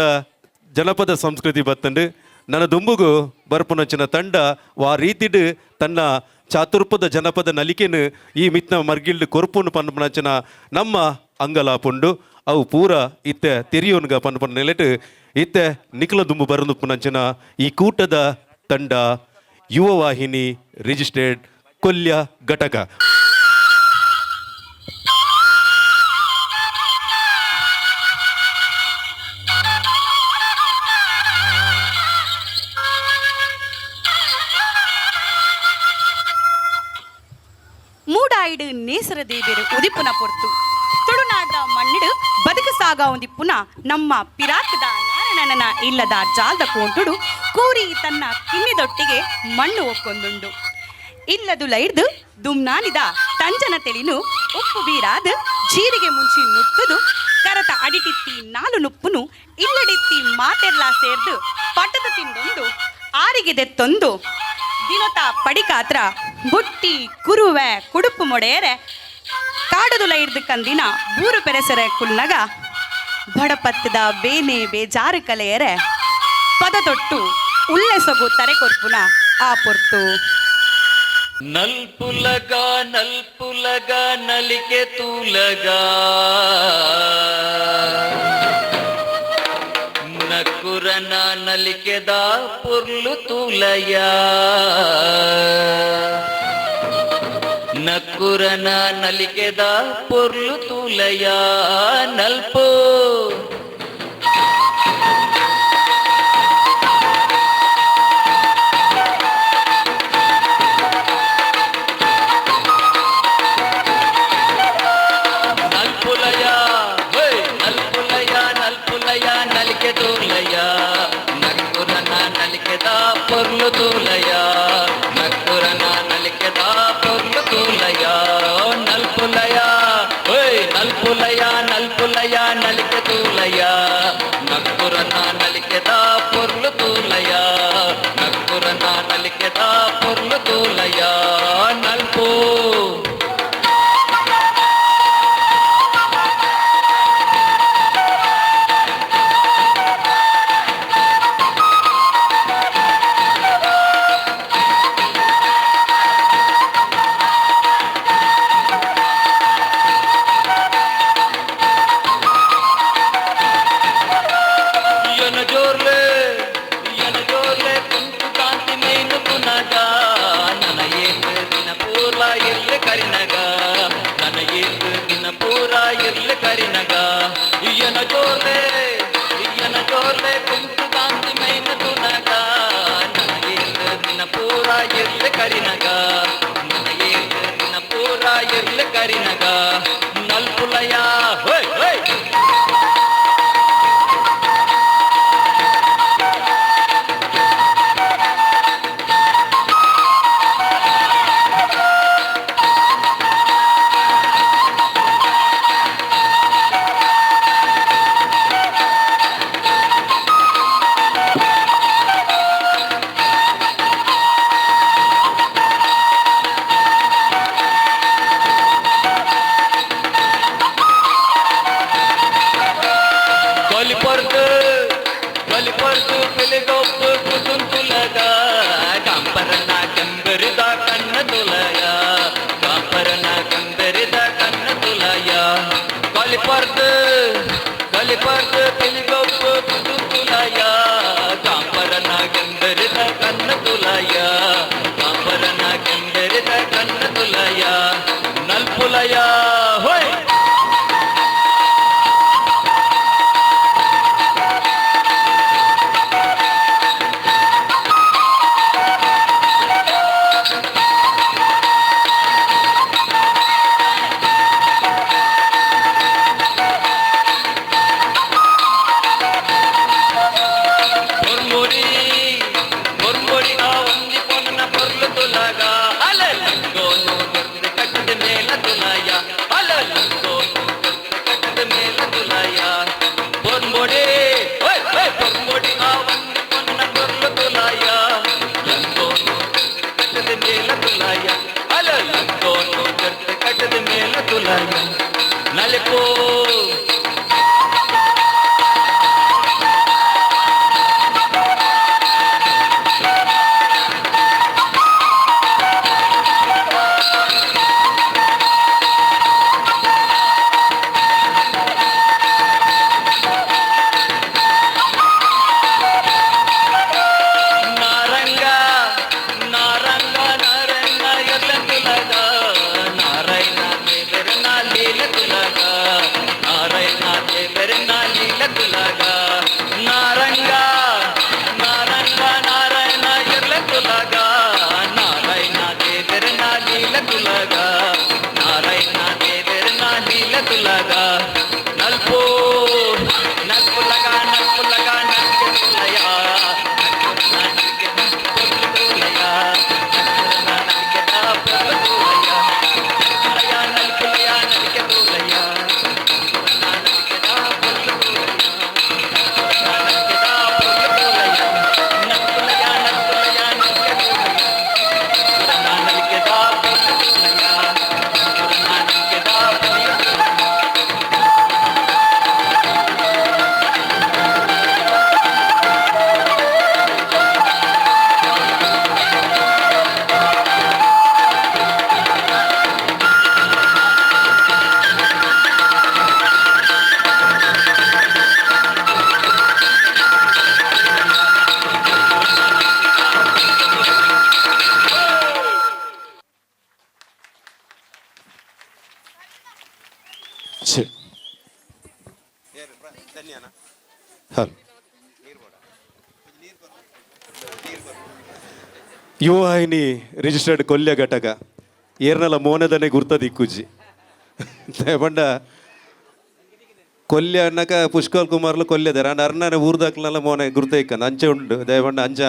ಜನಪದ ಸಂಸ್ಕೃತಿ ಬತ್ತಂಡು ನನ್ನ ದುಂಬುಗು ಬರ್ಪುನಂಚಿನ ತಂಡ ವಾ ರೀತಿಡು ತನ್ನ ಚಾತುರ್ಪದ ಜನಪದ ನಲಿಕೆನು ಈ ಮಿತ್ನ ಮರ್ಗಿಲ್ಡು ಕೊರ್ಪುನು ಪನ್ಪುನಂಚಿನ ನಮ್ಮ ಅಂಗಲಾಪುಂಡು ಅವು ಪೂರ ಇತ್ತೆ ತೆರಿಯೋನ್ಗ ಪನ್ಪುನ ನೆಲೆಟು ಇತ್ತೆ ನಿಖಲ ದುಂಬು ಬರಂದುಪ್ಪುನಂಚಿನ ಈ ಕೂಟದ ತಂಡ ಯುವವಾಹಿನಿ ರಿಜಿಸ್ಟರ್ಡ್ ಕೊಲ್ಯ ಘಟಕ. ಮೂಡಾಯಿಡು ನೇಸರ ದೇವಿಯರು ಉದಿಪುನ ಪೊರ್ತು ತುಳುನಾಡ ಮಣ್ಣಿಡು ಬದುಕು ಸಾಗ ಉಂದಿಪ್ಪುನ ನಮ್ಮ ಪಿರಾಕದ ನಾರಣನ ಇಲ್ಲದ ಜಾಲ್ದ ಕೋಂಟುಡು ಕೂರಿ ತನ್ನ ಕಿನ್ನಿದೊಟ್ಟಿಗೆ ಮಣ್ಣು ಒಕ್ಕೊಂದುಂಡು ಇಲ್ಲದು ಲೈಡ್ದು ದುಮ್ನಾನಿದ ತಂಜನ ತೆಲಿನು ಉಪ್ಪು ಬೀರಾದ ಜೀರಿಗೆ ಮುಂಚಿ ನುಟ್ಟುದು ಕರತ ಅಡಿಟಿತ್ತಿ ನಾಲು ನುಪ್ಪುನು ಇಲ್ಲಡಿತ್ತಿ ಮಾತೆರ್ಲಾ ಸೇರ್ದು ಪಟದ ತಿಂದೊಂದು ಆರಿಗೆದೆತ್ತೊಂದು ದಿನತ ಪಡಿಕಾತ್ರ ಬುಟ್ಟಿ ಕುರುವೆ ಕುಡುಪು ಮೊಡೆಯರೆ ಕಾಡದುಲ ಇರ್ದು ಕಂದಿನ ಬೂರು ಪೆರೆಸರೆ ಕುಲ್ನಗ ಬಡಪತ್ತದ ಬೇನೆ ಬೇಜಾರು ಕಲೆಯರೆ ಪದತೊಟ್ಟು ಉಲ್ಲೆ ಸೊಗು ತರೆ ಕೊರ್ಪುನ ಆ ಪೊರ್ತು. ನಲ್ಪುಲಗ ನಲ್ಪುಲಗ ನಲಿಕೆ ತೂಲಗ ನಕ್ಕುರನ ನಲಿಕೆದ ಪೊರ್ಲು ತೂಲಯ ನಕ್ಕುರನ ನಲಿಕೆದ ಪೊರ್ಲು ತೂಲಯ ನಲ್ಪು ನಲ್ಪುಲಯ ನಲ್ಪುಲಯ ನಲ್ಪುಲಯ ನಲಿಕೆ ತೂಲಯ ನಕ್ಕುರನ ನಲಿಕೆದ ಪೊರ್ಲು ತೂಲಯ ನಕ್ಕುರನ ನಲಿಕೆದ ಪೊರ್ಲು ತೂಲಯ ನಲ್ಪುಲಯ ನಲ್ಪುಲಯ ನಲ್ಪುಲಯ ನಲಿಕೆ ತೂಲಯ ನಕ್ಕುರನ ನಲಿಕೆದ ಪೊರ್ಲು ತೂಲಯ ಕಲಿಪರ್ದು ಪಿಲಿಗೊಪ್ಪು ಕುಸುಂತುಲಗ ಕಾಂಪರನ ಕೆಂಬರಿದ ಕಣ್ಣ ತುಲಯ ಕಾಂಪರನ ಕೆಂಬರಿದ ಕಣ್ಣ ತುಲಯ ಕಲಿಪರ್ದು ಕಲಿಪರ್ದು ಪಿಲಿಗೊಪ್ಪು ಕುಸುಂತುಲಯ ಕಾಂಪರನ ಕೆಂಬರಿದ ಕಣ್ಣ ತುಲಯ ಕಾಂಪರನ ಕೆಂಬರಿದ ಕಣ್ಣ ತುಲಯ ನಲ್ಪುಲಯ ಹೋಯ್. పొర్ముడి పొర్ముడి ఆ వంది పొన్న పొర్లు తులగా అలలంగోను దొర్రి కట్టద మేల తులయ అలలంగోను దొర్రి కట్టద మేల తులయ పొర్ముడి ఓయ్ ఓయ్ పొర్ముడి ఆ వంది పొన్న పొర్లు తులయ లంగోను దొర్రి కట్టద మేల తులయ అలలంగోను దొర్రి కట్టద మేల తులయ నలిపో. ನಾರಂಗ ನಾರಂಗ ನಾರಣ್ಣ ಎಲ್ಲ ತುಲಗ ನಾರಾಯಣ ದೇವರನ್ನ ಲೀಲ ತುಲಗ ನಾರಾಯಣ ದೇವರನ್ನ ಲೀಲ ತುಲಗ ನಾರಂಗ ನಾರಂಗ ನಾರಾಯಣ ಎಲ್ಲ ತುಲಗ ನಾರಾಯಣ ದೇವರನ್ನ ಲೀಲ ತುಲಗ ನಾರಾಯಣ ದೇವರನ್ನ ಲೀಲ ತುಲಗ ನಲ್ಪೋ ನಲ್ಪುಲಗ ನಲ್ಪುಲಗ ನಲ್ಕೆ ತುಲಯ ಯುವವಾಹಿನಿ ರಿಜಿಸ್ಟರ್ಡ್ ಕೊಲ್ಯ ಘಟಕ ಏರ್ನಲ ಮೋನದನೆ ಗುರ್ತದ ಇಕ್ಕುಜಿ ಪಂಡ ಕೊಲ್ಯ ಅನ್ನಕ ಪುಷ್ಕಲ್ ಕುಮಾರ್ಲು ಕೊಲ್ಯದಾರ ಅಂಡ ಅರ್ಣನೆ ಊರ್ದಾಕ್ಲಲ್ಲ ಮೋನೆ ಗುರ್ತ ಇಕ್ಕಂದ ಅಂಚೆ ಉಂಡು. ದಯಪಂಡ ಅಂಚ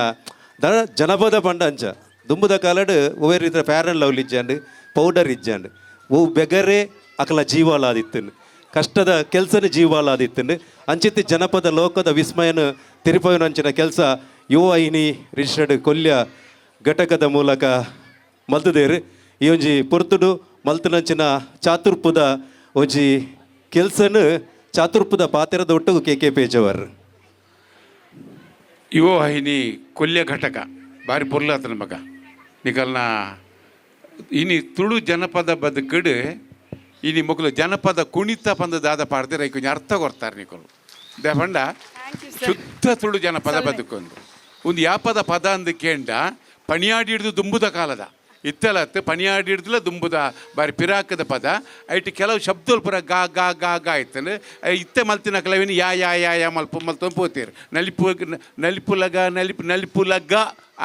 the ಜನಪದ ಪಂಡ ಅಂಚ ದುಂಬುದ ಕಾಲಡ್ ಒವ್ವೇ ರೀತಿಯ ಫೇರ್ ಆ್ಯಂಡ್ ಲವ್ಲಿ ಇಜ್ಜಾಂಡ್ ಪೌಡರ್ ಇಜ್ಜಾಂಡ್ ಓ ಬೆಗರೆ ಅಕಲ ಜೀವಾಲಾದಿತ್ತನು ಕಷ್ಟದ ಕೆಲಸನ ಜೀವಾಲಾದಿತ್ತನು ಅಂಚಿತ್ತಿ ಜನಪದ ಲೋಕದ ವಿಸ್ಮಯನ ತಿರುಪವಿನ ಅಂಚಿನ ಕೆಲಸ ಯುವವಾಹಿನಿ ರಿಜಿಸ್ಟರ್ಡ್ ಕೊಲ್ಯ ಘಟಕದ ಮೂಲಕ ಮಲ್ತದೇರು. ಈ ಒಂಜಿ ಪೊರ್ತುಡು ಮಲ್ತನಂಚಿನ ಚಾತುರ್ಪುದ ಒಂಜಿ ಕೆಲಸನ ಚಾತುರ್ಪುದ ಪಾತೆರದ ಒಟ್ಟುಗು ಕೆ ಕೆ ಪೇಜವರ್. ಯುವವಾಹಿನಿ ಕೊಲ್ಯ ಘಟಕ ಬಾರಿ ಪೊರ್ಲಾತನ ಮಗ ನಿಕಲ್ನ ಇನಿ ತುಳು ಜನಪದ ಬದುಕಡು ಇನಿ ಮೊಕಲು ಜನಪದ ಕುಣಿತ ಪಂದ ದಾದ ಪಾಡ್ದೆ ರೈಕೊಂಜಿ ಅರ್ಥ ಕೊರ್ತಾರೆ ನಿಕಲು ದೇಪಂಡ ಶುದ್ಧ ತುಳು ಜನಪದ ಬದುಕೊಂದು ಒಂದು ಯಾಪದ ಪದ ಅಂದು ಕೇಂಡ ಪಣಿಯಾಡಿ ಹಿಡಿದು ದುಂಬುದ ಕಾಲದ ಇತ್ತಲತ್ತು ಪಣಿಯಾಡಿ ಹಿಡ್ದುಲ ದುಂಬುದ ಬಾರಿ ಪಿರಾಕದ ಪದ ಐಟ್ ಕೆಲವು ಶಬ್ದಲು ಪೂರ ಗಾ ಗಾ ಗಾ ಗಾ ಇತ್ತನು ಇತ್ತೆ ಮಲ್ತಿನ ಕೆಲವಿನ ಯಾ ಯಾ ಯಾ ಯಾ ಮಲ್ಪ ಮಲ್ತೊಂದು ಪೋತೀರು ನಲಿಪು ನಲಿಪುಲಗ ನಲಿಪು ನಲಿಪುಲಗ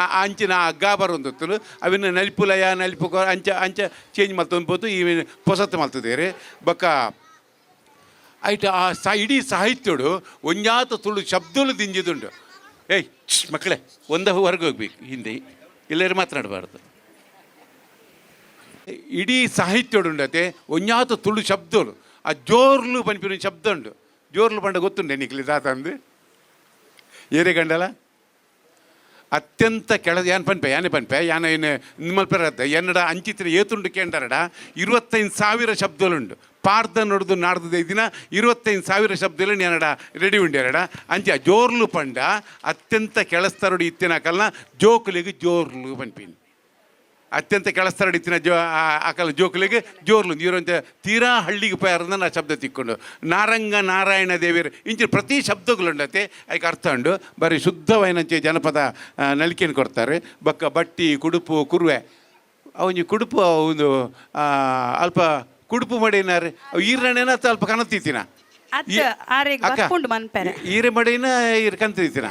ಆ ಅಂಚಿನ ಆ ಗಾ ಬರೊಂದಿತ್ತು ಅವಿನ ನಲಿಪುಲಯ ನಲಿಪು ಅಂಚ ಅಂಚ ಚೇಂಜ್ ಮಲ್ತೊಂದು ಪೋತು ಈ ಪೊಸತ್ತು ಮಲ್ತದೇರು. ಬೊಕ್ಕ ಐಟ್ ಆ ಸಾ ಇಡೀ ಸಾಹಿತ್ಯಡು ಒಂಜಾತ ತುಳು ಶಬ್ದಲು ದಿಂಜಿದುಂಡು. ಏಯ್ ಮಕ್ಕಳೇ ಒಂದ ಹೊರಗೆ ಹೋಗ್ಬೇಕು ಹಿಂದೆ ಎಲ್ಲರೂ ಮಾತನಾಡಬಾರ್ದು. ಇಡೀ ಸಾಹಿತ್ಯಡುಂಡತೆ ಒಂಜಾತ ತುಳು ಶಬ್ದಲು ಆ ಜೋರ್ಲು ಪನ್ಪಿನ ಶಬ್ದ ಉಂಡು. ಜೋರ್ಲು ಪಂಡ ಗೊತ್ತುಂಡೆ ನಿಕ್ಲಿ ದಾತಂದು ಏರೆ ಗಂಡಲ ಆ ಅತ್ಯಂತ ಕೆಳ ಯಾನ್ ಪನ್ಪೆ ಯಾನೆ ಪನ್ಪೆ ಯಾನ ಏನು ನಿಮ್ಮಲ್ಪರತ್ತ ಎನ್ನಡ ಅಂಚಿತ್ರ ಏತುಂಡು ಕೇಂಡರಡ 25,000 ಶಬ್ದಲುಂಡು ಪಾರ್ದ ನೋಡ್ದು ನಾಡ್ದು ದಿನ 25,000 ಶಬ್ದಲು ಎನ್ನಡ ರೆಡಿ ಉಂಡೇರಡ ಅಂಚ ಜೋರ್ಲು ಪಂಡ ಅತ್ಯಂತ ಕೆಳಸ್ತರುಡು ಇತ್ತಿನ ಕಲ್ನ ಜೋಕುಲಿಗೆ ಜೋರ್ಲು ಪನ್ಪಿನಿ ಅತ್ಯಂತ ಕೆಳಸ್ತರಡು ಇತ್ತಿನ ಜೋ ಆಕಲ ಜೋಕುಲಿಗೆ ಜೋರ್ಲು ನೀರಂತ ತೀರಾ ಹಳ್ಳಿಗೆ ಪಯಾರಂದ ನಾ ಶಬ್ದ ತಿಕ್ಕೊಂಡು ನಾರಂಗ ನಾರಾಯಣ ದೇವಿಯರು ಇಂಚಿನ ಪ್ರತಿ ಶಬ್ದಗಳುಂಡತೆ ಐಕೆ ಅರ್ಥ ಉಂಡು ಬರೀ ಶುದ್ಧವಾಯಿನಂಚೆ ಜನಪದ ನಲಿಕೆಯನ್ನು ಕೊಡ್ತಾರೆ. ಬಕ್ಕ ಬಟ್ಟಿ ಕುಡುಪು ಕುರುವೆ ಅವನಿ ಕುಡುಪು ಒಂದು ಅಲ್ಪ ಕುಡುಪು ಮಡಿನಾರೆ ಈರಣ್ಣೇನ ಅಲ್ಪ ಕನತಿತ್ತಿನ ಈರೆ ಮಡಿನ ಈರ್ ಕಂತಿತ್ತಿನ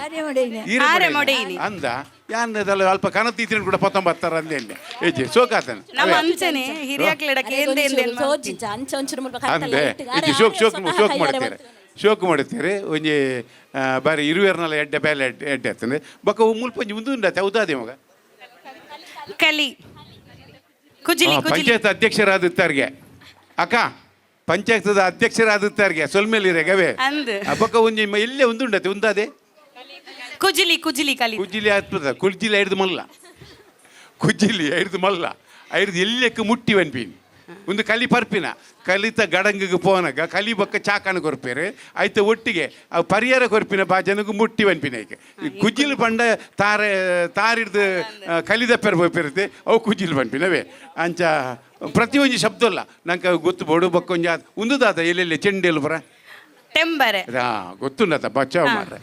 ಈರೆ ಮಡಿನ ಅಂದ ಯಾನ್ ಅಲ್ಪ ಕನತಿತ್ತಿನ ಕೂಡ ಪತ್ತೊಂಬತ್ತರ ಅಂದೆ ಏಜೆ ಸೋಕಾತನ ಅಂದೆ ಏಜೆ ಶೋಕ್ ಶೋಕ್ ಶೋಕ್ ಮಾಡ್ತಾರೆ ಶೋಕ್ ಮಾಡ್ತೀರಿ ಒಂಜಿ ಬಾರಿ ಇರುವೇರ್ನಲ್ಲ ಎಡ್ಡೆ ಬೇಲೆ ಎಡ್ಡೆ ಆಗ್ತದೆ ಬೊಕ್ಕ ಮುಲ್ಪ ಒಂಜಿ ಉಂದು ಉಂಡಾತೆ ಹೌದಾದೆ ಮಗ ಕಲಿ ಕುಜಿಲಿ ಪಂಚಾಯತ್ ಅಧ್ಯಕ್ಷರಾದಿತ್ತಾರ್ಗೆ ಅಕ್ಕ ಪಂಚಾಯತ್ದ ಅಧ್ಯಕ್ಷರಾದಿತ್ತಾರ್ಗೆ ಸೊಲ್ಮೇಲಿರೆ ಗವೆ ಬೊಕ್ಕ ಒಂಜಿ ಎಲ್ಲೇ ಒಂದು ಉಂಡತೆ ಉಂದಾದೆ ಕುಜಿಲಿ ಕುಜಿಲಿ ಕಲಿ ಕುಜಿಲಿ ಆಗ್ತದ ಕುಜಿಲಿ ಐಡ್ದು ಮಲ್ಲ ಕುಜಿಲಿ ಐಡ್ದು ಮಲ್ಲ ಐಡ್ದು ಎಲ್ಲಕ್ಕೆ ಮುಟ್ಟಿ ವನ್ಪಿನಿ ಒಂದು ಕಲಿ ಪರ್ಪಿನ ಕಲಿತ ಗಡಂಗಿಗೆ ಪೋನಗ ಕಲಿ ಬೊಕ್ಕ ಚಾಕನ ಕೊರ್ಪೇರು ಐತ ಒಟ್ಟಿಗೆ ಅವು ಪರಿಹಾರ ಕೊರ್ಪಿನ ಬಾಜನಗೂ ಮುಟ್ಟಿ ವನ್ಪಿನ ಐಕೆ ಕುಜಿಲು ಪಂಡ ತಾರೆ ತಾರಿಡ್ದು ಕಲಿದಪ್ಪೆರ್ ಪೋಪಿರುತ್ತೆ ಅವು ಕುಜಿಲು ಪನ್ಪಿನವೇ ಅಂಚ ಪ್ರತಿಯೊಂಜಿ ಶಬ್ದ ಅಲ್ಲ ನಂಗೆ ಗೊತ್ತು ಬೋಡು ಬೊಕ್ಕ ಒಂಜಿ ಉಂದುದಾದ ಎಲ್ಲೆಲ್ಲಿ ಚೆಂಡೆಲು ಬರ ಟೆಂಬರೆ ಗೊತ್ತುಂಡತ ಬಚಾವ್ ಮಾರ್ರೆ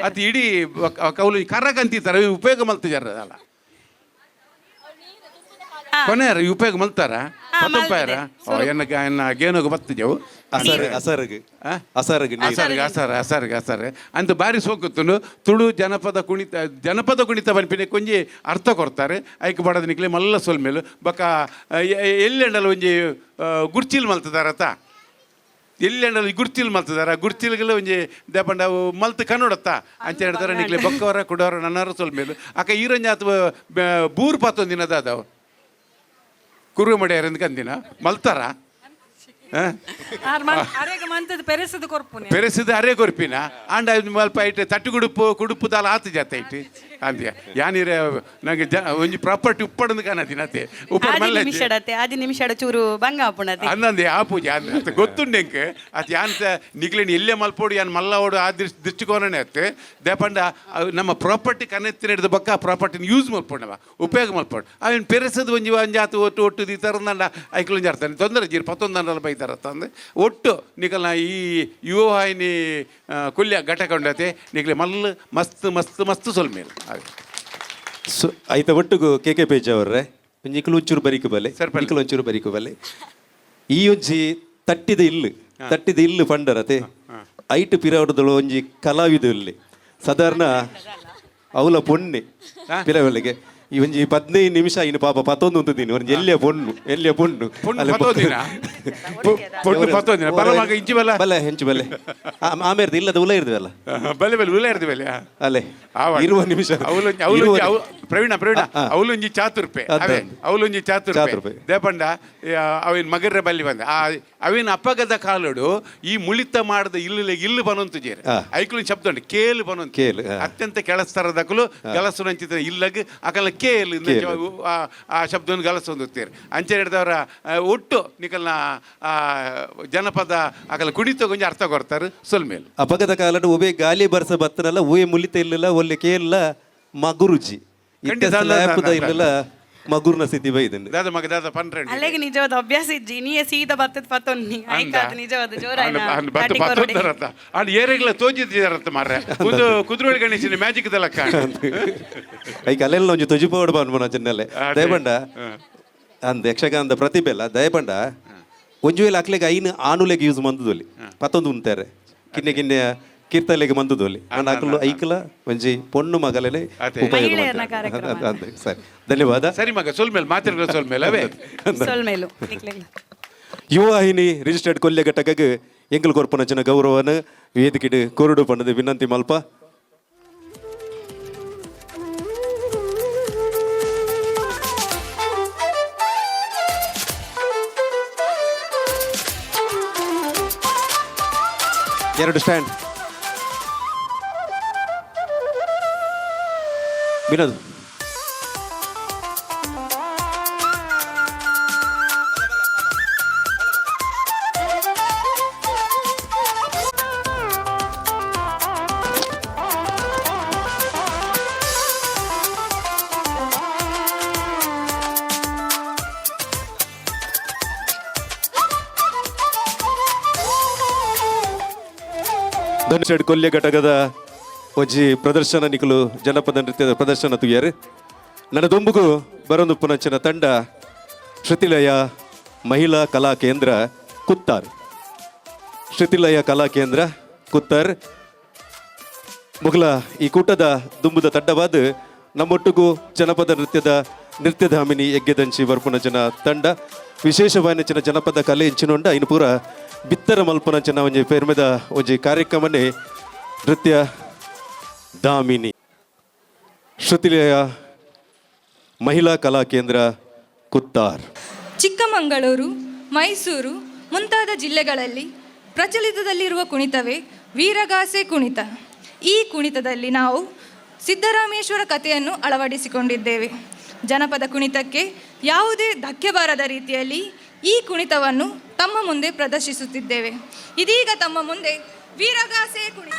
ಅದು ಇಡೀ ಕೌಲು ಕರಗಂತಿತ್ತಾರೆ ಉಪಯೋಗ ಮಲ್ತಿಜಾರಲ್ಲ ಕೊನೆಯಾರ ಉಪಯೋಗ ಮಲ್ತಾರ ಪತ್ತೊಂಪಾಯರ ಎನ್ನ ಎನ್ನ ಗೇನೋಗ ಬತ್ತಿಜವು ಅಸರ್ ಅಸರ್ಗ್ ಅಸರ್ಗ್ ಅಸರ್ಗ್ ಅಸರ್ ಅಸರ್ಗ್ ಅಸರ್ ಅಂತ ಬಾರಿ ಸೋಕುತ್ತುಂಡು ತುಳು ಜನಪದ ಕುಣಿತ ಜನಪದ ಕುಣಿತ ಪನ್ಪಿನ ಒಂಜಿ ಅರ್ಥ ಕೊರ್ತಾರೆ ಐಕ್ ಬಡದ ನಿಕ್ಲೆ ಮಲ್ಲ ಸೊಲ್ಮೇಲು ಬೊಕ್ಕ ಎಲ್ಲೆಂಡಲ ಒಂಜಿ ಗುರ್ಚಿಲ್ ಮಲ್ತದಾರತ ಎಲ್ಲೆಂಡಲ ಗುರ್ಚಿಲ್ ಮಲ್ತದಾರ ಗುರ್ಚಿಲ್ಗೆಲ್ಲ ಒಂಜಿ ದೇಪಂಡ ಮಲ್ತ್ ಕನ್ನಡತ್ತ ಅಂಚ ಹೇಳ್ತಾರೆ ನಿಕ್ಲೆ ಬೊಕ್ಕವರ ಕುಡವರ ನನ್ನರ ಸೊಲ್ಮೇಲು ಅಕ್ಕ ಈರಂಜ ಅಥವಾ ಬೂರ್ ಪಾತೊಂದಿನದ ಅದಾವ ಕುರು ಮಡಿಯಾರ ಕಂದಿನ ಮಲ್ತಾರ ಪೆರೆಸಿದ ಅರೆ ಕೊರ್ಪಿನ ಆಂಡ ಮಲ್ಪ ಐಟ್ ತಟ್ಟು ಕುಡುಪು ಕುಡುಪು ದಾಲ ಆತು ಜಾತ ಐಟ್ ಅಂದ್ಯ ಯಾನಿರೆ ನಂಗೆ ಜ ಒಂಜಿ ಪ್ರಾಪರ್ಟಿ ಉಪ್ಪಡಂದು ಕಾಣದಿನ ಅತ್ತೆ ಉಪ್ಪಡ ಮಲ್ಲ ಆದಿ ನಿಮಿಷಡ ಚೂರು ಬಂಗ ಆಪುಣತೆ ಅಂದಂದೆ ಆ ಪೂಜೆ ಅಂದ ಗೊತ್ತುಂಡು ಎಂಕ್ ಅತ್ ಯಾನ್ ನಿಗ್ಲೇನಿ ಎಲ್ಲೇ ಮಲ್ಪೋಡು ಯಾನ್ ಮಲ್ಲ ಓಡು ಆ ದೃಷ್ಟಿಕೋನನೇ ಅತ್ತೆ ದೇಪಂಡ ನಮ್ಮ ಪ್ರಾಪರ್ಟಿ ಕನೆತ್ತಿನ ಹಿಡಿದ ಬಕ್ಕ ಆ ಪ್ರಾಪರ್ಟಿನ ಯೂಸ್ ಮಲ್ಪೊಂಡವ ಉಪಯೋಗ ಮಲ್ಪೋಡು ಅವೇನು ಪೆರೆಸದು ಒಂಜಿ ಒಂಜಿ ಆತು ಒಟ್ಟು ಒಟ್ಟು ಈ ಥರ ಐಕ್ಲೊಂಜಿ ಅರ್ತಾನೆ ತೊಂದರೆ ಜೀರ್ ಪತ್ತೊಂದು ಬೈತಾರ ತಂದೆ ಒಟ್ಟು ನಿಕಲ್ನ ಈ ಯುವವಾಹಿನಿ ಕುಲ್ಯ ಘಟಕ ಉಂಡತೆ ನಿಕ್ಲೆ ಮಲ್ಲು ಮಸ್ತ್ ಮಸ್ತ್ ಮಸ್ತ್ ಸೊಲ್ಮೇಲ್ ಸೊ ಐತ ಒಟ್ಟುಗು ಕೆ ಕೆ ಪೇಜ್ ಅವರ್ರೆ ಒಂಜಿ ಒಂಚೂರು ಬರಿಕು ಬಲ್ಲೆ ನಿಕುಲು ಒಂಚೂರು ಬರಿಕು ಬಲ್ಲೆ ಈ ಒಂಜಿ ತಟ್ಟಿದ ಇಲ್ಲು ತಟ್ಟಿದ ಇಲ್ಲು ಪಂಡರತೆ ಐಟು ಪಿರಾವಡದಳು ಒಂಜಿ ಕಲಾವಿದ ಇಲ್ಲಿ ಸಾಧಾರಣ ಅವಲ ಪೊಣ್ಣೆ ಪಿರವಳಿಗೆ ಈ ಒಂಜಿ 15 ನಿಮಿಷ ಇನ್ನು ಪಾಪ ಪತ್ತೊಂದು ಉಂತಿದ್ದೀನಿ ಒಂಜಿ ಎಲ್ಲಿಯ ಪೊಣ್ಣು ಎಲ್ಲಿಯ ಪೊಣ್ಣು ಬಲ್ಲ ಹೆಂಚು ಬಲ್ಲೆ ಆಮೇಲೆ ಇಲ್ಲದ ಉಲ ಇರ್ದಿವಲ್ಲ ಬಲೆ ಬಲೆ ಉಲ ಇರ್ದಿ ಬಲೆ ಅಲ್ಲೇ ಇರುವ ನಿಮಿಷ ಪ್ರವೀಣ ಪ್ರವೀಣ ಅವಲೊಂಜಿ ಚಾತುರ್ಪೆ ಅವಲೊಂಜಿ ಚಾತುರ್ಪೆ ದೇಪಂಡ ಅವಿನ ಮಗರ್ರೆ ಬಲ್ಲಿ ಬಂದ ಅವಿನ ಅಪ್ಪಗದ ಕಾಲುಡು ಈ ಮುಳಿತ ಮಾಡದ ಇಲ್ಲು ಇಲ್ಲು ಬನೊಂತು ಜೇರು ಐಕ್ಲು ಶಬ್ದ ಉಂಟು ಕೇಲು ಬನೊಂತು ಕೇಲು ಅತ್ಯಂತ ಕೆಳಸ್ತರದಕಲು ಗಲಸು ನಂಚಿತ ಇಲ್ಲಗ್ ಅಕಲ ಕೇಲು ಆ ಶಬ್ದವನ್ನು ಗಲಸೊಂದುತ್ತೀರಿ ಅಂಚೆ ಹಿಡಿದವರ ಒಟ್ಟು ನಿಕಲ್ನ ಜನಪದ ಅಕಲ ಕುಣಿತ ಕೊಂಚ ಅರ್ಥ ಕೊಡ್ತಾರೆ ಸೊಲ್ಮೇಲೆ ಅಪಗದ ಕಾಲಡು ಒಬೆ ಗಾಲಿ ಬರ್ಸ ಬತ್ತನಲ್ಲ ಓಯೆ ಮುಲಿತ ಇಲ್ಲಲ್ಲ ಒಲ್ಲೆ ಕೇಲ್ಲ ಮಗುರುಜಿ ಇಲ್ಲ ಮಗುರ್ನ ಸ್ಥಿತಿ ಬೈದನ್ನು ದಾದ ಮಗ ದಾದ ಪನ್ರೆ ಅಲ್ಲಿಗೆ ನಿಜವಾದ ಅಭ್ಯಾಸ ಇಜ್ಜಿ ನೀಯೇ ಸೀದಾ ಬತ್ತದ ಪತ್ತೊನ್ನಿ ಐಕಾದ ನಿಜವಾದ ಜೋರಾಯ್ನ ಬತ್ತು ಪತ್ತೊಂದರತ್ತ ಅಂಡ್ ಏರೆಗ್ಲ ತೋಜಿದ್ದಾರತ್ತ ಮಾರ್ರೆ ಒಂದು ಕುದುರೋಳಿ ಗಣೇಶನ ಮ್ಯಾಜಿಕ್ ದಲಕ್ಕ ಐಕ ಅಲ್ಲೆಲ್ಲ ಒಂಜಿ ತೊಜಿಪೋಡು ಬನ್ಬನ ಚೆನ್ನಲೆ ದಯಪಂಡ ಅಂದ್ ಯಕ್ಷಗಾನದ ಪ್ರತಿಭೆ ಅಲ್ಲ ದಯಪಂಡ ಒಂಜಿ ವೇಳೆ ಅಕ್ಲೆಗ್ ಐನ್ ಆನುಲೆಗ್ ಯೂಸ್ ಮಂದದೊಲಿ ಪತ್ತೊಂದು ಉಂತಾರೆ ಕಿನ್ನೆ ಕಿನ್ನೆ ಕೀರ್ತಲೆಗೆ ಮಂದದೊಲಿ ಅಂಡ್ ಅಕಲು ಐಕಲ ಒಂಜಿ ಪೊಣ್ಣು ಮಗಲನೆ ಉಪಯೋಗ ಸರಿ ಧನ್ಯವಾದ ಸರಿ ಮಗ ಸೊಲ್ಮೇಲೆ ಮಾತಿರ್ಲ ಸೊಲ್ಮೇಲೆ ಅವೇ ಸೊಲ್ಮೇಲು ಯುವವಾಹಿನಿ ರಿಜಿಸ್ಟರ್ಡ್ ಕೊಲ್ಯ ಘಟಕಗ್ ಎಂಕಲ್ ಕೊರ್ಪುನಂಚಿನ ಗೌರವನ ವೇದಿಕೆಡ್ ಕೊರಡು ಪಂಡದ ವಿನಂತಿ ಮಲ್ಪ. ಎರಡು ಸ್ಟ್ಯಾಂಡ್. ವಿನೋದ್. ಧನುಷೆಡ್ ಕೊಲ್ಯ ಘಟಕದ ಒಂಜಿ ಪ್ರದರ್ಶನ ನಿಕುಲು ಜನಪದ ನೃತ್ಯದ ಪ್ರದರ್ಶನ ತುಯ್ಯಾರು. ನನ್ನ ದೊಂಬುಗು ಬರೊಂದು ಪುನಂಚಿನ ತಂಡ ಶ್ರುತಿಲಯ ಮಹಿಳಾ ಕಲಾ ಕೇಂದ್ರ ಕುತ್ತಾರ್. ಶ್ರುತಿಲಯ ಕಲಾ ಕೇಂದ್ರ ಕುತ್ತಾರ್ ಮುಗಲ ಈ ಕೂಟದ ದುಂಬುದ ತಂಡವಾದ ನಮ್ಮೊಟ್ಟಿಗೂ ಜನಪದ ನೃತ್ಯದ ನೃತ್ಯಧಾಮಿನಿ ಯಜ್ಞದಂಚಿ ಬರ್ಪುನಂಚಿನ ತಂಡ ವಿಶೇಷವಾಯಿನಂಚಿನ ಜನಪದ ಕಲೆ ಇಂಚಿನೊಂಡ ಇನ್ನು ಪೂರ ಬಿತ್ತರ ಮಲ್ಪುನಂಚಿನ ಒಂಜಿ ಪೆರ್ಮೆದ ಒಂಜಿ ಕಾರ್ಯಕ್ರಮನೇ ನೃತ್ಯ ದಾಮಿನಿ. ಶ್ರುತಿಲಯ ಮಹಿಳಾ ಕಲಾ ಕೇಂದ್ರ ಕುತ್ತಾರ್. ಚಿಕ್ಕಮಗಳೂರು, ಮೈಸೂರು ಮುಂತಾದ ಜಿಲ್ಲೆಗಳಲ್ಲಿ ಪ್ರಚಲಿತದಲ್ಲಿರುವ ಕುಣಿತವೇ ವೀರಗಾಸೆ ಕುಣಿತ. ಈ ಕುಣಿತದಲ್ಲಿ ನಾವು ಸಿದ್ದರಾಮೇಶ್ವರ ಕಥೆಯನ್ನು ಅಳವಡಿಸಿಕೊಂಡಿದ್ದೇವೆ. ಜನಪದ ಕುಣಿತಕ್ಕೆ ಯಾವುದೇ ಧಕ್ಕೆ ಬಾರದ ರೀತಿಯಲ್ಲಿ ಈ ಕುಣಿತವನ್ನು ತಮ್ಮ ಮುಂದೆ ಪ್ರದರ್ಶಿಸುತ್ತಿದ್ದೇವೆ. ಇದೀಗ ತಮ್ಮ ಮುಂದೆ ವೀರಗಾಸೆ ಕುಣಿತ.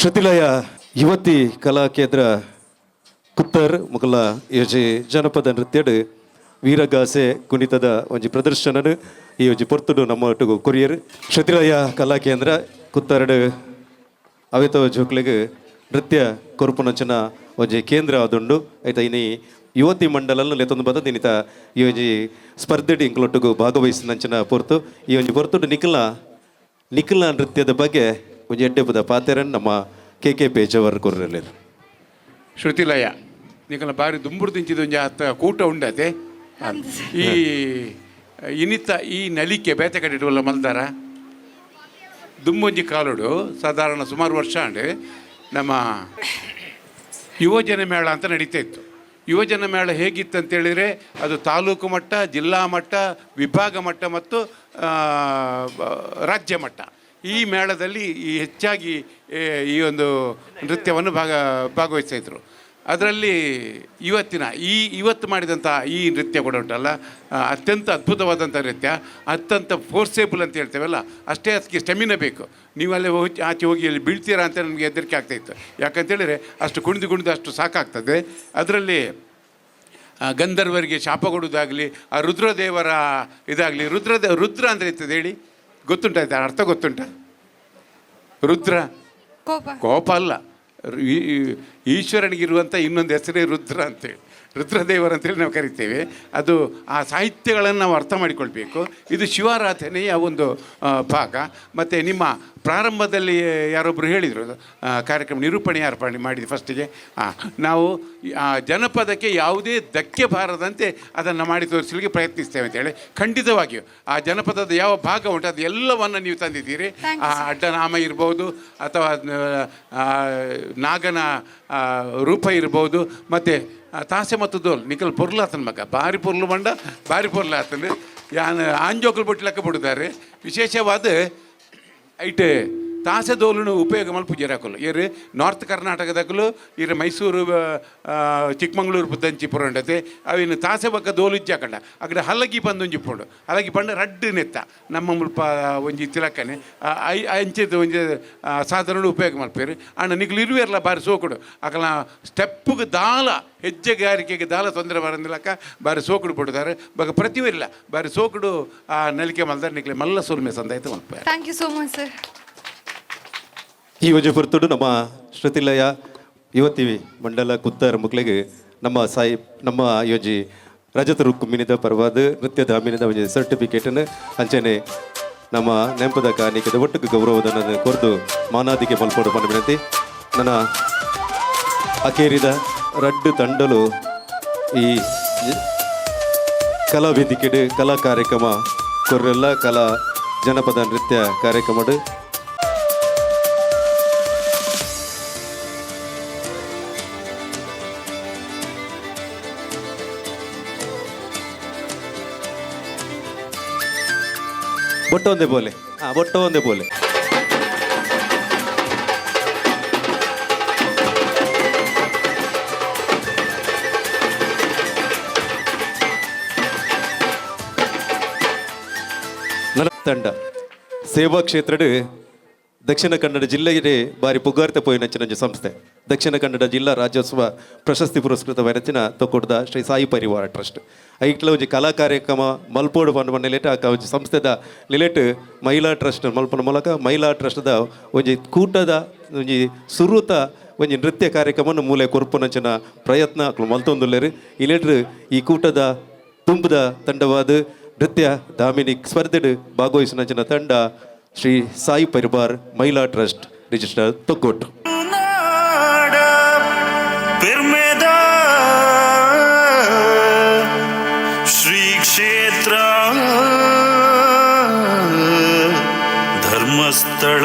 ಶ್ರುತಿಲಯ ಯುವತಿ ಕಲಾ ಕೇಂದ್ರ ಕುತ್ತರ್ ಮುಕಲ ಯೋಜಿ ಜನಪದ ನೃತ್ಯಡ್ ವೀರಗಾಸೆ ಕುಣಿತದ ಒಂಜಿ ಪ್ರದರ್ಶನಡ್ ಈ ಒಂಜಿ ಪೊರ್ತುಡು ನಮ್ಮ ಒಟ್ಟುಗು ಕೊರಿಯರ್. ಶ್ರುತಿಲಯ ಕಲಾ ಕೇಂದ್ರ ಕುತ್ತರಡು ಅವೆತೋ ಜೋಕ್ಲೆಗ್ ನೃತ್ಯ ಕೊರ್ಪುನಂಚಿನ ಒಂಜಿ ಕೇಂದ್ರ ಆದುಂಡು. ಐತ ಇನಿ ಯುವತಿ ಮಂಡಲನ್ನು ಲೆತ್ತೊಂದು ಬತ್ತ ದಿನಿತ ಈ ಒಂಜಿ ಸ್ಪರ್ಧೆಡ್ ಇಂಕ್ಲೊಟ್ಟುಗು ಭಾಗವಹಿಸಿನಂಚಿನ ಪೊರ್ತು. ಈ ಒಂಜಿ ಪೊರ್ತುಡು ನಿಖಿಲ ನಿಖಿಲ ನೃತ್ಯದ ಬಗ್ಗೆ ಒಂಜಿ ಎಡ್ಡೆಪುದ ಪಾತೆರನ್ ನಮ್ಮ ಕೆ ಕೆ ಪೇಜವರ್ ಕೊರ್ರಲೇರು. ಶ್ರುತಿಲಯ ನಿಕಲ ಬಾರಿ ದುಂಬುರು ದಿಂಚಿದ ಒಂಜಿ ಆತ ಕೂಟ ಉಂಡತೆ. ಈ ಇನಿತ ಈ ನಲಿಕೆ ಬೇತೆ ಕಡೆ ಇಡುವಲ್ಲ ಮಲ್ದಾರ ದುಂಬೊಂಜಿ ಕಾಲುಡು ಸಾಧಾರಣ ಸುಮಾರು ವರ್ಷ ಅಂಡು ನಮ್ಮ ಯುವಜನ ಮೇಳ ಅಂತ ನಡೀತಾ ಇತ್ತು. ಯುವಜನ ಮೇಳ ಹೇಗಿತ್ತು ಅಂತೇಳಿದರೆ ಅದು ತಾಲೂಕು ಮಟ್ಟ, ಜಿಲ್ಲಾ ಮಟ್ಟ, ವಿಭಾಗ ಮಟ್ಟ ಮತ್ತು ರಾಜ್ಯ ಮಟ್ಟ. ಈ ಮೇಳದಲ್ಲಿ ಈ ಹೆಚ್ಚಾಗಿ ಈ ಒಂದು ನೃತ್ಯವನ್ನು ಭಾಗವಹಿಸ್ತಾಯಿದ್ರು. ಅದರಲ್ಲಿ ಇವತ್ತಿನ ಈ ಇವತ್ತು ಮಾಡಿದಂಥ ಈ ನೃತ್ಯ ಕೂಡ ಉಂಟಲ್ಲ, ಅತ್ಯಂತ ಅದ್ಭುತವಾದಂಥ ನೃತ್ಯ, ಅತ್ಯಂತ ಫೋರ್ಸೇಬಲ್ ಅಂತ ಹೇಳ್ತೇವಲ್ಲ, ಅಷ್ಟೇ ಅದಕ್ಕೆ ಸ್ಟೆಮಿನ ಬೇಕು. ನೀವು ಅಲ್ಲಿ ಹೋಗಿ ಆಚೆ ಹೋಗಿ ಅಲ್ಲಿ ಬೀಳ್ತೀರಾ ಅಂತ ನಮಗೆ ಹೆದರಿಕೆ ಆಗ್ತಾಯಿತ್ತು. ಯಾಕಂತೇಳಿದರೆ ಅಷ್ಟು ಕುಣಿದು ಕುಣಿದು ಅಷ್ಟು ಸಾಕಾಗ್ತದೆ. ಅದರಲ್ಲಿ ಗಂಧರ್ವರಿಗೆ ಶಾಪ ಕೊಡೋದಾಗಲಿ, ಆ ರುದ್ರದೇವರ ಇದಾಗಲಿ, ರುದ್ರ ಅಂದರೆ ಇರ್ತದೆ ಹೇಳಿ ಗೊತ್ತುಂಟ? ಆಯ್ತಾ ಅರ್ಥ ಗೊತ್ತುಂಟ? ರುದ್ರ ಕೋಪ ಅಲ್ಲ, ಈಶ್ವರನಿಗಿರುವಂಥ ಇನ್ನೊಂದು ಹೆಸರೇ ರುದ್ರ ಅಂತೇಳಿ, ರುದ್ರದೇವರಂತೇಳಿ ನಾವು ಕರಿತೇವೆ. ಅದು ಆ ಸಾಹಿತ್ಯಗಳನ್ನು ನಾವು ಅರ್ಥ ಮಾಡಿಕೊಳ್ಬೇಕು. ಇದು ಶಿವಾರಾಧನೆಯ ಒಂದು ಭಾಗ. ಮತ್ತು ನಿಮ್ಮ ಪ್ರಾರಂಭದಲ್ಲಿ ಯಾರೊಬ್ಬರು ಹೇಳಿದರು, ಕಾರ್ಯಕ್ರಮ ನಿರೂಪಣೆ ಯಾರು ಮಾಡಿದ್ದು ಫಸ್ಟಿಗೆ, ನಾವು ಆ ಜನಪದಕ್ಕೆ ಯಾವುದೇ ಧಕ್ಕೆ ಬಾರದಂತೆ ಅದನ್ನು ಮಾಡಿ ತೋರಿಸಲಿಕ್ಕೆ ಪ್ರಯತ್ನಿಸ್ತೇವೆ ಅಂತೇಳಿ. ಖಂಡಿತವಾಗಿಯೂ ಆ ಜನಪದದ ಯಾವ ಭಾಗ ಉಂಟು ಅದು ಎಲ್ಲವನ್ನು ನೀವು ತಂದಿದ್ದೀರಿ. ಆ ಅಡ್ಡನಾಮ ಇರ್ಬೋದು, ಅಥವಾ ನಾಗನ ರೂಪ ಇರ್ಬೋದು, ಮತ್ತು ತಾಸೆ ಮತ್ತು ದೋಲ್ ನಿಖಲ್ ಪೊರ್ಲಾತನ ಮಗ ಬಾರಿ ಪೊರ್ಲು ಬಂಡ ಬಾರಿ ಪೊರ್ಲಾತನ ಯಾನ್ ಆಂಜೋಕಲ್ ಬೊಟ್ಟು ಲೆಕ್ಕ ಬಿಡುತ್ತಾರೆ. ವಿಶೇಷವಾದ ಐಟ್ ತಾಸೆ ದೋಲುನು ಉಪಯೋಗ ಮಲ್ಪುಜೆರ್ ಅಕುಲು. ಏರು ನಾರ್ತ್ ಕರ್ನಾಟಕದಕುಲು, ಇರು ಮೈಸೂರು ಚಿಕ್ಕಮಂಗ್ಳೂರು ಪುತ್ತಂಚಿ ಪುರಂಡತೆ ಅವಿನ ತಾಸೆ ಬೊಕ್ಕ ದೋಲು ಇಜ್ಜಾಕಂಡ ಅಕಡೆ ಹಲಗಿ ಪಂದೊಂಜಿ ಪೋಂಡು. ಹಲಗಿ ಪಂಡ ರಡ್ಡು ನೆತ್ತ ನಮ್ಮ ಮುಲ್ಪ ಒಂಜಿ ತಿಲಕನೆ ಅಂಚೆದ ಒಂಜಿ ಸಾಧಾರಣ ಉಪಯೋಗ ಮಲ್ಪೇರು. ಆಂಡ ನಿಕುಲು ಇರುವೆರ್ಲ ಬಾರಿ ಸೋಕುಡು ಅಕಲ ಸ್ಟೆಪ್ಪುಗು ದಾಲ ಹೆಜ್ಜೆಗಾರಿಕೆಗೆ ದಾಲ ತೊಂದರೆ ಬರಂದಿಲಕ್ಕ ಬಾರಿ ಸೋಕುಡು ಪಡುತ್ತಾರೆ. ಬೊಕ ಪ್ರತಿವಿಲ್ಲ ಬಾರಿ ಸೋಕುಡು ಆ ನಲಿಕೆ ಮಲ್ದಾರೆ. ನಿಕ್ಲೆ ಮಲ್ಲ ಸೊಲ್ಮೆ ಸಂದಾಯ್ತು ಮಲ್ಪೇರು. Thank you so much sir. ಈ ಒಂಜಿ ಪೊರ್ತುಡು ನಮ್ಮ ಶ್ರುತಿಲಯ ಯುವತಿ ಮಂಡಲ ಕುತ್ತಾರ್ ಮುಕ್ಲೆಗ್ ನಮ್ಮ ಸಾಯಿ ನಮ್ಮ ಯೋಜಿ ರಜತ ರುಕ್ಮಿಣಿದ ಪರವಾದ ನೃತ್ಯದ ಅಮಿನದ ಒಂಜಿ ಸರ್ಟಿಫಿಕೇಟನ್ನು ಅಂಚನೆ ನಮ್ಮ ನೆಂಪದ ಕಾಣಿಕೆದ ಒಟ್ಟುಗು ಗೌರವಧನ ಕೊರ್ದು ಮಾನಾದಿಗೆ ಮಲ್ಪೋಡು ಪಂಡ ವಿನಂತಿ. ನನ್ನ ಅಕೇರಿದ ರಡ್ಡು ತಂಡಲು ಈ ಕಲಾ ವೇದಿಕೆಡ್ ಕಲಾ ಕಾರ್ಯಕ್ರಮ ಕೊರ್ರೆಲ್ಲ ಕಲಾ ಜನಪದ ನೃತ್ಯ ಕಾರ್ಯಕ್ರಮಡು ಬೊಟ್ಟ ಒಂದೇ ಬೋಲೆ, ಹಾಂ ಬೊಟ್ಟ ಒಂದೇ ಬೋಲೆ. ನನ್ನ ತಂಡ ಸೇವಾ ಕ್ಷೇತ್ರಡ್ ದಕ್ಷಿಣ ಕನ್ನಡ ಜಿಲ್ಲೆಗೆ ಬಾರಿ ಪುಗಾರ್ತೆ ಪೋಯಿನಂಚಿನ ಸಂಸ್ಥೆ ದಕ್ಷಿಣ ಕನ್ನಡ ಜಿಲ್ಲಾ ರಾಜ್ಯೋತ್ಸವ ಪ್ರಶಸ್ತಿ ಪುರಸ್ಕೃತ ವರಚಿನ ತೊಕ್ಕೊಡ್ದ ಶ್ರೀ ಸಾಯಿ ಪರಿವಾರ ಟ್ರಸ್ಟ್. ಐಟ್ಲ ಒಂಜಿ ಕಲಾ ಕಾರ್ಯಕ್ರಮ ಮಲ್ಪೋಡು ಪಂಡ ನಿಲೆಟ್ ಆ ಒಂಜಿ ಸಂಸ್ಥೆದ ನಿಲೆಟ್ ಮಹಿಳಾ ಟ್ರಸ್ಟ್ ಮಲ್ಪನ ಮೂಲಕ ಮಹಿಳಾ ಟ್ರಸ್ಟ್ದ ಒಂಜಿ ಕೂಟದ ಒಂಜಿ ಸುರೂತ ಒಂಜಿ ನೃತ್ಯ ಕಾರ್ಯಕ್ರಮವನ್ನು ಮೂಲೆ ಕೊರ್ಪುನಂಚಿನ ಪ್ರಯತ್ನ ಅಕ್ಲು ಮಲ್ತೊಂದುಲ್ಲೆರ್. ಇಲೆಟ್ರ್ ಈ ಕೂಟದ ತುಂಬುದ ತಂಡವಾದ ನೃತ್ಯ ದಾಮಿನಿ ಸ್ಪರ್ಧೆಡ್ ಭಾಗವಹಿಸಿನಂಚಿನ ತಂಡ ಶ್ರೀ ಸಾಯಿ ಪರಿವಾರ್ ಮಹಿಳಾ ಟ್ರಸ್ಟ್ ರಿಜಿಸ್ಟರ್ ತೊಕ್ಕೊಟ್ಟು. ಶ್ರೀ ಕ್ಷೇತ್ರ ಧರ್ಮಸ್ಥಳ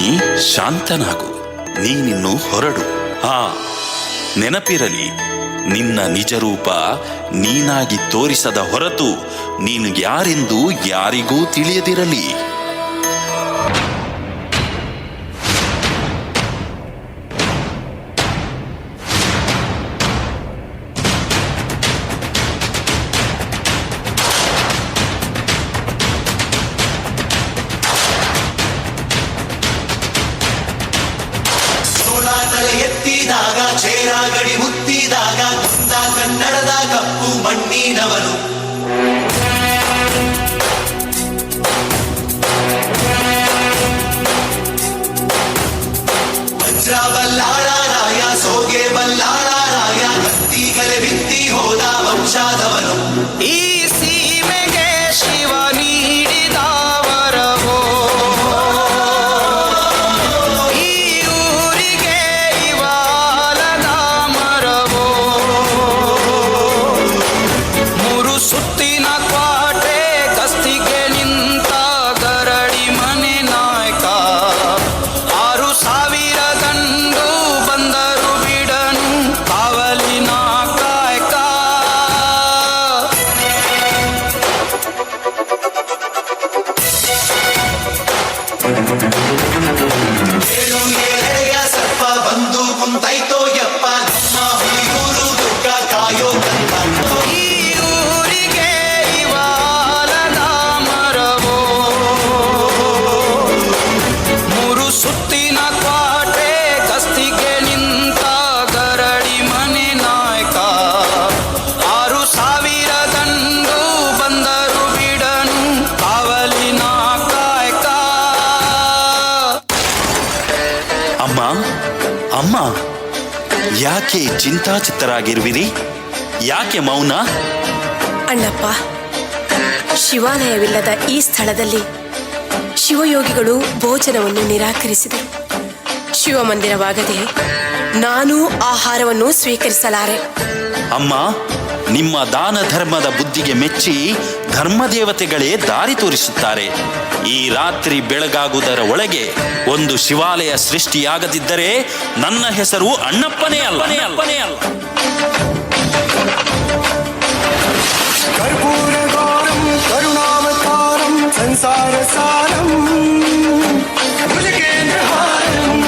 ಸ್ವಾಮಿ, ಶಾಂತನಾಗು, ನೀನಿನ್ನು ಹೊರಡು. ಹಾ, ನೆನಪಿರಲಿ, ನಿನ್ನ ನಿಜ ರೂಪ ನೀನಾಗಿ ತೋರಿಸದ ಹೊರತು ನೀನು ಯಾರೆಂದು ಯಾರಿಗೂ ತಿಳಿಯದಿರಲಿ. ಎತ್ತಿದಾಗ ಚೇರಾಗಡಿ ಮುತ್ತಿದಾಗ ಕುಂದ ಕನ್ನಡದ ಕಪ್ಪು ಮಣ್ಣಿನವನು. ವಜ್ರ ಬಲ್ಲಾಳ ರಾಯ, ಸೋಗೆ ಬಲ್ಲಾಳ ರಾಯ, ಕತ್ತಿಗಲೆ ಬಿತ್ತಿ ಹೋದ ವಂಶಾದವನು. ಈ ಸೀಮೆಗೆ ಶಿವ ನೀಡಿದ ವರವೋ, ಈ ಊರಿಗೆ ಇವಾಲದ ಮರವೋ, ಮೂರು ಸುತ್ತಿನ ಕ್ವಾಟೆ ಗಸ್ತಿಗೆ ನಿಂತ ಗರಡಿ ಮನೆ ನಾಯಕ, 6000 ಗಂಡು ಬಂದರು ಬಿಡನು ಕಾವಲಿನ ಕಾಯಕ. ಏಳು ಏಳೆಯ ಸರ್ಪ ಬಂದು ಕುಂತೈತೋ ಯಪ್ಪ, ನಮ್ಮ ಹುಲಿಯೂರು ದುರ್ಗ ಕಾಯೋ ಕಂದ. ಈ ಊರಿಗೆ ಇವಾಲದ ಮರವೋ, ಮೂರು ಸುತ್ತಿನ ಕ್ವಾಟೆ ಗಸ್ತಿಗೆ ನಿಂತ ಗರಡಿ ಮನೆ ನಾಯಕ, 6000 ಗಂಡು ಬಂದರು ಬಿಡನು ಕಾವಲಿನ ಕಾಯಕ. ಅಮ್ಮ, ಅಮ್ಮ, ಯಾಕೆ ಚಿಂತಾಚಿತ್ತರಾಗಿರುವಿರಿ? ಯಾಕೆ ಮೌನ? ಅಣ್ಣಪ್ಪ, ಶಿವಾಲಯವಿಲ್ಲದ ಈ ಸ್ಥಳದಲ್ಲಿ ಶಿವಯೋಗಿಗಳು ಭೋಜನವನ್ನು ನಿರಾಕರಿಸಿದರು. ಶಿವಮಂದಿರವಾಗದೆ ನಾನೂ ಆಹಾರವನ್ನು ಸ್ವೀಕರಿಸಲಾರೆ. ಅಮ್ಮ, ನಿಮ್ಮ ದಾನ ಧರ್ಮದ ಬುದ್ಧಿಗೆ ಮೆಚ್ಚಿ ಧರ್ಮದೇವತೆಗಳೇ ದಾರಿ ತೋರಿಸುತ್ತಾರೆ. ಈ ರಾತ್ರಿ ಬೆಳಗಾಗುವುದರ ಒಳಗೆ ಒಂದು ಶಿವಾಲಯ ಸೃಷ್ಟಿಯಾಗದಿದ್ದರೆ ನನ್ನ ಹೆಸರು ಅಣ್ಣಪ್ಪನೇ ಅಲ್ಲ. ಕರ್ಪೂರಗೌರಂ ಕರುಣಾವತಾರಂ ಸಂಸಾರ ಸಾರಂ ಭುಜಗೇಂದ್ರಹಾರಂ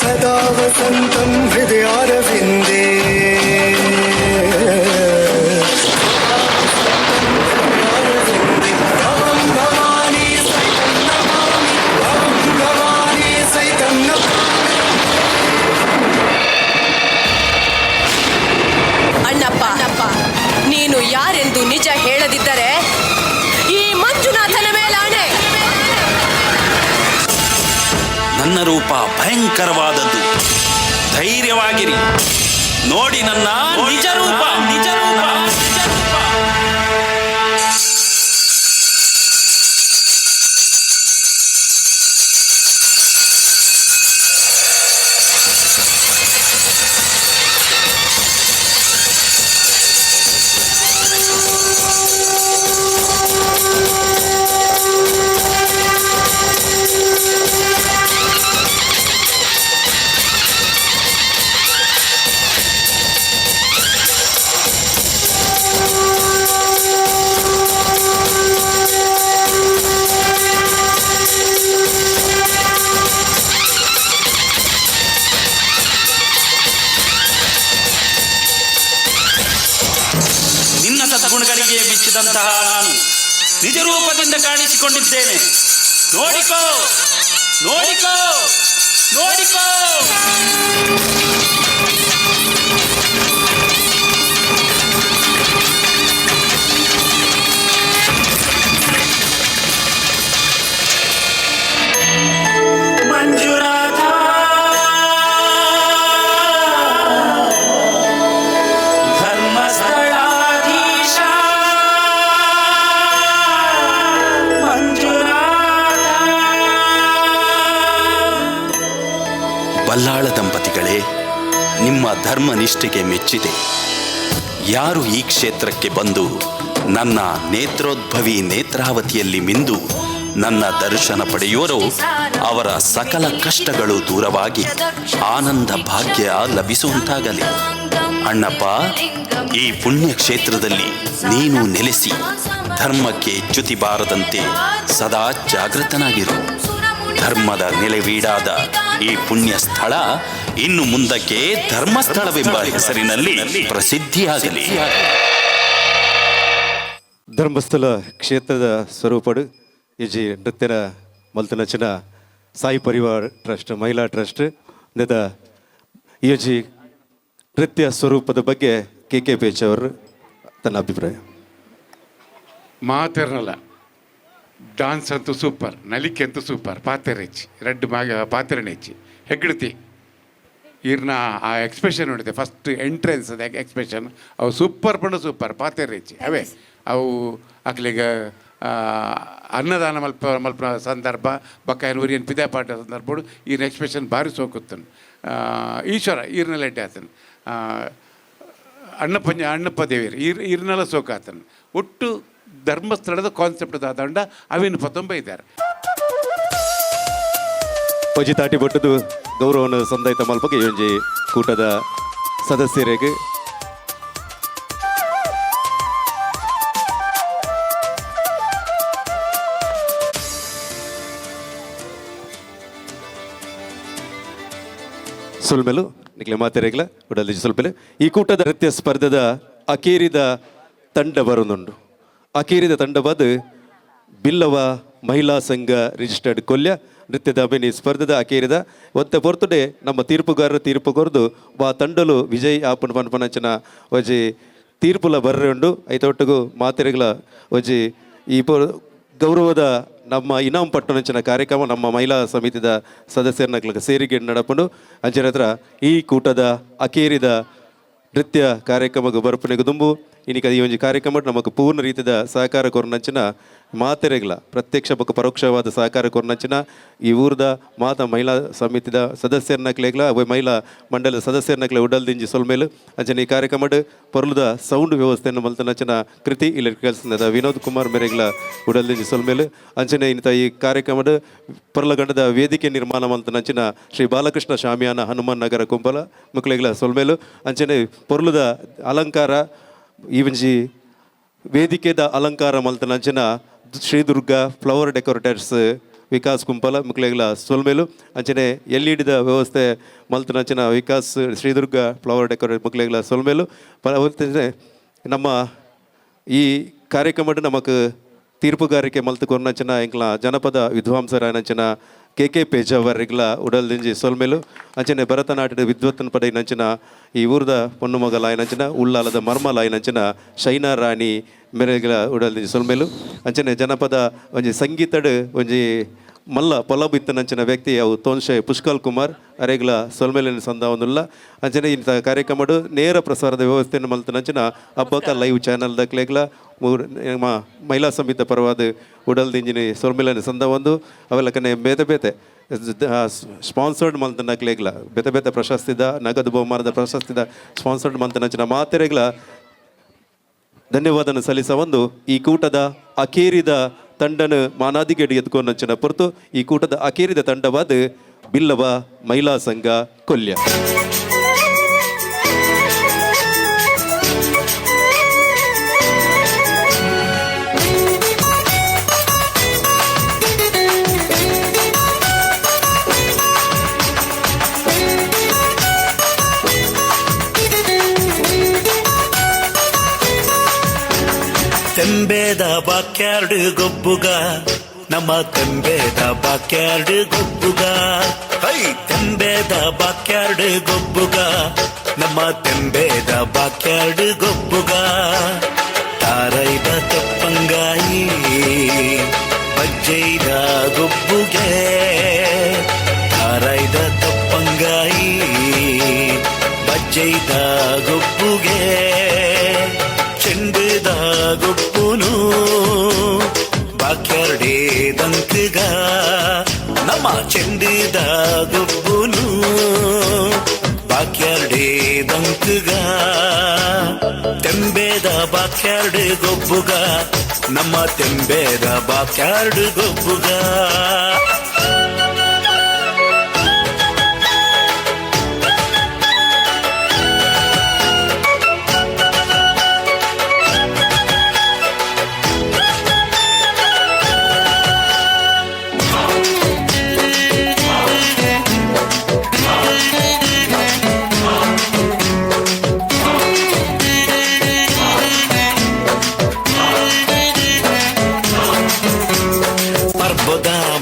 ಸದಾ ವಸಂತಂ ಹೃದಯಾರವಿಂದೇ. ಅಣ್ಣಪ್ಪ, ನೀನು ಯಾರೆಂದು ನಿಜ ಹೇಳದಿದ್ದರೆ ಈ ಮಂಜುನಾಥನ ಮೇಲಾಣೆ. ನನ್ನ ರೂಪ ಭಯಂಕರವಾದದ್ದು, ಧೈರ್ಯವಾಗಿರಿ. ನೋಡಿ ನನ್ನ ನಿಜ ರೂಪ, ನಿಜ ರೂಪ. ನಿನ್ನ ಸದ್ಗುಣಗಳಿಗೆ ಮೆಚ್ಚಿದಂತಹ ನಾನು ನಿಜ ರೂಪದಿಂದ ಕಾಣಿಸಿಕೊಂಡಿದ್ದೇನೆ. ನೋಡಿಕೋ, ನೋಡಿಕೋ, ನೋಡಿಕೋ. ಮಂಜುನಾಥ, ಧರ್ಮಸ್ಥಳಾಧೀಶ ಮಂಜುನಾಥ. ಬಲ್ಲಾಳ ದಂಪತಿಗಳೇ, ನಿಮ್ಮ ಧರ್ಮನಿಷ್ಠೆಗೆ ಮೆಚ್ಚಿದೆ. ಯಾರು ಈ ಕ್ಷೇತ್ರಕ್ಕೆ ಬಂದು ನನ್ನ ನೇತ್ರೋದ್ಭವಿ ನೇತ್ರಾವತಿಯಲ್ಲಿ ಮಿಂದು ನನ್ನ ದರ್ಶನ ಪಡೆಯುವರು ಅವರ ಸಕಲ ಕಷ್ಟಗಳು ದೂರವಾಗಿ ಆನಂದ ಭಾಗ್ಯ ಲಭಿಸುವಂತಾಗಲಿ. ಅಣ್ಣಪ್ಪ, ಈ ಪುಣ್ಯ ಕ್ಷೇತ್ರದಲ್ಲಿ ನೀನು ನೆಲೆಸಿ ಧರ್ಮಕ್ಕೆ ಚ್ಯುತಿ ಬಾರದಂತೆ ಸದಾ ಜಾಗೃತನಾಗಿರು. ಧರ್ಮದ ನೆಲೆವೀಡಾದ ಈ ಪುಣ್ಯ ಸ್ಥಳ ಇನ್ನು ಮುಂದಕ್ಕೆ ಧರ್ಮಸ್ಥಳವೆಂಬ ಹೆಸರಿನಲ್ಲಿ ಪ್ರಸಿದ್ಧಿಯಾಗಲಿ. ಧರ್ಮಸ್ಥಳ ಕ್ಷೇತ್ರದ ಸ್ವರೂಪಡು ಇಜಿ ನೃತ್ಯನ ಮಲ್ತನಚಿನ ಸಾಯಿ ಪರಿವಾರ್ ಟ್ರಸ್ಟ್ ಮಹಿಳಾ ಟ್ರಸ್ಟ್ ನೆದ ಇಜಿ ನೃತ್ಯ ಸ್ವರೂಪದ ಬಗ್ಗೆ ಕೆ ಕೆ ಪೇಚ್ ಅವರು ತನ್ನ ಅಭಿಪ್ರಾಯ. ಮಾತಿರಲ್ಲ, ಡಾನ್ಸ್ ಅಂತೂ ಸೂಪರ್, ನಲಿಕೆ ಅಂತೂ ಸೂಪರ್, ಪಾತೆರೆ ಹೆಚ್ಚಿ ರೆಡ್ ಮಾಗ ಪಾತೆರೆನೆ ಹೆಚ್ಚಿ ಹೆಗ್ಗಡ್ತಿ ಈರ್ನ ಆ ಎಕ್ಸ್ಪ್ರೆಷನ್ ನೋಡಿದೆ ಫಸ್ಟ್ ಎಂಟ್ರೆನ್ಸ್ ಅದ ಎಕ್ಸ್ಪ್ರೆಷನ್ ಅವು ಸೂಪರ್ ಪಂಡ ಸೂಪರ್ ಪಾತೆರೆ ಹೆಚ್ಚಿ ಅವೇ ಅವು ಅಕ್ಲಿಗ ಅನ್ನದಾನ ಮಲ್ಪ ಮಲ್ಪ ಸಂದರ್ಭ ಬಕ್ಕಾಯನ ಉರಿಯನ್ ಪಿದೆ ಪಾಠ ಸಂದರ್ಭ ಈರ್ನ ಎಕ್ಸ್ಪ್ರೆಷನ್ ಭಾರಿ ಸೋಕುತ್ತನು. ಈಶ್ವರ ಈರ್ನೆಲ್ಲ ಎಡ್ಡೆ ಆತನು, ಅಣ್ಣಪ್ಪ ಅಣ್ಣಪ್ಪ ದೇವಿಯರು ಈರ್ನೆಲ್ಲ ಸೋಕಾತನು. ಒಟ್ಟು ಧರ್ಮಸ್ಥಳದ ಕಾನ್ಸೆಪ್ಟ್ ದಾದಂಡ ಅವಿನ ಪತೊಂಬ ಇದ್ದಾರೆ. ಪಜಿ ತಾಟಿ ಬಟ್ಟದು ಗೌರವವನ್ನು ಸಂದಾಯಿತ ಮಲ್ಪಗೆ ಒಂಜಿ ಕೂಟದ ಸದಸ್ಯರಿಗೆ ಸುಲ್ಮೆಲು ನಿಕ್ಲೆ ಮಾತೆರೆಗ್ಲ ಉಡಲ್ಲಿ ಸುಲ್ಮೆಲು. ಈ ಕೂಟದ ನೃತ್ಯ ಸ್ಪರ್ಧೆದ ಅಕೇರಿದ ತಂಡ ಬರುನುಂಡು. ಅಕೇರಿದ ತಂಡ ಬದು ಬಿಲ್ಲವ ಮಹಿಳಾ ಸಂಘ ರಿಜಿಸ್ಟರ್ಡ್ ಕೊಲ್ಯ ನೃತ್ಯದ ಅಭಿನಯ ಸ್ಪರ್ಧೆದ ಅಕೇರಿದ ಒತ್ತೆ ಪೊರ್ತುಡೆ ನಮ್ಮ ತೀರ್ಪುಗಾರರು ತೀರ್ಪು ಕೊರ್ದು ವಾ ತಂಡಲು ವಿಜಯ್ ಆಪನ್ ಪನ್ಪನಂಚನ ಒಂಜಿ ತೀರ್ಪುಲ ಬರ್ರೆ ಉಂಡು. ಐತೊಟ್ಟಿಗೂ ಮಾತೆರೆಗ್ಲ ಒಂಜಿ ಈ ಗೌರವದ ನಮ್ಮ ಇನಾಮ್ ಪಟ್ಟಣಂಚಿನ ಕಾರ್ಯಕ್ರಮ ನಮ್ಮ ಮಹಿಳಾ ಸಮಿತಿದ ಸದಸ್ಯರನ್ನ ಸೇರಿಗೆ ನಡಪುಂಡು. ಅಂಚಿನ ಹತ್ರ ಈ ಕೂಟದ ಅಕೇರಿದ ನೃತ್ಯ ಕಾರ್ಯಕ್ರಮಕ್ಕೆ ಬರ್ಪಣೆಗೆ ದುಂಬು ಇನ್ನಿಕ ಈ ಒಂಜಿ ಕಾರ್ಯಕ್ರಮ ನಮಕ್ ಪೂರ್ಣ ರೀತಿಯ ಸಹಕಾರ ಕೊರ್ನಂಚಿನ ಮಾತೆರೆಗ್ಲ ಪ್ರತ್ಯಕ್ಷ ಬೊಕ್ಕ ಪರೋಕ್ಷವಾದ ಸಹಕಾರ ಕೊರ್ನಂಚಿನ ಈ ಊರ್ದ ಮಾತ ಮಹಿಳಾ ಸಮಿತಿದ ಸದಸ್ಯರನ್ನಕ್ಲೆಗ್ಲ ಅವೆ ಮಹಿಳಾ ಮಂಡಲದ ಸದಸ್ಯರನ್ನಕ್ಲೆ ಉಡಲ್ದಿಂಜಿ ಸೊಲ್ಮೇಲು. ಅಂಚನೆ ಈ ಕಾರ್ಯಕ್ರಮಡ್ ಪೊರ್ಲುದ ಸೌಂಡ್ ವ್ಯವಸ್ಥೆಯನ್ನು ಮಲ್ತನಂಚಿನ ಕೃತಿ ಇಲೆಕ್ಟ್ರಿಕಲ್ಸ್ ವಿನೋದ್ ಕುಮಾರ್ ಮೇರೆಗ್ಲ ಉಡಲ್ದಿಂಜಿ ಸೊಲ್ಮೇಲು. ಅಂಚನೆ ಇಂಥ ಈ ಕಾರ್ಯಕ್ರಮಡ್ ಪೊರ್ಲಗಂಡದ ವೇದಿಕೆ ನಿರ್ಮಾಣ ಮಲ್ತನಂಚಿನ ಶ್ರೀ ಬಾಲಕೃಷ್ಣ ಶಾಮಿಯಾನ ಹನುಮಾನ್ ನಗರ ಕುಂಬಲ ಮುಕ್ಲೆಗ್ಲ ಸೊಲ್ಮೇಲು. ಅಂಚನೆ ಪೊರ್ಲುದ ಅಲಂಕಾರ ಈ ಒಂಜಿ ವೇದಿಕೆದ ಅಲಂಕಾರ ಮಲ್ತನಂಚಿನ ಶ್ರೀ ದುರ್ಗಾ ಫ್ಲವರ್ ಡೆಕೋರೇಟರ್ಸ್ ವಿಕಾಸ್ ಕುಂಪಲ ಮುಕ್ಲೆಗ್ಲ ಸೊಲ್ಮೇಲು. ಅಂಚನೆ ಎಲ್ ಇ ಡಿದ ವ್ಯವಸ್ಥೆ ಮಲ್ತನಂಚಿನ ವಿಕಾಸ್ ಶ್ರೀದುರ್ಗಾ ಫ್ಲವರ್ ಡೆಕೋರೇಟ್ ಮುಕ್ಲೆಗ್ಲ ಸೊಲ್ಮೇಲು. ನಮ್ಮ ಈ ಕಾರ್ಯಕ್ರಮಡ್ ನಮಕ್ ತೀರ್ಪುಗಾರಿಕೆ ಮಲ್ತು ಕೊರ್ನಂಚಿನ ಎಂಕ್ಲ ಜನಪದ ವಿದ್ವಾಂಸರಾಯನಂಚಿನ ಕೆ ಕೆ ಪೇಜಾವರಿಗ್ಲ ಉಡಲ್ದಿಂಜಿ ಸೊಲ್ಮೇಲು. ಅಂಚನೆ ಭರತನಾಟ್ಯದ ವಿದ್ವತ್ತನ ಪಡೆಯಿನಂಚಿನ ಈ ಊರ್ದ ಪೊಣ್ಣುಮಗಲಾಯನಂಚಿನ ಉಳ್ಳಾಲದ ಮರ್ಮಲಾಯನಂಚಿನ ಶೈನಾ ರಾಣಿ ಮೆರೆಗ್ಲ ಉಡಲ್ದಿಂಜಿ ಸೊಲ್ಮೇಲು. ಅಂಚನೆ ಜನಪದ ಒಂಜಿ ಸಂಗೀತಡ್ ಒಂಜಿ ಮಲ್ಲ ಪೊಲಬಿತ್ತನಂಚಿನ ವ್ಯಕ್ತಿ ಅವು ತೋನ್ಶೆ ಪುಷ್ಕಲ್ ಕುಮಾರ್ ಅರೆಗ್ಲ ಸೊಲ್ಮೇಲಿನ ಸಂದಾವೊಂದುಲ್ಲ. ಅಂಚನೆ ಇಂಥ ಕಾರ್ಯಕ್ರಮಡು ನೇರ ಪ್ರಸಾರದ ವ್ಯವಸ್ಥೆಯನ್ನು ಮಲ್ತನಂಚಿನ ಹಬ್ಬಕ ಲೈವ್ ಚಾನಲ್ ದಕ್ಲೆಗ್ಲ ಮಹಿಳಾ ಸಮಿತಿ ಪರವಾದ ಉಡಲ್ದಿಂಜಿನಿ ಸೊಲ್ಮೇಲಿನ ಸಂದಾವೊಂದು. ಅವೆಲ್ಲಕನೆ ಬೇತೆ ಬೇತೆ ಸ್ಪಾನ್ಸರ್ಡ್ ಮಲ್ತನಕ್ಲೆಗ್ಲ ಬೇತೆ ಬೇತೆ ಪ್ರಶಸ್ತಿದ ನಗದು ಬಹುಮಾನದ ಪ್ರಶಸ್ತಿದ ಸ್ಪಾನ್ಸರ್ಡ್ ಮಲ್ತನಂಚಿನ ಮಾತೆರೆಗ್ಲ ಧನ್ಯವಾದನ ಸಲ್ಲಿಸ ಒಂದು ಈ ಕೂಟದ ಅಕೇರಿದ ತಂಡನ ಮಾನಾದಿಗೆಡಿ ಎದ್ಕೊಂಡಂಚಿನ ಪೊರ್ತು ಈ ಕೂಟದ ಅಕೇರಿದ ತಂಡವಾದ ಬಿಲ್ಲವ ಮಹಿಳಾ ಸಂಘ ಕೊಲ್ಯ. ತೆಂಬೇದ ಬಾಕ್ಯಾರ್ಡ್ ಗೊಬ್ಬುಗ ನಮ್ಮ ತೆಂಬೇದ ಬಾಕ್ಯಾರ್ಡ್ ಗೊಬ್ಬುಗ ಹೈ ತೆಂಬೇದ ಬಾಕ್ಯಾರ್ಡ್ ಗೊಬ್ಬುಗ ನಮ್ಮ ತೆಂಬೇದ ಬಾಕ್ಯಾರ್ಡ್ ಗೊಬ್ಬುಗ ತಾರೈದ ತೆಪ್ಪಂಗಾಯಿ ಬಜ್ಜೈದ ಗೊಬ್ಬುಗೆ ತಾರೈದ ತಪ್ಪಂಗಾಯಿ ಬಜ್ಜೈದ ಗೊಬ್ಬುಗೆ ಚೆಂಡುದ ಗೊಬ್ಬುನು ಬಾಕ್ಯಾರ್ಡೇ ದಂಕಗ ನಮ್ಮ ಚೆಂಡುದ ಗೊಬ್ಬುನು ಬಾಕ್ಯಾರ್ಡೇ ದಂಕಗ ತೆಂಬೇದ ಬಾಕ್ಯಾರ್ಡ್ ಗೊಬ್ಬುಗ ನಮ್ಮ ತೆಂಬೇದ ಬಾಕ್ಯಾರ್ಡ್ ಗೊಬ್ಬುಗ.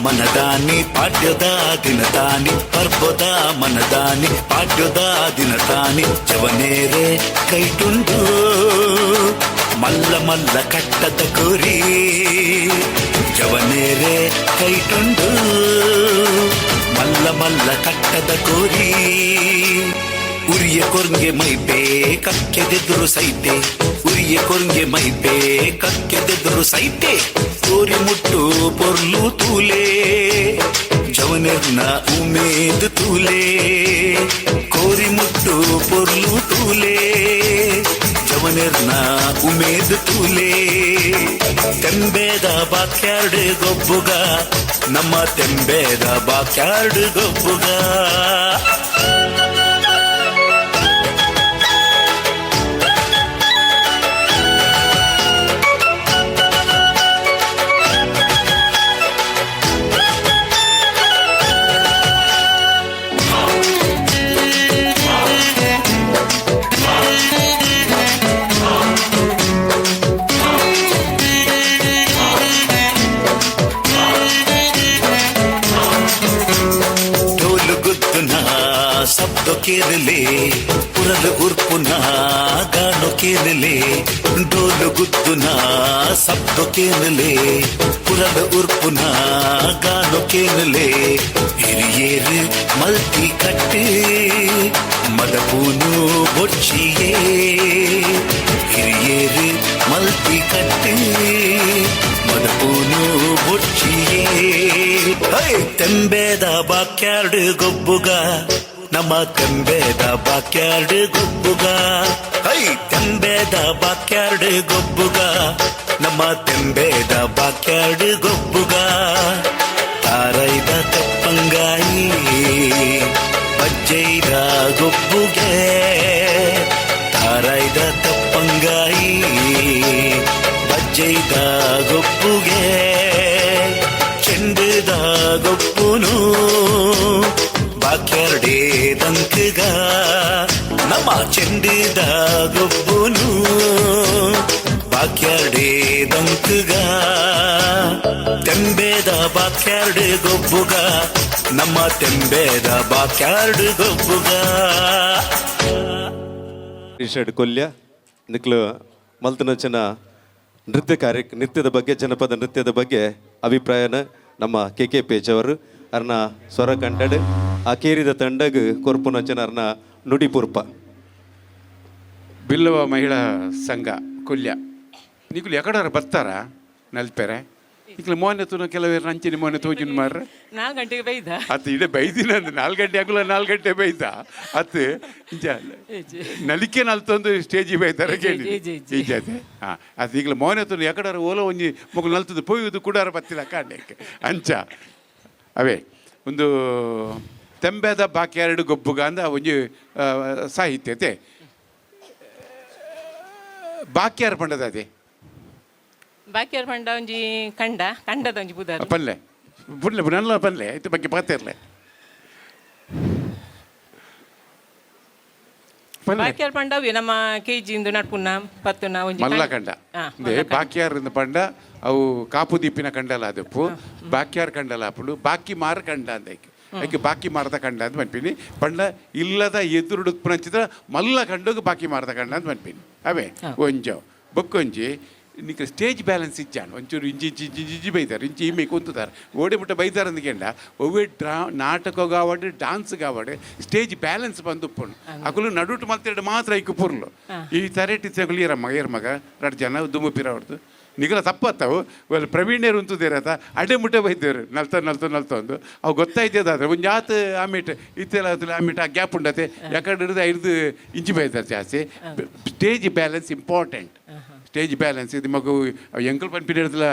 ಮನದಾನಿ ಪಾಡ್ಯದ ದಿನದಾನಿ ಪರ್ಬದ ಮನದಾನಿ ಪಾಡ್ಯದ ದಿನದಾನಿ ಜವನೇರೆ ಕೈಟುಂಡು ಮಲ್ಲ ಮಲ್ಲ ಕಟ್ಟದ ಕುರಿ ಜವನೇರೆ ಕೈಟುಂಡು ಮಲ್ಲ ಮಲ್ಲ ಕಟ್ಟದ ಕುರಿ ಉರಿಯ ಕೊರ್ಗೆ ಮೈಪೇ ಕಕ್ಕೆದೆದುರು ಸೈತೆ ಉರಿಯ ಕೊರ್ಗೆ ಮೈಪೇ ಕಕ್ಕೆದೆದುರು ಸೈತೆ ಕೋರಿ ಮುಟ್ಟು ಪೊರ್ಲು ತೂಲೆ ಜವನೆರ್ನ ಉಮೇದ್ ತೂಲೆ ಕೋರಿ ಮುಟ್ಟು ಪೊರ್ಲು ತೂಲೆ ಜವನೆರ್ನ ಉಮೇದ್ ತೂಲೆ ತೆಂಬೇದ ಬಾಕ್ಯಾರ್ಡ್ ಗೊಬ್ಬುಗ ನಮ್ಮ ತೆಂಬೇದ ಬಾಕ್ಯಾರ್ಡ್ ಗೊಬ್ಬುಗ. ಶಬ್ದ ಕೇಳಲೆ ಪುರಲು ಉರ್ಪುನ ಗಾನು ಕೇಳಲೆ ಡೋಲು ಗುದ್ದುನ ಶಬ್ದ ಕೇಳಲೆ ಪುರಲು ಉರ್ಪುನ ಗಾನು ಕೇಳಲೆ ಹಿರಿಯೇರು ಮಲ್ತಿ ಕಟ್ಟು ಮದಪೂನು ಬೊಚ್ಚಿಯೇ ಹಿರಿಯೇರು ಮಲ್ತಿ ಕಟ್ಟು ಮದಪೂನು ಬೊಚ್ಚಿಯೇ ತೆಂಬೇದ ಬಾಕ್ಯಾರ್ಡ್ ಗೊಬ್ಬುಗ ನಮ್ಮ ತೆಂಬೇದ ಬಾಕ್ಯಾರ್ಡ್ ಗೊಬ್ಬುಗ ಹೈ ತೆಂಬೇದ ಬಾಕ್ಯಾರ್ಡ್ ಗೊಬ್ಬುಗ ನಮ್ಮ ತೆಂಬೇದ ಬಾಕ್ಯಾರ್ಡ್ ಗೊಬ್ಬುಗ. ತಾರೈದ ಕಪ್ಪಂಗಾಯಿ ಬಜ್ಜೈದ ಗೊಬ್ಬುಗೆ ತಾರೈದ ತಪ್ಪಂಗಾಯಿ ಬಜ್ಜೈದ ಗೊಬ್ಬುಗೆ ಚೆಂಡುದ ಗೊಬ್ಬುನು ಬಾಕ್ಯಾರ್ಡೇ ದಂಕಗ ನಮ್ಮ ಚೆಂಡುದ ಗೊಬ್ಬುನು ಬಾಕ್ಯಾರ್ಡೇ ದಂಕಗ ತೆಂಬೇದ ಬಾಕ್ಯಾರ್ಡ್ ಗೊಬ್ಬುಗ ನಮ್ಮ ತೆಂಬೇದ ಬಾಕ್ಯಾರ್ಡ್ ಗೊಬ್ಬುಗ. ರಿಷಡ್ ಕೊಲ್ಯ ನಿಕ್ಲು ಮಲ್ತನಚನ ನೃತ್ಯ ಕಾರ್ಯ ನೃತ್ಯದ ಬಗ್ಗೆ ಜನಪದ ನೃತ್ಯದ ಬಗ್ಗೆ ಅಭಿಪ್ರಾಯನ ನಮ್ಮ ಕೆ ಕೆ ಪೇಜ್ ಅವರು ಅರ್ನ ಸ್ವರ ಕಂಡಡ್ ಆ ಕೇರಿದ ತಂಡಗ್ ಕೊರ್ಪುನಚನ ಅರ್ನ ನುಡಿ ಪುರ್ಪ. ಬಿಲ್ಲವ ಮಹಿಳಾ ಸಂಘ ಕೊಲ್ಯ ನಿಕ್ಲು ಎಕಡಾರ ಬತ್ತಾರ ನಲ್ಪೆರೆ ನಿಕ್ಲು ಮೋನೆ ತೂನ ಕೆಲವೇರು ನಂಚಿನ ಮೋನೆ ತೋಜಿನ ಮಾರ್ರೆ 4 ಗಂಟೆಗೆ ಬೈದ ಅತ್ತು ಇಡೇ ಬೈದಿನ ಅಂದ್ರೆ 4 ಗಂಟೆ ಆಗುಲ್ಲ 4 ಗಂಟೆ ಬೈದ ಅತ್ತು ಇಂಚ ನಲಿಕೆ ನಲ್ತೊಂದು ಸ್ಟೇಜಿ ಬೈತಾರೆ ಕೇಳಿ ಈಜಾತೆ ಹಾಂ ಅದು ಈಗಲೇ ಮೋನೆ ತೂನ ಎಕಡಾರ ಓಲ ಒಂಜಿ ಮಗು ನಲ್ತದ್ದು ಪೋಯುವುದು ಕೂಡಾರ ಬತ್ತಿಲ್ಲ ಕಾಂಡಕ್ಕೆ ಅಂಚ ಅವೇ ಒಂದು ತೆಂಬೆದ ಬಾಕ್ಯಾರ್ಡ್ ಗೊಬ್ಬುಗ ಅಂದ ಒಂಜಿ ಸಾಹಿತ್ಯತೆ ಬಾಕ್ಯಾರ್ ಪಂಡದ ಅದೇ ಬಾಕ್ಯಾರ್ ಪಂಡ ಒಂಜಿ ಕಂಡ ಕಂಡದ ಒಂಜಿ ಬುದಾರ ಪಲ್ಲೆ ಬುಡ್ಲೆ ನಲ್ಲ ಪಲ್ಲೆ ಇದು ಬಗ್ಗೆ ಪಾತಿರ್ಲೆ ಬಾಕ್ಯಾರ್ ಪಂಡ ಅವೆ ನಮ್ಮ ಕೆಜಿ ಇಂದು ನಡ್ಪುನ ಪತ್ತುನ ಒಂಜಿ ಮಲ್ಲ ಕಂಡ ಬಾಕ್ಯಾರ್ ಪಂಡ ಅವು ಕಾಪು ದೀಪಿನ ಕಂಡಲ ಅದಪ್ಪು ಬಾಕ್ಯಾರ್ ಕಂಡಲ ಅಪ್ಪುಡು ಬಾಕಿ ಮಾರ ಕಂಡ ಅಂತ ಐಕೆ ಬಾಕಿ ಮಾರದ ಕಂಡ ಅಂತ ಮನ್ಪಿನಿ ಪಂಡ ಇಲ್ಲದ ಎದುರು ಪುನಂಚಿದ್ರ ಮಲ್ಲ ಕಂಡೋಗ ಬಾಕಿ ಮಾರದ ಕಂಡ ಅಂತ ಮನ್ಪಿನಿ ಅವೇ ಒಂಜೋ ಬೊಕ್ಕೊಂಜಿ ನಿಕ್ಕ ಸ್ಟೇಜ್ ಬ್ಯಾಲೆನ್ಸ್ ಇಜ್ಜಾಣ ಒಂಚೂರು ಇಂಚಿ ಇಂಚಿ ಇಂಚಿ ಇಂಚಿ ಬೈತಾರೆ ಇಂಚಿ ಈಮೆ ಕುಂತುತ್ತಾರೆ ಓಡಿ ಮುಟ್ಟ ಬೈತಾರೆ ಅಂದ್ಕೆಂಡ ಒವ್ವೆ ಡ್ರಾ ನಾಟಕ ಗಾವಡು ಡಾನ್ಸ್ ಗಾವಡು ಸ್ಟೇಜ್ ಬ್ಯಾಲೆನ್ಸ್ ಬಂದು ಉಪ್ಪುಂಡು ಅಕುಲು ನಡುಟು ಮಲ್ತಿರಡು ಮಾತ್ರ ಐಕು ಪುರ್ಲು ಈ ತರೇಟಿ ತಗುಲು ಏರಮ್ಮ ಏರ್ಮಗ ಎರಡು ಜನ ದುಮ್ಮು ಪಿರ ಹೊಡ್ದು ನಿಗಲ ತಪ್ಪತ್ತವು ವೆಲ್ ಪ್ರವೀಣ್ಯರು ಉಂತುದೇರತ ಅಡೆ ಮುಟ್ಟೆ ಬೈದೇರು ನಲ್ತ ನಲ್ತ ನಲ್ತ ಒಂದು ಅವು ಗೊತ್ತಾಯ್ತದಾದ್ರೆ ಒಂದು ಜಾತ್ ಆಮಿಟ್ ಇತ್ತೆಲ್ಲ ಆಮಿಟ್ ಆ ಗ್ಯಾಪ್ ಉಂಡತೆ ಯಾಕಂದ್ರೆ ಹಿಡಿದು 5 ಇಂಚು ಬೈತಾರೆ ಜಾಸ್ತಿ. Stage balance important. Stage balance ಇದು ಮಗು ಎಂಕಲ್ ಪನ್ಪಿನ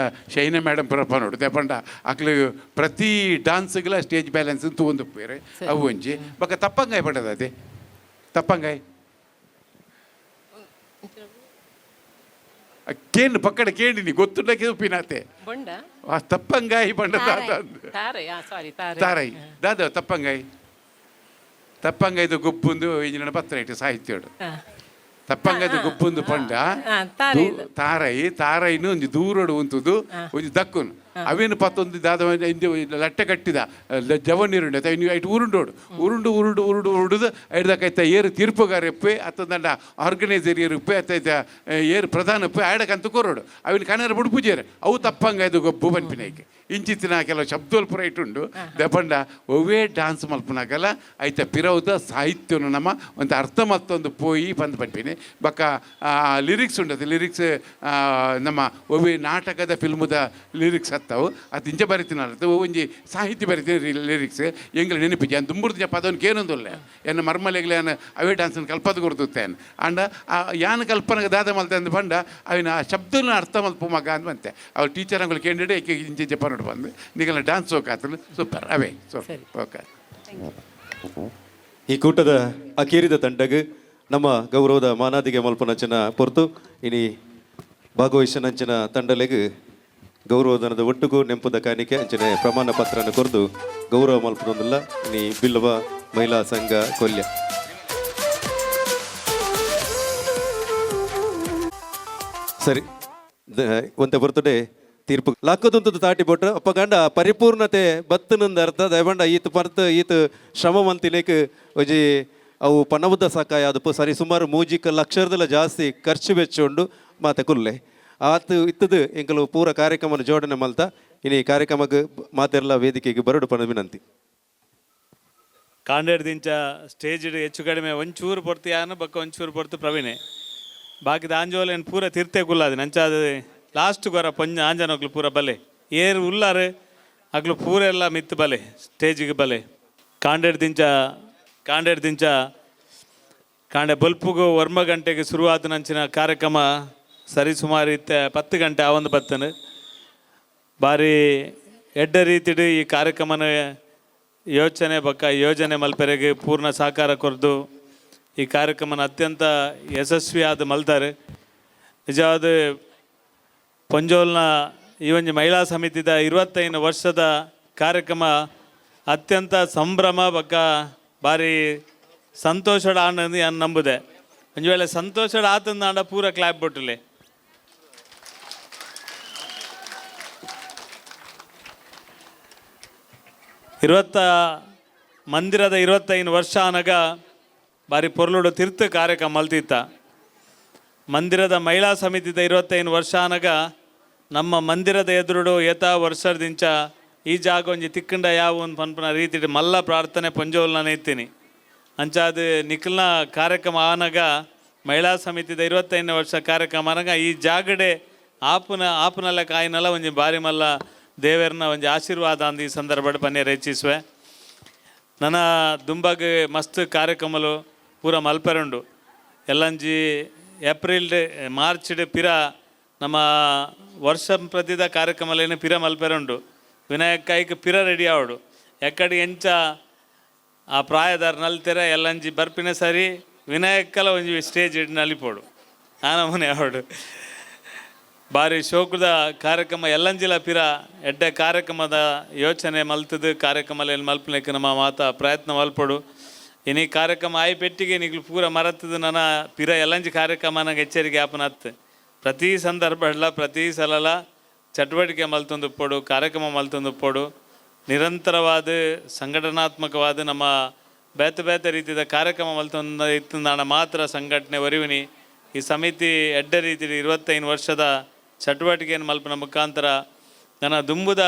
ಶೈನ ಮೇಡಮ್ ಪುರ ಪನೋಡು ದೇಪಂಡ ಅಕ್ಲು ಪ್ರತಿ ಡಾನ್ಸ್ಗಳ ಸ್ಟೇಜ್ ಬ್ಯಾಲೆನ್ಸ್ ತೂವೊಂದು ಪೇರೆ ಅವು ಒಂಜಿ ಬೊಕ್ಕ ತಪ್ಪಂಗಾಯಿ ಪಂಡದ ಅದೇ ತಪ್ಪಂಗಾಯಿ ಕೇಂದ್ರ ಪಕ್ಕಡ ಕೇಂಡಿನಿ ಗೊತ್ತುಂಡಕ್ಕೆ ಉಪ್ಪಿನಾತೆ. ಬೊಂಡ. ಆ ತಪ್ಪಂಗಾಯಿ ಪಂಡ. ತಾರೈ, ಸಾರಿ, ತಾರೈ. ತಾರೈ ದಾದ ತಪ್ಪಂಗಾಯಿ ತಪ್ಪಂಗಾಯ್ದು ಗೊಬ್ಬುಂದು ಇಂಜಿನ ಪತ್ರ ಇಟ್ಟು ಸಾಹಿತ್ಯೋಡು ತಪ್ಪಂಗಾಯ್ದು ಗೊಬ್ಬುಂದು ಪಂಡ ತಾರೈ ತಾರೈನು ಒಂಜಿ ದೂರಡು ಉಂತುದು ಒಂಜಿ ದಕ್ಕುನು ಅವೇನು ಪತ್ತೊಂದು ದಾದ ಇಂದು ಲಟ್ಟೆ ಕಟ್ಟಿದ ಜವನೀರುಂಡೆ ಇನ್ನು ಐಟ್ ಉರುಂಡೋಡು ಉರುಂಡು ಉರುಂಡು ಉರುಂಡು ಉರುಡುದು ಐಡ್ದಕೈತ ಏರು ತೀರ್ಪುಗಾರ ಎಪ್ಪೆ ಅತ್ತಂದಂಡ ಆರ್ಗನೈಸರ್ ಏರು ಉಪ್ಪೆ ಅತ್ತ ಏರು ಪ್ರಧಾನ ಉಪ್ಪೆ ಆಡಕಂತ ಕೊರೋಡು ಅವಿನ ಕಣ್ಣರ ಬುಡ್ಪುಜೇರು ಅವು ತಪ್ಪಂಗಾಯ್ದು ಗೊಬ್ಬು ಪನ್ಪಿನೈಕೆ ಇಂಚಿತ್ತಿನ ಕೆಲವು ಶಬ್ದೋಲ್ ಪೂರ ಇಟ್ಟುಂಡು ದೆಪಂಡ ಒವ್ವೇ ಡಾನ್ಸ್ ಮಲ್ಪನಾಗಲ್ಲ ಐತ ಪಿರವುದ ಸಾಹಿತ್ಯನು ನಮ್ಮ ಒಂದು ಅರ್ಥ ಮತ್ತೊಂದು ಪೋಯಿ ಬಂದು ಪನ್ಪಿನಿ. ಬೊಕ್ಕ ಲಿರಿಕ್ಸ್ ಉಂಡದು ಲಿರಿಕ್ಸ್ ನಮ್ಮ ಒವ್ವೇ ನಾಟಕದ ಫಿಲ್ಮದ ಲಿರಿಕ್ಸ್ ಹತ್ತವು ಅದು ಇಂಚ ಬರಿತೀನಿ ಅಲ್ಲ ಒಂಜಿ ಸಾಹಿತ್ಯ ಬರಿತೀನಿ ಲಿರಿಕ್ಸ್ ಎಂಗ್ಲ ನೆನಪಿಜಿ ಅನ್ ದುಂಬುರ್ದು ಪದವನ್ ಕೇನೊಂದುಲ್ಲೆ ಎನ್ನ ಮರ್ಮಲೆಗ್ಲೆ ಅವೇ ಡಾನ್ಸನ್ನು ಕಲ್ಪದ ಕೊಡ್ತುತ್ತೇನೆ ಅಂಡ ಆ ಯಾನ್ ಕಲ್ಪನೆಗೆ ದಾದ ಮಲ್ತೆ ಅಂದ್ ಪಂಡ ಅವಿನ ಆ ಶಬ್ದನ ಅರ್ಥ ಮಲ್ಪು ಮಗ ಅಂದ್ ಬಂತೆ ಅವ್ರ ಟೀಚರ್ ಅಂಗಳು ಕೇಂದ್ರಿ ಏಕೆ ಇಂಚ ಇಂಚ ಪನ್ನೋಡು ಬಂದು ನಿಗಲ ಡಾನ್ಸ್ ಹೋಗಾತಲು ಸೂಪರ್ ಅವೇ ಸೂಪರ್ ಓಕೆ. ಈ ಕೂಟದ ಅಕೇರಿದ ತಂಡಗ್ ನಮ್ಮ ಗೌರವದ ಮಾನಾದಿಗೆ ಮಲ್ಪನಂಚಿನ ಪೊರ್ತು ಇನಿ ಭಾಗವಹಿಸನಂಚಿನ ತಂಡಲೆಗ್ ಗೌರವಧನದ ಒಟ್ಟುಗು ನೆಂಪುದ ಕಾಣಿಕೆ ಅಂಚನೆ ಪ್ರಮಾಣ ಪತ್ರನ ಕೊರ್ದು ಗೌರವ ಮಲ್ಪದೊಂದಿಲ್ಲ ಇನಿ ಬಿಲ್ಲವ ಮಹಿಳಾ ಸಂಘ ಕೊಲ್ಯ. ಸರಿ ಒಂತೆ ಬರ್ತಡೆ ತೀರ್ಪು ಲಕ್ಕದಂತದ್ದು ತಾಟಿ ಬೊಟ್ಟು ಅಪ್ಪ ಗಂಡ ಪರಿಪೂರ್ಣತೆ ಬತ್ತನಂದ ಅರ್ಥ ದಯಬಂಡ ಈತ ಪರ್ತ್ ಈತ ಶ್ರಮ ಮಂತಿನೇಕ್ ಒಂಜಿ ಅವು ಪಣಬುದ್ಧ ಸಕಾಯ ಅದಪ್ಪು ಸರಿ ಸುಮಾರು ಮೂಜಿಕ ಲಕ್ಷರದಲ್ಲ ಜಾಸ್ತಿ ಖರ್ಚು ವೆಚ್ಚ ಉಂಡು ಮಾತೆ ಕುಲ್ಲೆ ಆತು ಇತ್ತದು ಎಂಕಲು ಪೂರ ಕಾರ್ಯಕ್ರಮನ ಜೋಡಣೆ ಮಲ್ತ ಇನಿ ಕಾರ್ಯಕ್ರಮಕ್ಕೆ ಮಾತೆಲ್ಲ ವೇದಿಕೆಗೆ ಬರಡು ಪಣ ವಿನಂತಿ. ಕಾಂಡೇಡ್ ದಿಂಚ ಸ್ಟೇಜ್ ಹೆಚ್ಚು ಕಡಿಮೆ ಒಂಚೂರು ಪೊರ್ತು ಯಾನು ಬೊಕ್ಕ ಒಂಚೂರು ಪೊರ್ತು ಪ್ರವೀಣೆ ಬಾಕಿದ ಆಂಜೋಲೇನು ಪೂರ ತಿರ್ತೆ ಕುಲ್ಲಾದಿ ನಂಚಾದ ಲಾಸ್ಟ್ ಗೊರ ಪೊಂಜ ಆಂಜನಕ್ಲು ಪೂರ ಬಲೆ ಏರು ಉಲ್ಲಾರು ಅಕ್ಲು ಪೂರ ಎಲ್ಲ ಮಿತ್ತು ಬಲೆ ಸ್ಟೇಜಿಗೆ ಬಲೆ ಕಾಂಡೇಡ್ ದಿಂಚ ಕಾಂಡೇಡ್ ದಿಂಚ ಕಾಂಡೆ ಬೊಲ್ಪುಗು ವರ್ಮ ಗಂಟೆಗೆ ಶುರುವಾದ ನಂಚಿನ ಕಾರ್ಯಕ್ರಮ ಸರಿ ಸುಮಾರು ಇತ್ತ 10 ಗಂಟೆ ಆ ಒಂದು ಬತ್ತನು ಬಾರಿ ಎಡ್ಡ ರೀತಿಡು ಈ ಕಾರ್ಯಕ್ರಮನ ಯೋಚನೆ ಬಕ್ಕ ಯೋಜನೆ ಮಲ್ಪೆರೆಗೆ ಪೂರ್ಣ ಸಹಕಾರ ಕೊರ್ದು ಈ ಕಾರ್ಯಕ್ರಮನ ಅತ್ಯಂತ ಯಶಸ್ವಿಯಾದ ಮಲ್ತಾರೆ. ನಿಜವಾದ ಪೊಂಜೋಲ್ನ ಈ ಒಂಜಿ ಮಹಿಳಾ ಸಮಿತಿದ 25 ವರ್ಷದ ಕಾರ್ಯಕ್ರಮ ಅತ್ಯಂತ ಸಂಭ್ರಮ ಬಕ್ಕ ಭಾರಿ ಸಂತೋಷದ ಆನಂದ ನಾನು ನಂಬುದೆ. ಒಂಜಿ ವೇಳೆ ಸಂತೋಷದ ಆತಂದ ಪೂರ ಕ್ಲಾಪ್ ಬೊಟ್ಟಲೆ. ಇರುವತ್ತ ಮಂದಿರದ 25 ವರ್ಷ ಅನಗ ಬಾರಿ ಪೊರ್ಲುಡು ತಿರ್ತು ಕಾರ್ಯಕ್ರಮ ಮಲ್ತಿತ್ತ. ಮಂದಿರದ ಮಹಿಳಾ ಸಮಿತಿದ 25 ವರ್ಷ ಅನಗ ನಮ್ಮ ಮಂದಿರದ ಎದುರುಡು ಏತಾ ವರ್ಷದಿಂಚ ಈ ಜಾಗ ಒಂಜಿ ತಿಕ್ಕಂಡ ಯಾವ ಒಂದು ಪನ್ಪನ ರೀತಿ ಮಲ್ಲ ಪ್ರಾರ್ಥನೆ ಪೊಂಜೋಲ್ನ ಇತ್ತೀನಿ. ಅಂಚಾದ ನಿಖಲ್ನ ಕಾರ್ಯಕ್ರಮ ಆನಗ ಮಹಿಳಾ ಸಮಿತಿದ 25 ವರ್ಷ ಕಾರ್ಯಕ್ರಮ ಆನಗ ಈ ಜಾಗಡೆ ಆಪುನ ಆಪುನಲ್ಲ ಕಾಯಿನಲ್ಲ ಒಂಜಿ ಬಾರಿ ಮಲ್ಲ ದೇವರನ್ನ ಒಂಜಿ ಆಶೀರ್ವಾದ ಅಂದ ಈ ಸಂದರ್ಭ ಪನ್ನೇರ್ ಹೆಚ್ಚಿಸುವೆ. ನನ್ನ ದುಂಬಾಗ ಮಸ್ತ್ ಕಾರ್ಯಕ್ರಮಲು ಪೂರ ಮಲ್ಪೆರುಂಡು. ಎಲ್ಲಂಜಿ ಏಪ್ರಿಲ್ ಮಾರ್ಚ್ ಪಿರ ನಮ್ಮ ವರ್ಷ ಪ್ರತಿದ ಕಾರ್ಯಕ್ರಮಲೇನು ಪಿರ ಮಲ್ಪೆರುಂಡು. ವಿನಾಯಕ ಕಾಯ್ಕ್ ಪಿರ ರೆಡಿ ಆವಡು ಎಕ್ಕಡಿ ಎಂಚ ಆ ಪ್ರಾಯದಾರ ನಲ್ತೆರ ಎಲ್ಲಂಜಿ ಬರ್ಪಿನ ಸರಿ ವಿನಾಯಕಲ ಒಂಜಿ ಸ್ಟೇಜ್ ಇಡ್ ನಲಿಪೋಡು ಆ ನಮೂನೆ ಆವಡು. ಬಾರಿ ಶೋಕದ ಕಾರ್ಯಕ್ರಮ ಎಲ್ಲಂಜಿಲ ಪಿರ ಎಡ್ಡೆ ಕಾರ್ಯಕ್ರಮದ ಯೋಚನೆ ಮಲ್ತದು ಕಾರ್ಯಕ್ರಮ ಮಲ್ಪಲಿಕ್ಕೆ ನಮ್ಮ ಮಾತ ಪ್ರಯತ್ನ ಮಲ್ಪಡು. ಇನಿ ಕಾರ್ಯಕ್ರಮ ಆಯಿ ಪೆಟ್ಟಿಗೆ ನಿಗ್ಲು ಪೂರ ಮರತ್ತದು ನನ್ನ ಪಿರ ಎಲ್ಲಂಜಿ ಕಾರ್ಯಕ್ರಮ ನಂಗೆ ಎಚ್ಚರಿಕೆ ಆಪನತ್ತು. ಪ್ರತಿ ಸಂದರ್ಭ ಪ್ರತಿ ಸಲಲ ಚಟುವಟಿಕೆ ಮಲ್ತೊಂದು ಪೋಡು ಕಾರ್ಯಕ್ರಮ ಮಲ್ತೊಂದು ಪೋಡು ನಿರಂತರವಾದ ಸಂಘಟನಾತ್ಮಕವಾದ ನಮ್ಮ ಬೇತೆ ಬೇತೆ ರೀತಿಯ ಕಾರ್ಯಕ್ರಮ ಮಲ್ತೊಂದು ಇತ್ತಂದಾಣ ಮಾತ್ರ ಸಂಘಟನೆ ಒರಿವಿನಿ. ಈ ಸಮಿತಿ ಎಡ್ಡೆ ರೀತಿ 25 ವರ್ಷದ ಚಟುವಟಿಕೆಯನ್ನು ಮಲ್ಪನ ಮುಖಾಂತರ ನನ್ನ ದುಂಬುದ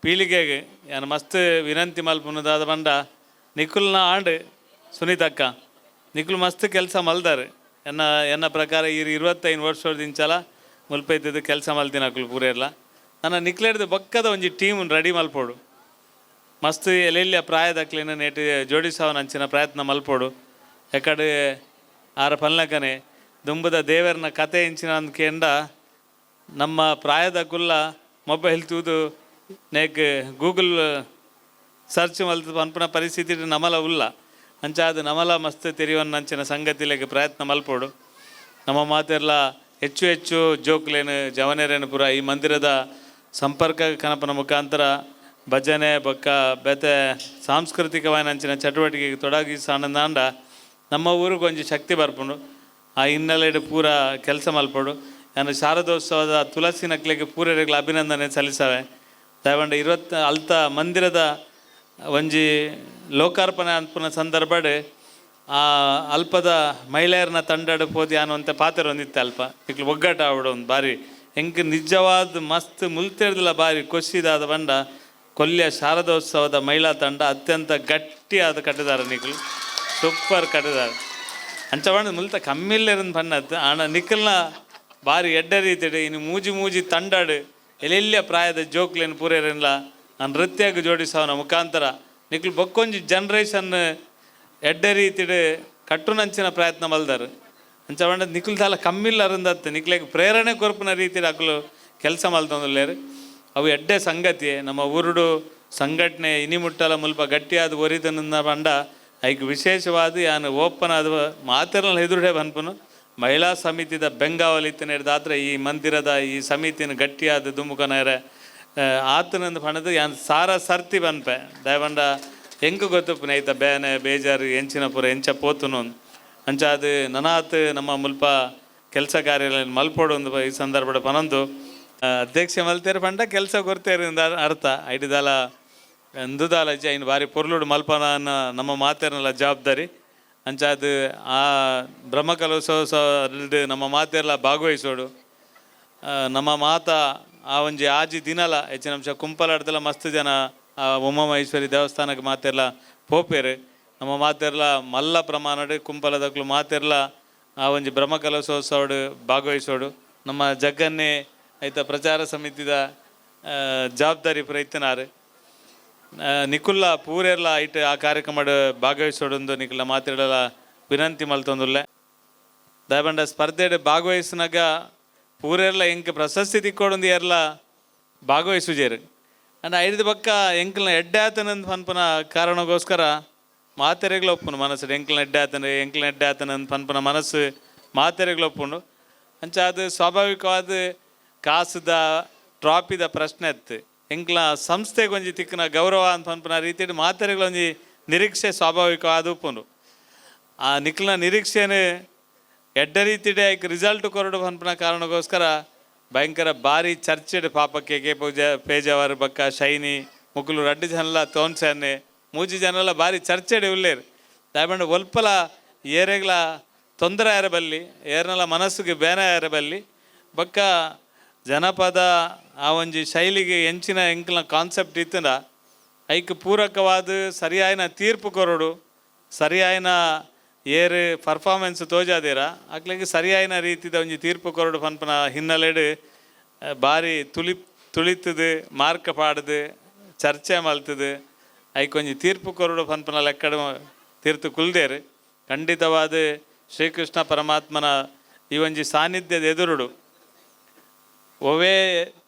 ಪೀಳಿಗೆಗೆ ನಾನು ಮಸ್ತ್ ವಿನಂತಿ ಮಲ್ಪನದಾದ ಬಂಡ ನಿಖುಲ್ನ ಆಂಡ್ ಸುನೀತಕ್ಕ ನಿಖುಲ್ ಮಸ್ತ್ ಕೆಲಸ ಮಲ್ದಾರೆ. ಎನ್ನ ಎನ್ನ ಪ್ರಕಾರ ಈ 25 ವರ್ಷದಿಂಚಲ ಮುಲ್ಪೈತಿದ್ದು ಕೆಲಸ ಮಲ್ತಿನ ಅಕುಲು ಪೂರ ಎಲ್ಲ ನನ್ನ ನಿಕ್ಲೇಡ್ದು ಬಕ್ಕದ ಒಂಜಿ ಟೀಮ್ ರೆಡಿ ಮಲ್ಪೋಡು ಮಸ್ತ್ ಎಲ್ಲೆಲ್ಲ ಪ್ರಾಯದಕ್ಲಿನ ನೇಟ್ ಜೋಡಿಸಾವನ ಅಂಚಿನ ಪ್ರಯತ್ನ ಮಲ್ಪೋಡು. ಎಕಡೆ ಆರ ಪನ್ಲಕನೆ ದುಂಬುದ ದೇವರನ ಕತೆ ಇಂಚಿನ ಕೇಂಡ ನಮ್ಮ ಪ್ರಾಯದ ಕುಲ್ಲ ಮೊಬೈಲ್ ತೂದು ನೇಕ್ ಗೂಗಲ್ ಸರ್ಚ್ ಮಲ್ತು ಪನ್ಪುನ ಪರಿಸ್ಥಿತಿ ನಮಲ ಉಲ್ಲ. ಅಂಚಾದ ನಮಲ ಮಸ್ತ್ ತೆರಿವನ್ನಂಚಿನ ಸಂಗತಿಲೆಗ್ ಪ್ರಯತ್ನ ಮಲ್ಪೊಡು. ನಮ್ಮ ಮಾತೆರ್ಲ ಹೆಚ್ಚು ಹೆಚ್ಚು ಜೋಕ್ಲೇನು ಜವನೆರೇನು ಪೂರ ಈ ಮಂದಿರದ ಸಂಪರ್ಕ ಕನಪನ ಮುಖಾಂತರ ಭಜನೆ ಬೊಕ್ಕ ಬೇತೆ ಸಾಂಸ್ಕೃತಿಕವಾಯಿನಂಚಿನ ಚಟುವಟಿಕೆಗೆ ತೊಡಗಿಸಾನಂದಾಂಡ ನಮ್ಮ ಊರಿಗೆ ಒಂಜಿ ಶಕ್ತಿ ಬರ್ಪುಂಡು. ಆ ಹಿನ್ನೆಲೆಡ್ ಪೂರ ಕೆಲಸ ಮಲ್ಪೊಡು. ಯಾನ್ ಶಾರದೋತ್ಸವದ ತುಳಸಿ ನಕ್ಲೆಗ್ ಪೂರೆರೆಗ್ಲ ಅಭಿನಂದನೆ ಸಲ್ಲಿಸವೆ. ದಯವಂಡ 20 ಅಲ್ತ ಮಂದಿರದ ಒಂಜಿ ಲೋಕಾರ್ಪಣೆ ಅನ್ಪುನ ಸಂದರ್ಭಡ್ ಆ ಅಲ್ಪದ ಮಹಿಳೆಯರನ್ನ ತಂಡಡ್ ಪೋದು ಯಾನ್ ಒಂತೆ ಪಾತೆರ ಒಂದಿತ್ತೆ ಅಲ್ಪ ಇಕ್ಲು ಒಗ್ಗಟ್ಟ ಆವಡು ಒಂದು ಬಾರಿ ಎಂಕ್ ನಿಜವಾದ ಮಸ್ತ್ ಮುಲ್ತೆರ್ದಲ ಬಾರಿ ಖುಷಿದಾದ ಬಂಡ ಕೊಲ್ಯ ಶಾರದೋತ್ಸವದ ಮಹಿಳಾ ತಂಡ ಅತ್ಯಂತ ಗಟ್ಟಿಯಾದ ಕಟ್ಟಿದಾರೆ ನಿಕ್ಲು, ಸೂಪರ್ ಕಟ್ಟಿದಾರೆ. ಅಂಚ ಪಂಡ ಮುಲ್ತ ಕಮ್ಮಿಲ್ಲೆರಂದು ಪನ್ನತ್ ಆಂಡ ನಿಕ್ಕಲ್ನ ಬಾರಿ ಎಡ್ಡೆ ರೀತಿಡ್ ಇನ್ನು ಮೂಜಿ ಮೂಜಿ ತಂಡಡ್ ಎಲ್ಲೆಲ್ಲ ಪ್ರಾಯದ ಜೋಕ್ಲೇನು ಪೂರೇರೆನ್ಲ ಆ ನೃತ್ಯಗ್ ಜೋಡಿಸವನ ಮುಖಾಂತರ ನಿಕ್ಲು ಬೊಕ್ಕೊಂಜಿ ಜನ್ರೇಷನ್ ಎಡ್ಡೆ ರೀತಿಡ್ ಕಟ್ಟುನಂಚಿನ ಪ್ರಯತ್ನ ಮಲ್ದಾರ್. ಅಂಚ ಪಂಡ ನಿಕ್ಲು ದಾಲ ಕಮ್ಮಿಲ್ಲ ಅರಂದತ್ತು ನಿಕ್ಲೆಗ್ ಪ್ರೇರಣೆ ಕೊರ್ಪುನ ರೀತಿಡ್ ಅಕ್ಲು ಕೆಲಸ ಮಲ್ತೊಂದುಲ್ಲೆರ್. ಅವು ಎಡ್ಡೆ ಸಂಗತಿ. ನಮ್ಮ ಊರುಡು ಸಂಘಟನೆ ಇನಿ ಮುಟ್ಟಲ ಮುಲ್ಪ ಗಟ್ಟಿಯಾದ ಒರಿದನ ಪಂಡ ಐಕ್ ವಿಶೇಷವಾದ ಯಾನ್ ಓಪನ್ ಆದ ಮಾತೆರ್ನ ಎದುರುಡೆ ಪನ್ಪುನು ಮಹಿಳಾ ಸಮಿತಿದ ಬೆಂಗಾವಲಿತ್ತನೇಡ್ದಾದ್ರೆ ಈ ಮಂದಿರದ ಈ ಸಮಿತಿನ ಗಟ್ಟಿಯಾದ ದುಮುಕನರೆ ಆತನಂದು ಪಣದು ಯಾನ್ ಸಾರ ಸರ್ತಿ ಪನ್ಪೆ. ದಯವಂಡ ಎಂಕ್ ಗೊತ್ತುಪ್ಪುನೆ ಐತ ಬೇನೆ ಬೇಜಾರು ಎಂಚಿನ ಪೂರ ಎಂಚ ಪೋತುನು ಅಂಚಾದ್ ನನಾತ್ ನಮ್ಮ ಮುಲ್ಪ ಕೆಲಸ ಕಾರ್ಯಗಳನ್ನು ಮಲ್ಪೊಡು ಒಂದು ಈ ಸಂದರ್ಭಡ್ ಪನೊಂದು. ಅಧ್ಯಕ್ಷ ಮಲ್ತೇರು ಪಂಡ ಕೆಲಸ ಕೊರ್ತೇರು ಅರ್ಥ ಐಟಿದಾಲ ಇಂದುದಾಲ ಐನ್ ಬಾರಿ ಪೊರ್ಲುಡು ಮಲ್ಪನ ನಮ್ಮ ಮಾತೆರ್ನಲ ಜವಾಬ್ದಾರಿ. ಅಂಚಾದ್ ಆ ಬ್ರಹ್ಮಕಲೋತ್ಸವ ನಮ್ಮ ಮಾತೆರ್ಲ ಭಾಗವಹಿಸೋಡು. ನಮ್ಮ ಮಾತ ಆ ಒಂಜಿ ಆಜಿ ದಿನಲ ಹೆಚ್ಚಿನ ಅಂಶ ಕುಂಪಲಾಡ್ದಲ ಮಸ್ತ್ ಜನ ಆ ಉಮಾಮಹೇಶ್ವರಿ ದೇವಸ್ಥಾನಕ್ಕೆ ಮಾತೆರ್ಲ ಪೋಪೇರು. ನಮ್ಮ ಮಾತೆರ್ಲ ಮಲ್ಲ ಪ್ರಮಾಣಡ್ ಕುಂಪಲದಕ್ಲು ಮಾತೆರ್ಲ ಆ ಒಂಜಿ ಬ್ರಹ್ಮಕಲಶೋತ್ಸವಡ್ ಭಾಗವಹಿಸೋಡು. ನಮ್ಮ ಜಗ್ಗನ್ನೇ ಐತ ಪ್ರಚಾರ ಸಮಿತಿದ ಜವಾಬ್ದಾರಿ ಪ್ರಯತ್ನಾರು ನಿಕುಲ್ಲ ಪೂರೆರ್ಲ ಐಟ್ ಆ ಕಾರ್ಯಕ್ರಮಡ್ ಭಾಗವಹಿಸೋಡೊಂದು ನಿಕುಲ್ಲ ಮಾತೆರ್ಲ ವಿನಂತಿ ಮಲ್ತೊಂದುಲ್ಲೆ. ದಯಬಂಡ ಸ್ಪರ್ಧೆಡ್ ಭಾಗವಹಿಸಿನಾಗ ಪೂರೆರ್ಲ ಎಂಕ್ ಪ್ರಶಸ್ತಿ ತಿಕ್ಕೋಡೊಂದು ಏರ್ಲ ಭಾಗವಹಿಸುಜೇರು. ಅಂಡ್ ಐದು ಪಕ್ಕ ಎಂಕ್ಲ್ನ ಎಡ್ಡೆ ಆತನಂದ್ ಪನ್ಪುನ ಕಾರಣಕ್ಕೋಸ್ಕರ ಮಾತೆರೆಗ್ಲ ಒಪ್ಪುಂಡು ಮನಸ್ಸು. ಎಂಕ್ಲ್ನ ಎಡ್ಡೆ ಆತನ ಎಂಕ್ಲ್ನ ಎಡ್ಡೆ ಆತನಂದ್ ಪನ್ಪುನ ಮನಸ್ಸು ಮಾತೆರೆಗ್ಲ ಒಪ್ಪುಂಡು. ಅಂಚ ಅದು ಸ್ವಾಭಾವಿಕವಾದ ಕಾಸುದ ಟ್ರಾಫಿದ ಪ್ರಶ್ನೆ ಇತ್ತು. ಎಂಕ್ಲ ಸಂಸ್ಥೆಗೆ ಒಂಜಿ ತಿಕ್ಕನ ಗೌರವ ಅಂತ ಪನ್ಪುನ ರೀತಿಡ್ ಮಾತೆರೆಗ್ಲ ಒಂಜಿ ನಿರೀಕ್ಷೆ ಸ್ವಾಭಾವಿಕವಾದ ಉಪ್ಪುಂಡು. ಆ ನಿಕ್ಲ್ನ ನಿರೀಕ್ಷೆನೆ ಎಡ್ಡೆ ರೀತಿಡೆ ಐಕ್ ರಿಸಲ್ಟ್ ಕೊರಡು ಪನ್ಪುನ ಕಾರಣಕ್ಕೋಸ್ಕರ ಭಯಂಕರ ಭಾರಿ ಚರ್ಚೆಡ್ ಪಾಪ ಕೆ ಕೆ ಪೂಜಾ ಪೇಜಾವರ್ ಬಕ್ಕ ಶೈನಿ ಮುಕುಲು ರಡ್ಡು ಜನಲ ತೋನ್ಸನ್ನೆ ಮೂಜಿ ಜನಲ ಭಾರಿ ಚರ್ಚೆಡ್ ಉಲ್ಲೇರು. ದಯಮಂಡ ಒಲ್ಪಲ ಏರೆಗ್ಲ ತೊಂದರೆ ಆರ ಬಲ್ಲಿ ಏರ್ನಲ ಮನಸ್ಸಿಗೆ ಬೇನೆ ಆರ ಬಲ್ಲಿ ಬಕ್ಕ ಜನಪದ ಆ ಒಂಜಿ ಶೈಲಿಗೆ ಎಂಚಿನ ಎಂಕ್ಲ ಕಾನ್ಸೆಪ್ಟ್ ಇತ್ತಂಡ ಐಕ್ ಪೂರಕವಾದ ಸರಿಯಾಯಿನ ತೀರ್ಪು ಕೊರಡು ಸರಿಯಾಯಿನ ಏರ್ ಪರ್ಫಾರ್ಮೆನ್ಸ್ ತೋಜಾದಿರ ಅಕ್ಲೆಗ್ ಸರಿಯಾಯಿನ ರೀತಿದ ಒಂಜಿ ತೀರ್ಪು ಕೊರಡು ಪನ್ಪುನ ಹಿನ್ನೆಲೆಡ್ ಬಾರಿ ತುಳಿತದು ಮಾರ್ಕ ಪಾಡ್ದು ಚರ್ಚೆ ಮಲ್ತದು ಐಕ್ ಒಂಜಿ ತೀರ್ಪು ಕೊರಡು ಪನ್ಪುನ ಲೆಕ್ಕಡ್ ತೀರ್ತು ಕುಲ್ದೇರು. ಖಂಡಿತವಾದ ಶ್ರೀಕೃಷ್ಣ ಪರಮಾತ್ಮನ ಈ ಒಂಜಿ ಸಾನ್ನಿಧ್ಯದ ಎದುರುಡು ಒವೇ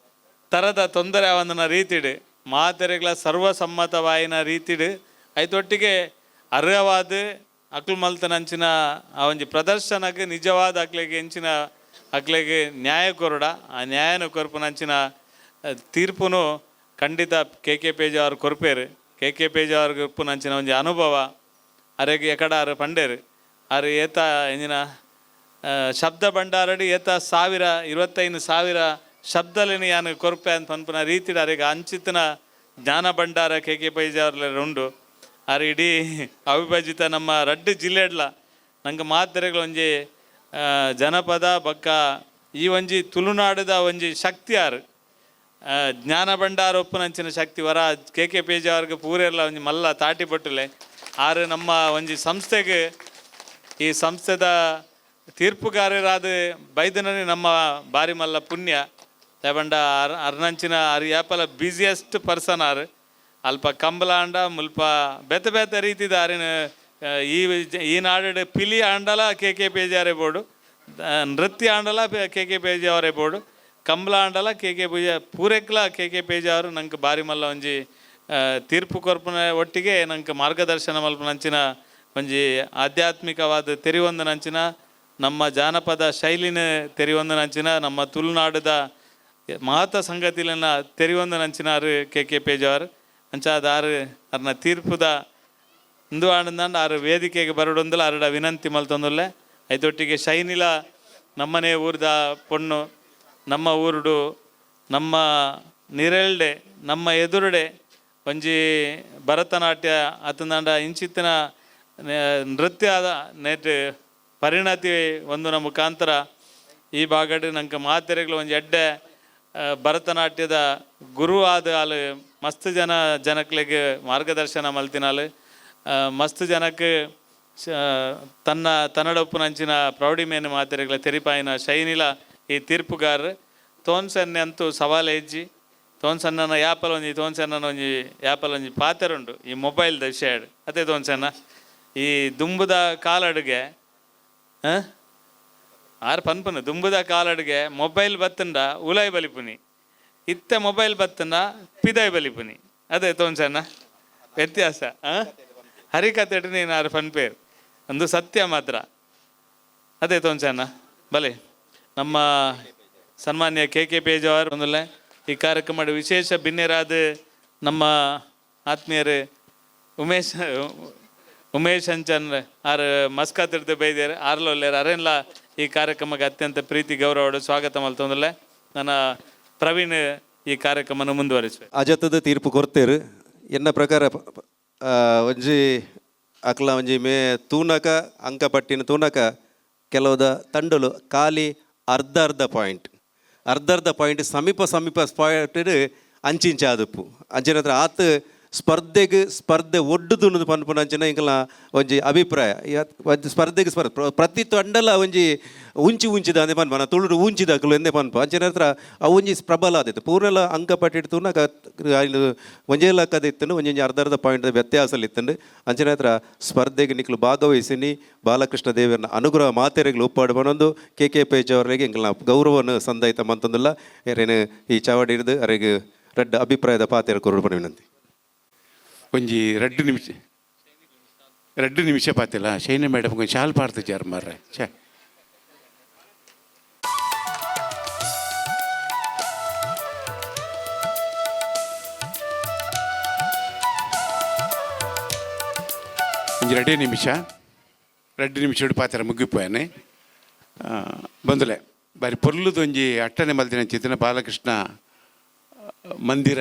ಥರದ ತೊಂದರೆ ಆವಂದನ ರೀತಿಡ್ ಮಾತೆರೆಗ್ಲ ಸರ್ವಸಮ್ಮತವಾಯಿನ ರೀತಿಡ್ ಐತೊಟ್ಟಿಗೆ ಅರ್ಹವಾದ ಅಕ್ಲು ಮಲ್ತನಂಚಿನ ಆ ಒಂಜಿ ಪ್ರದರ್ಶನಕ್ಕೆ ನಿಜವಾದ ಅಕ್ಲೆಗ್ ಎಂಚಿನ ಅಕ್ಲೆಗ್ ನ್ಯಾಯ ಕೊರಡ ಆ ನ್ಯಾಯನ ಕೊರ್ಪುನಂಚಿನ ತೀರ್ಪುನು ಖಂಡಿತ ಕೆ ಕೆ ಪೇಜ್ ಅವರು ಕೊರ್ಪೇರು. ಕೆ ಕೆ ಪೇಜ್ ಅವ್ರಿಗೆ ಉಪ್ಪುನಂಚಿನ ಒಂಜಿ ಅನುಭವ ಅರೆಗ್ ಎಕಡ ಆರು ಪಂಡೇರು. ಆರು ಏತ ಎಂಜಿನ ಶಬ್ದ ಭಂಡಾರಡಿ ಏತ 1000 25,000 ಶಬ್ದಲೇನು ಯಾನು ಕೊರ್ಪೆ ಅಂತ ಪನ್ಪುನ ರೀತಿಡ್ ಅರೆಗ್ ಅಂಚಿತನ ಜ್ಞಾನ ಭಂಡಾರ ಕೆ ಕೆ ಪೈಜ್ ಅವ್ರಲ್ಲ ಉಂಡು. ಆರು ಇಡೀ ಅವಿಭಜಿತ ನಮ್ಮ ರಡ್ಡು ಜಿಲ್ಲೆಡ್ಲ ನಂಗೆ ಮಾತೆರೆಗ್ಲ ಒಂಜಿ ಜನಪದ ಬೊಕ್ಕ ಈ ಒಂಜಿ ತುಳುನಾಡದ ಒಂಜಿ ಶಕ್ತಿ ಆರು ಜ್ಞಾನ ಭಂಡಾರ ಒಪ್ಪುನಂಚಿನ ಶಕ್ತಿ ವರ ಕೆ ಕೆ ಪೇಜ್ ಅವ್ರಿಗೆ ಪೂರೆಲ್ಲ ಒಂಜಿ ಮಲ್ಲ ತಾಟಿ ಪಟ್ಟುಲೆ. ಆರು ನಮ್ಮ ಒಂಜಿ ಸಂಸ್ಥೆಗೆ ಈ ಸಂಸ್ಥೆದ ತೀರ್ಪುಗಾರರಾದ ಬೈದನನೇ ನಮ್ಮ ಬಾರಿ ಮಲ್ಲ ಪುಣ್ಯ. ದಯಬಂಡ ಅರ್ನಂಚಿನ ಆರು ಯಾಪಲ ಬ್ಯುಸಿಯೆಸ್ಟ್ ಪರ್ಸನ್ ಆರು ಅಲ್ಪ ಕಂಬಲ ಆಂಡ ಮುಲ್ಪ ಬೇತೆ ಬೇತೆ ರೀತಿದ ಆರಿನ ಈ ನಾಡು ಪಿಲಿ ಆಂಡಲ ಕೆ ಕೆ ಪೇಜಾರೆ ಬೋಡು ನೃತ್ಯ ಆಂಡಲ ಕೆ ಕೆ ಪೇಜಿ ಅವರೇ ಬೋಡು, ಕಂಬಳ ಆಂಡಲ ಕೆ ಕೆ ಪೂಜೆ ಪೂರೆಕ್ಲ ಕೆ ಕೆ ಪೇಜಿ ಅವರು ನಂಗೆ ಬಾರಿ ಮಲ್ಲ ಒಂಜಿ ತೀರ್ಪು ಕೊರ್ಪುನ ಒಟ್ಟಿಗೆ ನಂಗೆ ಮಾರ್ಗದರ್ಶನ ಮಲ್ಪುನಂಚಿನ ಒಂಜಿ ಆಧ್ಯಾತ್ಮಿಕವಾದ ತೆರಿವೊಂದನಂಚಿನ ನಮ್ಮ ಜಾನಪದ ಶೈಲಿನ ತೆರಿವೊಂದನಂಚಿನ ನಮ್ಮ ತುಳುನಾಡದ ಮಾತ ಸಂಗತಿಲನ್ನ ತೆರಿವೊಂದನಂಚಿನ ಆರು ಕೆ ಕೆ ಪೇಜಾವರ್. ಅಂಚಾದ ಆರು ಅರ್ನ ತೀರ್ಪುದ ಇಂದು ಆನಂದ ಆರು ವೇದಿಕೆಗೆ ಬರಡೊಂದಲ ಅರಡ ವಿನಂತಿ ಮಲ್ತೊಂದುಲ್ಲೆ. ಐತೊಟ್ಟಿಗೆ ಶೈನಿಲ ನಮ್ಮನೆ ಊರ್ದ ಪೊಣ್ಣು, ನಮ್ಮ ಊರುಡು ನಮ್ಮ ನಿರೆಲ್ಡೆ ನಮ್ಮ ಎದುರುಡೆ ಒಂಜಿ ಭರತನಾಟ್ಯ ಅತಂದಾಂಡ ಇಂಚಿತ್ತಿನ ನೃತ್ಯ ನೆಟ್ ಪರಿಣತಿ ಒಂದುನ ಮುಖಾಂತರ ಈ ಭಾಗಡ್ ನಂಗೆ ಮಾತೆರೆಗಳು ಒಂಜಿ ಎಡ್ಡೆ ಭರತನಾಟ್ಯದ ಗುರು ಆದ ಆಲು ಮಸ್ತ್ ಜನ ಜನಕ್ಲೆಗ್ ಮಾರ್ಗದರ್ಶನ ಮಲ್ತಿನಾಲು, ಮಸ್ತ್ ಜನಕ್ಕೆ ತನ್ನ ತನ್ನಡೊಪ್ಪುನಂಚಿನ ಪ್ರೌಢಿಮೇನು ಮಾತೆರೆಗಳ ತೆರಿಪಾಯಿನ ಶೈನಿಲ ಈ ತೀರ್ಪುಗಾರ. ತೋನ್ಸನ್ನೆ ಅಂತೂ ಸವಾಲು ಹೆಜ್ಜಿ ತೋನ್ಸನ್ನ ಯಾಪಲ್ ಒಂಜಿ ತೋನ್ಸನ್ನ ಒಂಜಿ ಯಾಪಲ್ ಒಂಜಿ ಪಾತೆರುಂಡು ಈ ಮೊಬೈಲ್ದ ವಿಷಯ ಅದೇ ತೋನ್ಸನ್ನ ಈ ದುಂಬುದ ಕಾಲಡುಗೆ ಆರು ಪನ್ಪುನು ದುಂಬುದ ಕಾಲಡುಗೆ ಮೊಬೈಲ್ ಬತ್ತಂಡ ಉಲಾಯ್ ಬಲಿಪುನಿ, ಇತ್ತ ಮೊಬೈಲ್ ಬತ್ತಂಡ ಪಿದಾಯ್ ಬಲಿಪುನಿ, ಅದೇ ತೋನ್ಸನ್ನ ವ್ಯತ್ಯಾಸ. ಹರಿಕತೆ ನೀನು ಆರು ಪನ್ಪೇರು ಒಂದು ಸತ್ಯ ಮಾತ್ರ ಅದೇ ತೋನ್ಸನ್ನ. ಬಲೆ ನಮ್ಮ ಸನ್ಮಾನ್ಯ ಕೆ ಕೆ ಪೇಜಾವರ್ ಒಂದಲ್ಲ ಈ ಕಾರ್ಯಕ್ರಮದ ವಿಶೇಷ ಬಿನ್ನೆರಾದ ನಮ್ಮ ಆತ್ಮೀಯರು ಉಮೇಶ್ ಉಮೇಶ್ ಅಂಚನ್ ಆರ್ ಮಸ್ಕಾತಿರ್ದು ಬೈದೇರು ಆರ್ಲೊಲ್ಲೇರು ಅರೆನ್ಲ ಈ ಕಾರ್ಯಕ್ರಮಕ್ಕೆ ಅತ್ಯಂತ ಪ್ರೀತಿ ಗೌರವ ಸ್ವಾಗತ ಮಲ್ತೊಂದಲ್ಲ. ನನ್ನ ಪ್ರವೀಣ್ ಈ ಕಾರ್ಯಕ್ರಮನ ಮುಂದುವರಿಸುವೆ. ಅಜತದ ತೀರ್ಪು ಕೊರ್ತೇರು ಎನ್ನ ಪ್ರಕಾರ ಒಂಜಿ ಅಕ್ಲ ಒಂಜಿ ಮೇ ತೂನಕ ಅಂಕಪಟ್ಟಿನ ತೂನಕ ಕೆಲವುದ ತಂಡಲು ಖಾಲಿ ಅರ್ಧ ಅರ್ಧ ಪಾಯಿಂಟ್ ಅರ್ಧ ಅರ್ಧ ಪಾಯಿಂಟ್ ಸಮೀಪ ಸಮೀಪ ಪಾಯಿಂಟ್ ಅಂಚಿಂಚ ಆದುಪ್ಪು ಅಂಚಿನ ಹತ್ರ ಆತ್ ಸ್ಪರ್ಧೆಗೆ ಸ್ಪರ್ಧೆ ಒಡ್ಡುದು ಪನ್ಪುನ ಅಂಚಿನ ಇಂಕಲ್ನ ಒಂಜಿ ಅಭಿಪ್ರಾಯ. ಒಂಜಿ ಸ್ಪರ್ಧೆಗೆ ಸ್ಪರ್ಧೆ ಪ್ರತಿ ತಂಡಲ ಒಂಜಿ ಉಂಚಿ ಉಂಚಿದ ಅಂದೆ ಪನ್ಪ ನಾ ತುಳುಡು ಉಂಚಿದಕಲು ಎಂದೇ ಪನ್ಪ ಅಂಚಿನ ಹತ್ರ ಅವು ಒಂಜಿ ಪ್ರಬಲ ಆದಿತ್ತು ಪೂರ್ಣಲ ಅಂಕಪಟ್ಟಿಟ್ಟು ತೂನಕ ಒಂಜೇ ಲಕ್ಕದ ಇತ್ತಂಡು ಒಂಜೊಂಜಿ ಅರ್ಧ ಅರ್ಧ ಪಾಯಿಂಟ್ ವ್ಯತ್ಯಾಸ ಇತ್ತಂಡು ಅಂಚಿನ ಹತ್ರ ಸ್ಪರ್ಧೆಗೆ ನಿಕ್ಲು ಭಾಗವಹಿಸಿನಿ ಬಾಲಕೃಷ್ಣ ದೇವರನ್ನ ಅನುಗ್ರಹ ಮಾತೆರೆಗಳು ಒಪ್ಪಾಡು ಬನೊಂದು ಕೆ ಕೆ ಪೇಜ್ ಅವರಿಗೆ ಎಂಕಲ್ನ ಗೌರವವನ್ನು ಸಂದಾಯಿತ ಮಂತಂದುಲ್ಲ. ಏರೇನು ಈ ಚಾವಡಿ ಹಿಡಿದು ಅರೆಗೆ ರಡ್ಡ ಅಭಿಪ್ರಾಯದ ಪಾತೆರ ಕೊರಡು ವಿನಂತಿ. ಒಂಜಿ ರಡ್ಡು ನಿಮಿಷ ರಡ್ಡು ನಿಮಿಷ ಪಾತಿಲ್ಲ ಶೈನ ಮೇಡಮ್ ಕೊಂಚ ಶಾಲ್ ಪಾಡ್ದು ಜಾರ್ ಮಾರ್ರೆ ಛೇ. ಒಂಜಿ ರಡ್ಡೇ ನಿಮಿಷ ರಡ್ಡು ನಿಮಿಷ ಪಾತ್ರ ಮುಗಿಪೋಯಾನೆ ಬಂದಲೆ ಬಾರಿ ಪೊರ್ಲುದು ಒಂಜಿ ಅಟ್ಟನೆ ಮಲ್ದಿನ ಚಿತ್ತಿನ ಬಾಲಕೃಷ್ಣ ಮಂದಿರ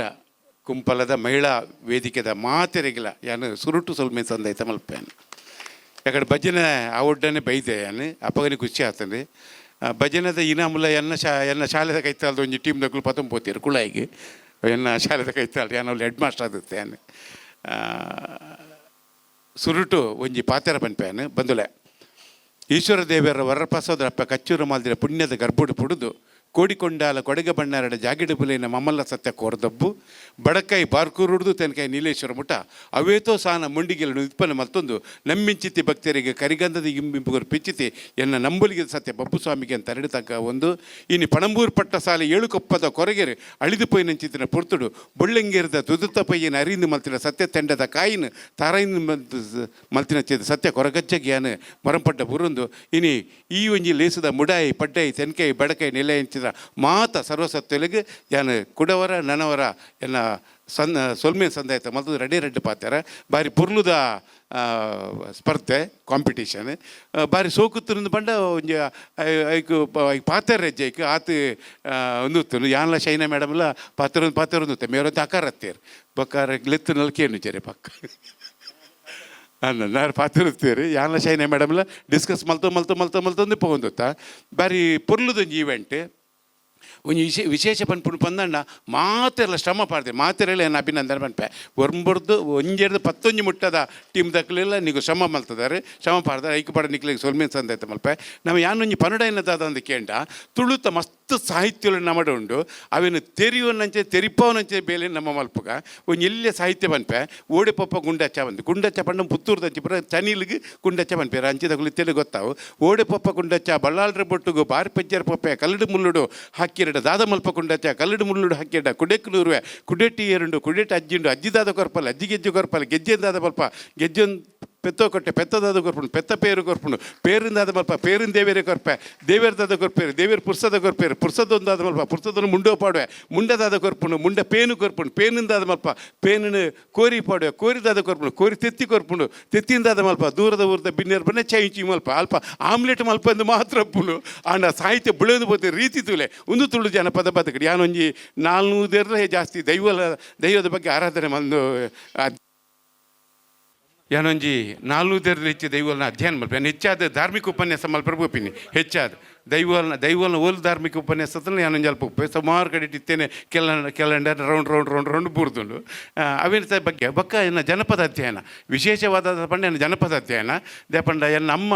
ಕುಂಪಲದ ಮಹಿಳಾ ವೇದಿಕೆದ ಮಾತೆರೆಗಿಲ್ಲ ಯಾನು ಸುರುಟು ಸೊಲ್ಮೆ ಸಂದೈತ ಮಲ್ಪೇನು. ಯಾಕಡೆ ಭಜನೆ ಆ ಒಡ್ಡನೆ ಬೈದೆ ಯಾನು ಅಪ್ಪಗನೆ ಖುಷಿ ಆತಂದೆ ಭಜನೆದ ಇನಾಮುಲ ಎನ್ನ ಶಾ ಎನ್ನ ಶಾಲೆದ ಕೈತಾಲ್ದ ಒಂಜಿ ಟೀಮ್ ದಕ್ಕಲು ಪತೊಂಪೋತೀರು ಕುಳಾಯಿಗೆ ಎನ್ನ ಶಾಲೆದ ಕೈತಾಲ್ ಯಾನು ಅಲ್ಲಿ ಹೆಡ್ ಮಾಸ್ಟರ್ ಆಗುತ್ತೆ ಯಾನು ಸುರುಟು ಒಂಜಿ ಪಾತೆರ ಪನ್ಪೇನು. ಬಂದುಲೆ ಈಶ್ವರ ದೇವರ ವರಪ್ರಸಾದರಪ್ಪ ಕಚ್ಚೂರು ಮಾಲ್ದಿರ ಪುಣ್ಯದ ಗರ್ಭುಡು ಪುಡುದು ಕೋಡಿಕೊಂಡಾಲ ಕೊಡಗ ಬಣ್ಣಾರಡ ಜಾಗಿಡು ಬುಲೈನ ಮಮ್ಮಲ್ಲ ಸತ್ಯ ಕೋರದಬ್ಬು ಬಡಕೈ ಬಾರ್ಕೂರುಡ್ದು ತೆನಕಾಯಿ ನೀಲೇಶ್ವರ ಮುಠ ಅವೇತೋ ಸಾನ ಮುಂಡಿಗೆలను ಉತ್ಪನ್ನ ಮತ್ತೊಂದು ನಮ್ಮಿಂಚಿತಿ ಭಕ್ತರಿಗೆ ಕರಿಗಂಧದ ಇಂಬಿಂಪುಗರು ಪಿಚ್ಚಿತಿ ಎನ್ನ ನಂಬುಲಿಗೆ ಸತ್ಯ ಬಬ್ಬುಸ್ವಾಮಿಗೆ ಅಂತ ಅರಡು ತಗ್ಗ ಒಂದು ಇನಿ ಪಣಂಬೂರು ಪಟ್ಟ ಸಾಲೆ ಏಳುಕೊಪ್ಪದ ಕೊರಗೆರೆ ಅಳಿದು ಪೋಯಿನಂಚಿತಿನ ಪೊರ್ತುಡು ಬೊಳ್ಳಂಗೇರದ ತುದುತ್ತ ಪೈಯನ ಅರಿಂದು ಮಲ್ತಿನ ಸತ್ಯ ತಂಡದ ಕಾಯಿನ ತಾರೈಂದು ಮಲ್ತಿನ ಚೇದ ಸತ್ಯ ಕೊರಗಜ್ಜ ಗ್ಯಾನ ಮರಂಪಟ್ಟ ಬುರುಂದು ಇನಿ ಈ ಒಂಜಿ ಲೇಸದ ಮುಡಾಯಿ ಪಡ್ಡಾಯಿ ತೆನ್ಕಾಯಿ ಬಡಕಾಯಿ ನೆಲೆ ಎಂಚಿದ ಮಾತ ಸರ್ವಸತ್ವಲಿಗೆ ಯಾನ ಕುಡವರ ನನವರ ಎನ್ನ ಸಣ್ಣ ಸೊಲ್ಮೆ ಸಂದಾಯ್ತ ಮತ್ತು ರೆಡಿ ರೆಡ್ಡಿ ಪಾತಾರ ಬಾರಿ ಪೊರ್ಲುದ ಸ್ಪರ್ಧೆ ಕಾಂಪಿಟೇಷನ್ ಬಾರಿ ಸೋಕುತ್ತಿருந்து ಪಂಡ ಒಂಜಿ ಐಕ್ ಪಾತೆರ ಹೆಜ್ಜೆ ಐಕ್ ಆತ್ ಒಂದುತ್ತನು ಯಾನ್ಲ ಶೈನ ಮೇಡಮ್ಲ ಪಾತೆರ ಪಾತೆರ ಒಂದುತ್ತೆ ಮೇರೊಂದು ಅಕಾರ ಹತ್ತೇರು ಬಕ್ಕಾರ ಲೆತ್ತು ನಲ್ಕೇನು ಜರೆ ಪಕ್ಕ ಅನ್ನ ನಾರು ಪಾತಿರುತ್ತೀರಿ ಯಾನ್ಲ ಶೈನ ಮೇಡಮ್ಲ ಡಿಸ್ಕಸ್ ಮಲ್ತು ಮಲ್ತು ಮಲ್ತು ಮಲ್ತೊಂದು ಪೋಂದುತ್ತ ಬಾರಿ ಪೊರ್ಲುದೊಂಜಿ ಈವೆಂಟ್ ಒಂಜಿ ವಿಶೇಷ ಪನ್ಪುಂಡು ಪಂದಂಡ ಮಾತೆರ್ಲ ಶ್ರಮ ಪಾಡ್ದೆ ಮಾತೆರೆಲ್ಲ ಏನು ಅಭಿನಂದನೆ ಪನ್ಪೆ ಒರ್ಂಬರ್ದು ಒಂಜೆರ್ದು ಪತ್ತೊಂಜಿ ಮುಟ್ಟದ ಟೀಮ್ ದಕ್ಲೆಲ್ಲ ನೀವು ಶ್ರಮ ಮಲ್ತದಾರೆ ಶ್ರಮ ಪಾಡ್ದಾರೆ ಐಕ್ ಪಾಡ ನಿಕ್ಲೆಗ್ ಸೊಲ್ಮೆ ಸಂದೈತ ಮಲ್ಪೆ ನಮ್ಮ ಯಾನೊಂಜಿ ಪನುಡೈನ ದಾದ ಅಂದ್ ಕೇಂಡ ತುಳುತ ಮಸ್ತ್ ಮಸ್ತ್ ಸಾಹಿತ್ಯಲು ನಮಡ ಉಂಡು. ಅವೆನ್ ತೆರಿಯುವನಂಚೆ ತೆರಿಪವನಂಚೆ ಬೇಲೆ ನಮ್ಮ ಮಲ್ಪುಗ ಒಂಜಿ ಎಲ್ಯ ಸಾಹಿತ್ಯ ಪನ್ಪೆ. ಓಡೆ ಪೊಪ್ಪ ಗುಂಡಚ್ಚ ಬಂದು ಗುಂಡಚ್ಚ ಪಂಡ ಪುತ್ತೂರ್ದಂಚಿ ಪೂರ ಚನಿಲ್ಗ್ ಗುಂಡಚ್ಚ ಪನ್ಪೆರ್. ಅಂಚಿದಕುಲು ಇತ್ತೆಲೆ ಗೊತ್ತಾವು. ಓಡೆ ಪೊಪ್ಪ ಗುಂಡಚ್ಚ ಬಳ್ಳಾಲ್ರ ಬೊಟ್ಟುಗು ಬಾರಿ ಪೆಜ್ಜರ್ ಪೊಪ್ಪೆ ಕಲ್ಲಡು ಮುಳ್ಳುಡು ಹಾಕಿರಡ ದಾದ ಮಲ್ಪ ಗುಂಡಚ್ಚ ಕಲ್ಲಡು ಮುಳ್ಳುಡು ಹಾಕಿರಡ ಕುಡೆಕ್ ನೂರುವೆ ಕುಡೆಟ್ಟಿ ಏರುಂಡು ಕುಡೆಟ್ಟಿ ಅಜ್ಜಿಂಡು ಅಜ್ಜಿದಾದ ಕೊರ್ಪಲ್ಲ ಅಜ್ಜಿ ಗೆಜ್ಜೆ ಕೊರ್ಪಲ್ಲ ಗೆಜ್ಜೆಂದಾದ ಮಲ್ಪ ಗೆಜ್ಜೊಂದು ಪೆತ್ತೋ ಕೊಟ್ಟೆ ಪೆತ್ತದಾದ ಕೊರ್ಪುಂಡು ಪೆತ್ತ ಪೇರು ಕೊರ್ಪುಂಡು ಪೇರಿಂದಾದ ಮಲ್ಪ ಪೇರಿನ ದೇವೇರೆ ಕೊರ್ಪೆ ದೇವೇರ್ದಾದ ಕೊರ್ಪೇರು ದೇವೇರು ಪುರ್ಸದ ಕೊರ್ಪೇರು ಪುರ್ಸದೊಂದಾದ ಮಲ್ಪ ಪುರ್ಸದೊಂದು ಮುಂಡೋ ಪಾಡುವೆ ಮುಂಡದಾದ ಕೊರ್ಪುಂಡು ಮುಂಡ ಪೇನು ಕೊರ್ಪುಂಡು ಪೇನಿಂದಾದ ಮಲ್ಪ ಪೇನಿನ ಕೋರಿ ಪಾಡುವೆ ಕೋರಿದಾದ ಕೊರ್ಪುಂಡು ಕೋರಿ ತೆತ್ತಿ ಕೊರ್ಪುಂಡು ತೆತ್ತಿಂದಾದ ಮಲ್ಪ ದೂರದ ಊರದ ಬಿನ್ನೇರು ಬನ್ನೆ ಚೈಂಚಿ ಮಲ್ಪ ಅಲ್ಪ ಆಮ್ಲೆಟ್ ಮಲ್ಪ ಎಂದು ಮಾತ್ರ ಉಪ್ಪುಂಡು. ಆಂಡ ಸಾಹಿತ್ಯ ಬೆಳೆದು ಪೋತೆ ರೀತಿ ತುಲೆ ಒಂದು ತುಳು ಜನಪದ ಬದುಕಡಿ. ಯಾನೊಂಜಿ 400 ಜಾಸ್ತಿ ದೈವದ ಬಗ್ಗೆ ಆರಾಧನೆ ಬಂದು ಯಾನೊಂಜಿ 400 ಹೆಚ್ಚು ದೈವಲನ ಅಧ್ಯಯನ ಮಲ್ಪ. ಯಾನ್ ಹೆಚ್ಚಾದ ಧಾರ್ಮಿಕ ಉಪನ್ಯಾಸ ಮಲ್ಪರ ಪೋಪಿನಿ ಹೆಚ್ಚಾದ ದೈವಲನ ದೈವಲನ ಓಲ್ ಧಾರ್ಮಿಕ ಉಪನ್ಯಾಸ ಯಾನೊಂಜಿ ಅಲ್ಪ ಉಪ್ಪೆ ಸುಮಾರು ಕಡೆ ಇತ್ತೇನೆ ಕೆಲ ರೌಂಡ್ ರೌಂಡ್ ರೌಂಡ್ ರೌಂಡ್ ಬೂರ್ದುಂಡು. ಅವಿನ ಬಗ್ಗೆ ಬೊಕ್ಕ ಎನ್ನ ಜನಪದ ಅಧ್ಯಯನ ವಿಶೇಷವಾದ ಪಂಡ ಎನ್ನ ಜನಪದ ಅಧ್ಯಯನ ದೇಪಂಡ ಎನ್ನ ಅಮ್ಮ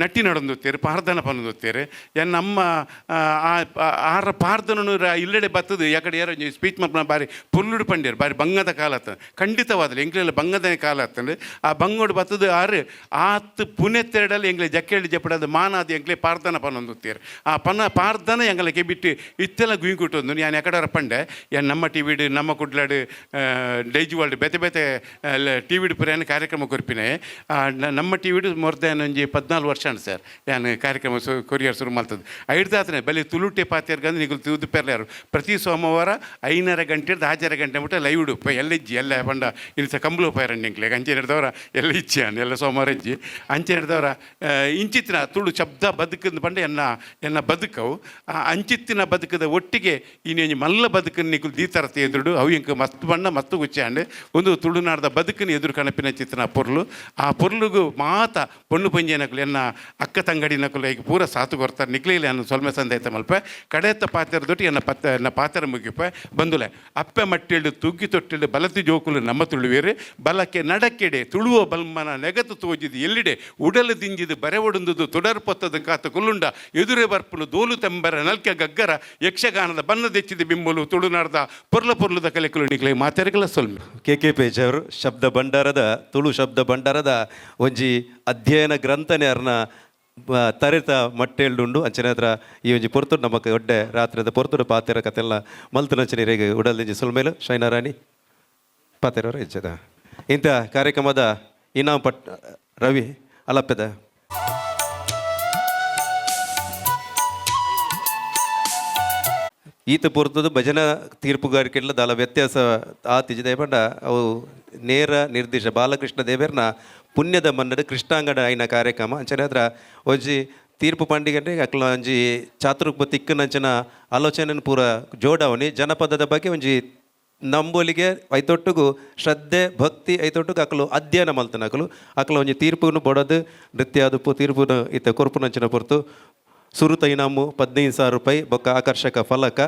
ನಟ್ಟಿ ನಡೊಂದುತ್ತೇರು ಪಾರ್ದನ ಪನೊಂದುತ್ತೇರು ಎನ್ನ ಅಮ್ಮ ಆರ ಪಾರ್ದನ ಇಲ್ಲೆಡೆ ಬತ್ತದು ಯಾಕಡೆ ಯಾರೋ ಸ್ಪೀಚ್ ಮಲ್ಪನ ಬಾರಿ ಪುರ್ಲುಡು ಪಂಡೇರು ಬಾರಿ ಬಂಗದ ಕಾಲ ಆತ ಖಂಡಿತವಾದಲು ಎಂಕ್ಲೆಲ್ಲ ಬಂಗದ ಕಾಲ ಆತಂಡು. ಆ ಬಂಗೋಡು ಬತ್ತದು ಆರು ಆತ್ ಪುಣೆತ್ತೆರಡಲ್ಲಿ ಎಂಗ್ಲೆ ಜಕ್ಕೆಳ್ಳಿ ಜಪ್ಪಡದು ಮಾನಾದ ಎಂಕ್ಲೆ ಪಾರ್ದನ ಪನೊಂದುತ್ತೇರು. ಆ ಪನ ಪಾರ್ದನ ಎಂಗಲಕ್ಕೆ ಬಿಟ್ಟು ಇತ್ತೆಲ್ಲ ಗುಂಕುಟ್ಟೊಂದು ಯಾನ್ ಎಕಡಾರ ಪಂಡೆ ಯಾನ್ ನಮ್ಮ ಟಿ ವಿಡ್ ನಮ್ಮ ಕುಡ್ಲಾಡು ಡೈಜ್ ವರ್ಲ್ಡ್ ಬೇತೆ ಬೇತೆ ಟಿ ವಿಡ್ ಪುರ ಕಾರ್ಯಕ್ರಮ ಕೊರ್ಪಿನೆ. ನಮ್ಮ ಟಿ ವಿಡ್ ಮೋರ್ ದ್ಯಾನ್ ಒಂಜಿ 14 ವರ್ಷ ಉಂಡು ಸರ್ ಯಾನ್ ಕಾರ್ಯಕ್ರಮ ಕೊರಿಯರ್ ಶುರು ಮಲ್ತದ್ದು. ಐಡ್ದಾತನೆ ಬಲಿ ತುಳುಟೆ ಪಾತೆರ್ಗಂದು ನಿಗುಲು ತೂದು ಪೆರ್ಲಾರು ಪ್ರತಿ ಸೋಮವಾರ 5:30 ಗಂಟೆ 6:30 ಗಂಟೆ ಮುಟ್ಟ ಲೈವ್ ಉಡುಪ ಎಲ್ಲ ಇಜ್ಜಿ ಎಲ್ಲ ಪಂಡ ಇಲ್ಲಿ ಸಹ ಕಂಬಳು ಪೈರಂಡಿ ಎಂಕ್ಲೆ ಅಂಚೆ ಹಿಡ್ದವರ ಎಲ್ಲ ಇಚ್ಛೆ ಎಲ್ಲ ಸೋಮವಾರ ಇಜ್ಜಿ ಅಂಚೆ ಹಿಡ್ದವರ ಇಂಚಿತ್ತಿನ ತುಳು ಶಬ್ದ ಬದುಕಂದು ಪಂಡ ಎನ್ನ ಎನ್ನ ಬದುಕವು ಆ ಅಂಚಿತ್ತಿನ ಬದುಕದ ಒಟ್ಟಿಗೆ ಇನ್ನೊಂಜಿ ಮಲ್ಲ ಬದುಕನ್ನು ನಿಕುಲು ದೀತರತೆ ಎದುರುಡು ಅವು ಇಂಕ ಮಸ್ತ್ ಬಣ್ಣ ಮಸ್ತ್ ಗುಚ್ಚಾಂಡ್ ಒಂದು ತುಳುನಾಡದ ಬದುಕನ್ನು ಎದುರು ಕಣಪಿನ ಚಿತ್ರನ ಪೊರ್ಲು. ಆ ಪೊರ್ಲುಗು ಮಾತ ಪೊಣ್ಣು ಪಂಜೆನಕುಲು ಎನ್ನ ಅಕ್ಕ ತಂಗಡಿನಕುಲು ಈಗ ಪೂರ ಸಾತು ಕೊರ್ತಾರೆ ನಿಕ್ಲಿಲ್ಲ ಅನ್ನ ಸೊಲ್ಮೆ ಸಂದೈತ ಮಲ್ಪ ಕಡೆತ್ತ ಪಾತೆರ ದೊಟ್ಟಿ ಎನ್ನ ಪತ್ತ ಎನ್ನ ಪಾತೆರ ಮುಗಿಪ ಬಂದುಲೆ ಅಪ್ಪೆ ಮಟ್ಟಿಲ್ಡು ತುಗ್ಗಿ ತೊಟ್ಟಿಲ್ಡು ಬಲತಿ ಜೋಕುಲು ನಮ್ಮ ತುಳುವೇರು ಬಲಕ್ಕೆ ನಡಕೆಡೆ ತುಳುವ ಬಲ್ಮನ ನೆಗತು ತೋಜಿದು ಎಲ್ಲಿಡೆ ಉಡಲು ದಿಂಜಿದು ಬರೆ ಒಡುಂದುದು ತುಡರ್ ಪೊತ್ತದ ಕಾತು ಕುಲ್ಲುಂಡ ಎದುರೇ ಬರ್ಪುನು ದೋಲು ತೆಂಬರ ನಲ್ಕೆ ಗಗ್ಗರ ಯಕ್ಷಗಾನದ ಬನ್ನದೆಚ್ಚಿದ ಬಿಂಬಲು ತುಳುನಾಡ್ದ ಪೊರ್ಲ ಪೊರ್ಲದ ಕಲೆಕುಲು ನಿಕ್ಲೆ ಮಾತೆರಗಲ ಸೊಲ್ಮೆ. ಕೆ ಕೆ ಪೇಜ್ ಅವರು ಶಬ್ದ ಭಂಡಾರದ ತುಳು ಶಬ್ದ ಭಂಡಾರದ ಒಂಜಿ ಅಧ್ಯಯನ ಗ್ರಂಥನೆ ಅರ್ನ ತರೆತ ಮಟ್ಟೆಲ್ಡುಂಡು. ಅಂಚನೆ ಹತ್ರ ಈ ಒಂಜಿ ಪೊರ್ತುಡು ನಮಕ್ ಒಡ್ಡೆ ರಾತ್ರಿದ ಪೊರ್ತುಡು ಪಾತೆರ ಕತೆಲ್ಲ ಮಲ್ತನಂಚನೆ ರೇಗ ಉಡಲ್ದಿಂಜಿ ಸೊಲ್ಮೇಲು ಶೈನಾರಾಣಿ ಪಾತೆರವರ ಇಚ್ಚದ ಇಂಥ ಕಾರ್ಯಕ್ರಮದ ಇನಾಮ್ ಪಟ್ ರವಿ ಅಲಪ್ಪೆದ ಈತ ಪೊರ್ತುದು ಭಜನಾ ತೀರ್ಪುಗಾರಿಕೆಲ್ಲ ದಾಲ ವ್ಯತ್ಯಾಸ ಆತಿಜಿ ಪಂಡ ಅವು ನೇರ ನಿರ್ದೇಶ ಬಾಲಕೃಷ್ಣ ದೇವೇರ್ನ ಪುಣ್ಯದ ಮನ್ನಡು ಕೃಷ್ಣಾಂಗಡ ಐನ ಕಾರ್ಯಕ್ರಮ. ಅಂಚನೆ ಹತ್ರ ಒಂಜಿ ತೀರ್ಪು ಪಂಡಿಗಂటే ಅಕ್ಲ ಒಂಜಿ ಚಾತುರ್ಪ ತಿಕ್ಕನಂಚಿನ ಆಲೋಚನೆ ಪೂರ ಜೋಡಾವಣಿ ಜನಪದದ ಬಗ್ಗೆ ಒಂಜಿ ನಂಬೋಲಿಗೆ ಐತೊಟ್ಟುಗು ಶ್ರದ್ಧೆ ಭಕ್ತಿ ಐತೊಟ್ಟುಗು ಅಕಲು ಅಧ್ಯಯನ ಮಲ್ತನ ಅಕಲು ಅಕಲು ಒಂಜಿ ತೀರ್ಪುನು ಬೊಡದು ನೃತ್ಯ ಅದುಪು ತೀರ್ಪುನು ಇತ್ತ ಕೊರ್ಪುನಂಚಿನ ಪೊರ್ತು. ಸುರುತ ಇನಾಮು 15,000 ರೂಪಾಯಿ ಬೊಕ್ಕ ಆಕರ್ಷಕ ಫಲಕ.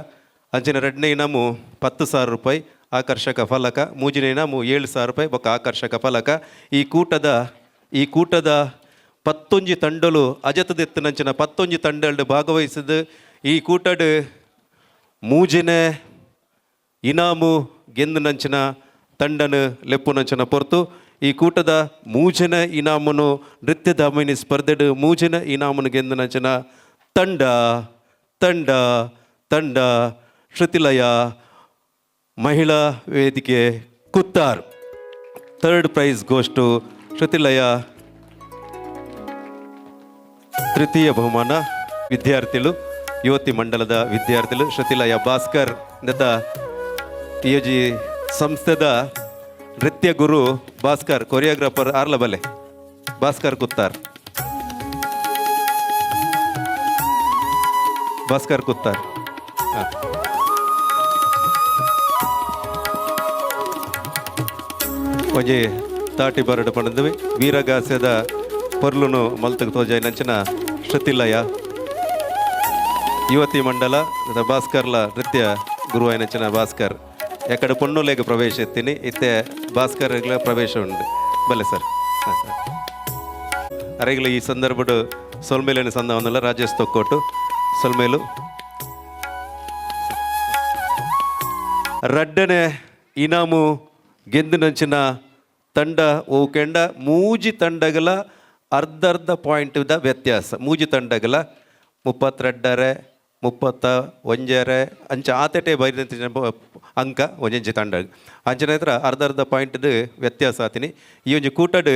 ಅಂಚಿನ ಎರಡನೇ ಇನಾಮು 10,000 ರೂಪಾಯಿ ಆಕರ್ಷಕ ಫಲಕ. ಮೂಜಿನ ಇನಾಮು 7,000 ರೂಪಾಯಿ ಬೊಕ್ಕ ಆಕರ್ಷಕ ಫಲಕ. ಈ ಕೂಟದ 11 ತಂಡಲು ಅಜತದೆತ್ತನಂಚಿನ 11 ತಂಡಲು ಭಾಗವಹಿಸಿದ ಈ ಕೂಟಡು ಮೂಜಿನ ಇನಾಮು ಗೆಂದನಂಚಿನ ತಂಡನು ಲೆಪ್ಪುನಂಚಿನ ಪೊರ್ತು. ಈ ಕೂಟದ ಮೂಜನ ಇನಾಮನು ನೃತ್ಯ ದಾಮಿನಿ ಸ್ಪರ್ಧೆಡು ಮೂಜನ ಇನಾಮನು ಗೆಂದನಂಚಿನ ತಂಡ ತಂಡ ತಂಡ ಶ್ರುತಿಲಯ ಮಹಿಳಾ ವೇದಿಕೆ Kuttar. Third prize goes to Shrutilaya. ತೃತೀಯ ಬಹುಮಾನ ವಿದ್ಯಾರ್ಥಿಗಳು ಯುವತಿ ಮಂಡಲದ ವಿದ್ಯಾರ್ಥಿಗಳು ಶ್ರುತಿಲಯ ಭಾಸ್ಕರ್ ದತ್ತ ಟಿ ಸಂಸ್ಥೆದ ನೃತ್ಯ ಗುರು ಭಾಸ್ಕರ್, ಕೊರಿಯೋಗ್ರಾಫರ್ ಆರ್ಲಬಲೆ ಭಾಸ್ಕರ್ ಕುತ್ತಾರ್. ಭಾಸ್ಕರ್ ಕುತ್ತಾರ್. ಒಂಜಿ ತಾಟಿ ಬರಡು ಪಂಡದ್ವಿ ವೀರಗಾಸ್ಯದ ಪೊರ್ಲುನು ಮಲ್ತಗ್ ತೋಜಾಯಿನಂಚಿನ ಶ್ರುತಿಲಯ ಯುವತಿ ಮಂಡಲ ಭಾಸ್ಕರ್ಲ ನೃತ್ಯ ಗುರು అయిನಂಚಿನ ಭಾಸ್ಕರ್. ಎಕಡೆ ಪೊಣ್ಣುಲೆಗ್ ಪ್ರವೇಶ ಎತ್ತೀನಿ ಇತ್ತೆ ಭಾಸ್ಕರ್ಗಳ ಪ್ರವೇಶ ಉಂಡು. ಬಲ್ಲೆ ಸರ್. ಅರೆಗ್ಲ ಈ ಸಂದರ್ಭಡು ಸೊಲ್ಮೇಲಿನ ಸಂದವನ್ನೆಲ್ಲ ರಾಜೇಶ್ ತೊಕ್ಕೋಟು ಸೊಲ್ಮೇಲು. ರಡ್ಡನೆ ಇನಾಮು ಗೆದ್ದಿನಂಚಿನ ತಂಡ ಓಕೆಂಡ ಮೂಜಿ ತಂಡಗಳ ಅರ್ಧ ಅರ್ಧ ಪಾಯಿಂಟ್ದ ವ್ಯತ್ಯಾಸ. ಮೂಜಿ ತಂಡಗಳ 32 31 ಅಂಚ ಆತೆಟೆ ಬೈದಂತ ಅಂಕ ಒಂಜೊಂಜಿ ತಂಡ ಅಂಚಿನ ಹತ್ರ ಅರ್ಧ ಅರ್ಧ ಪಾಯಿಂಟ್ದ ವ್ಯತ್ಯಾಸ ಆತೀನಿ. ಈ ಒಂಜಿ ಕೂಟಡ್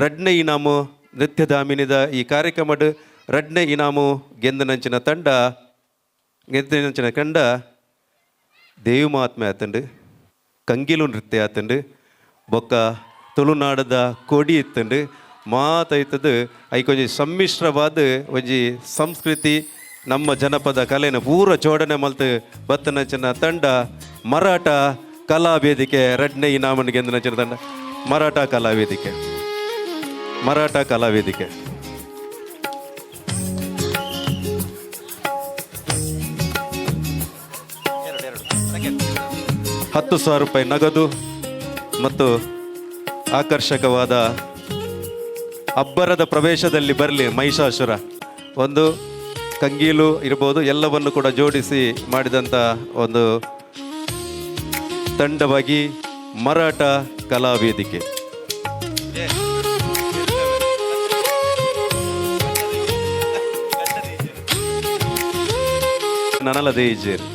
ರಡ್ನೆ ಇನಾಮು ನೃತ್ಯಧಾಮಿನಿದ ಈ ಕಾರ್ಯಕ್ರಮಡ್ ರಡ್ನೆ ಇನಾಮು ಗೆಂದನಂಚಿನ ತಂಡ ಗೆದ್ದಿನಂಚಿನ ಕಂಡ ದೇವಿ ಮಹಾತ್ಮೆ ಆತಂಡು, ಕಂಗಿಲು ನೃತ್ಯ ಆತಂಡು, ಬೊಕ್ಕ ತುಳುನಾಡದ ಕೊಡಿ ಇತ್ತಂಡು ಮಾತೈತದ ಐಕೊಂಜಿ ಸಮ್ಮಿಶ್ರವಾದ ಒಂಜಿ ಸಂಸ್ಕೃತಿ ನಮ್ಮ ಜನಪದ ಕಲೆನ ಪೂರ ಜೋಡಣೆ ಮಲ್ತು ಬತ್ತನಂಚಿನ ತಂಡ ಮರಾಠ ಕಲಾ ವೇದಿಕೆ. ರಡ್ನೆ ಇನಾಮನ್ ಗೆಂದನಂಚಿನ ತಂಡ ಮರಾಠ ಕಲಾ ವೇದಿಕೆ, ಮರಾಠ ಕಲಾ ವೇದಿಕೆ. 10,000 ರೂಪಾಯಿ ನಗದು ಮತ್ತು ಆಕರ್ಷಕವಾದ ಅಬ್ಬರದ ಪ್ರವೇಶದಲ್ಲಿ ಬರಲಿ ಮಹಿಷಾಸುರ. ಒಂದು ಕಂಗೀಲು ಇರ್ಬೋದು, ಎಲ್ಲವನ್ನು ಕೂಡ ಜೋಡಿಸಿ ಮಾಡಿದಂಥ ಒಂದು ತಂಡವಾಗಿ ಮರಾಠ ಕಲಾ ವೇದಿಕೆ. ನನಲದೇ ಇಜ್ಜೇರು.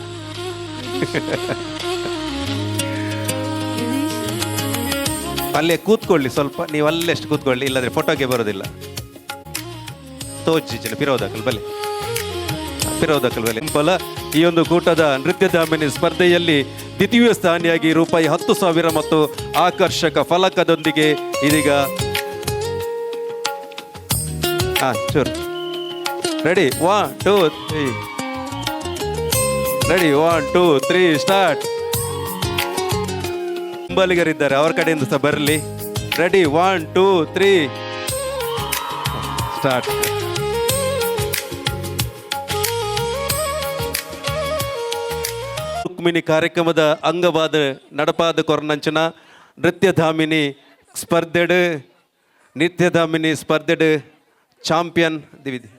ಅಲ್ಲೇ ಕೂತ್ಕೊಳ್ಳಿ ಸ್ವಲ್ಪ, ನೀವು ಅಲ್ಲೇ ಅಷ್ಟು ಕೂತ್ಕೊಳ್ಳಿ, ಇಲ್ಲಾಂದ್ರೆ ಫೋಟೋಗೆ ಬರೋದಿಲ್ಲ. ತೋಜಿ ಜನ ಪಿರೋದಕಲ್ ಬಲೆ, ಪಿರೋದಕಲ್ ಬಲೆ. ಫಲ ಈ ಒಂದು ಕೂಟದ ನೃತ್ಯಧಾಮಿನಿ ಸ್ಪರ್ಧೆಯಲ್ಲಿ ದ್ವಿತೀಯ ಸ್ಥಾನಿಯಾಗಿ ರೂಪಾಯಿ 10,000 ಮತ್ತು ಆಕರ್ಷಕ ಫಲಕದೊಂದಿಗೆ ಇದೀಗ ಚೂರು ready 1 2 3 ready 1 2 3 start. ಬೆಂಬಲಿಗರಿದ್ದಾರೆ, ಅವರ ಕಡೆಯಿಂದ ಸಹ ಬರಲಿ. Ready 1 2 3 start. Rukmini ಕಾರ್ಯಕ್ರಮದ ಅಂಗವಾದ ನಡಪಾದ ಕೊರನಂಚನ ನೃತ್ಯಧಾಮಿನಿ ಸ್ಪರ್ಧೆಡು, ನೃತ್ಯಧಾಮಿನಿ ಸ್ಪರ್ಧೆಡು ಚಾಂಪಿಯನ್ ದಿವಿದಿ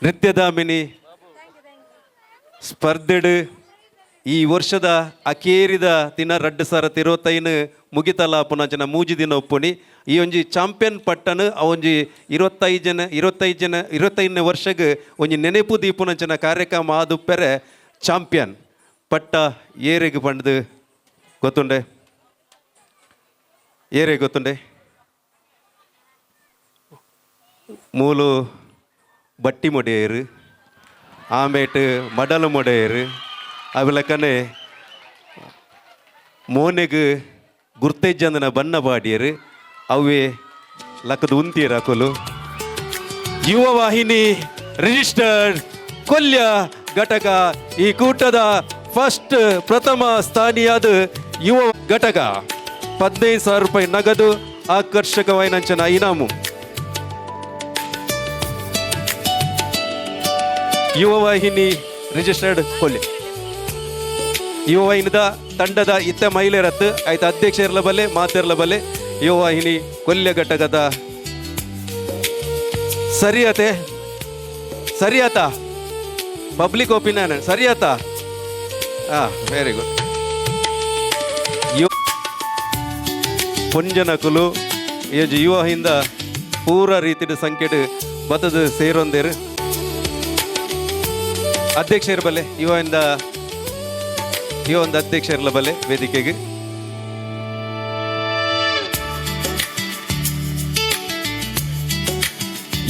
ನೃತ್ಯಧಾಮಿನಿ ಸ್ಪರ್ಧೆಡು ಈ ವರ್ಷದ ಅಕೇರಿದ ದಿನ 2025 ಮುಗಿತಲ ಪುನಂಚನ ಮೂಜಿ ದಿನ ಒಪ್ಪುನಿ. ಈ ಒಂಜಿ ಚಾಂಪಿಯನ್ ಪಟ್ಟನು ಆ ಒಂಜಿ 25ನೇ ವರ್ಷಗೆ ಒಂಜಿ ನೆನಪು ದೀಪುನಂಚನ ಕಾರ್ಯಕ್ರಮ ಆದುಪ್ಪೆರೆ ಚಾಂಪಿಯನ್ ಪಟ್ಟ ಏರೆಗ್ ಪಂಡ್ದು ಗೊತ್ತುಂಡೆ? ಏರೆ ಗೊತ್ತುಂಡೆ? ಮೂಲು ಬಟ್ಟಿ ಮೊಡೆಯರು, ಆಮೇಟ್ ಮಡಲು ಮೊಡೆಯರು, ಅವಿಲಕನೆ ಮೋನೆಗ್ ಗುರ್ತೇಜಂದನ ಬಣ್ಣ ಬಾಡಿಯರು, ಅವೇ ಲಕ್ಕದ ಉಂತಿಯರು ಅಕೊಲು. ಯುವ ವಾಹಿನಿ ರಿಜಿಸ್ಟರ್ಡ್ ಕೊಲ್ಯ ಘಟಕ ಈ ಕೂಟದ ಫಸ್ಟ್ ಪ್ರಥಮ ಸ್ಥಾನಿಯಾದ ಯುವ ಘಟಕ 15,000 ರೂಪಾಯಿ ನಗದು ಆಕರ್ಷಕವಾಯಿನಂಚನ ಇನಾಮು. ಯುವ ವಾಹಿನಿ ರಿಜಿಸ್ಟರ್ಡ್ ಕೊಲ್ಯ ಯುವ ವಾಹಿನಿದ ತಂಡದ ಇತ್ತ ಮಹಿಳೆಯರತ್ತು ಆಯ್ತು ಅಧ್ಯಕ್ಷ ಬಲೆ ಮಾತಿರಲ ಬಲೆ ಯುವ ವಾಹಿನಿ ಕೊಲ್ಯ ಘಟಕದ ಸರಿಯತೆ ಸರಿಯಾತ ಪಬ್ಲಿಕ್ ಒಪಿನಿಯನ್ ಸರಿಯಾತ? Very good. ಪೊಂಜನಕುಲು ಏಜ್ ಯುವ ಹಿಂದ ಪೂರ ರೀತಿಯ ಸಂಖ್ಯೆಡು ಬತ್ತದ ಸೇರೊಂದೇರು. ಅಧ್ಯಕ್ಷರ ಬಲೆ ಯುವ ಇಂದ ಯುವ ಒಂದು ಅಧ್ಯಕ್ಷರ ಬಲೆ ವೇದಿಕೆಗೆ.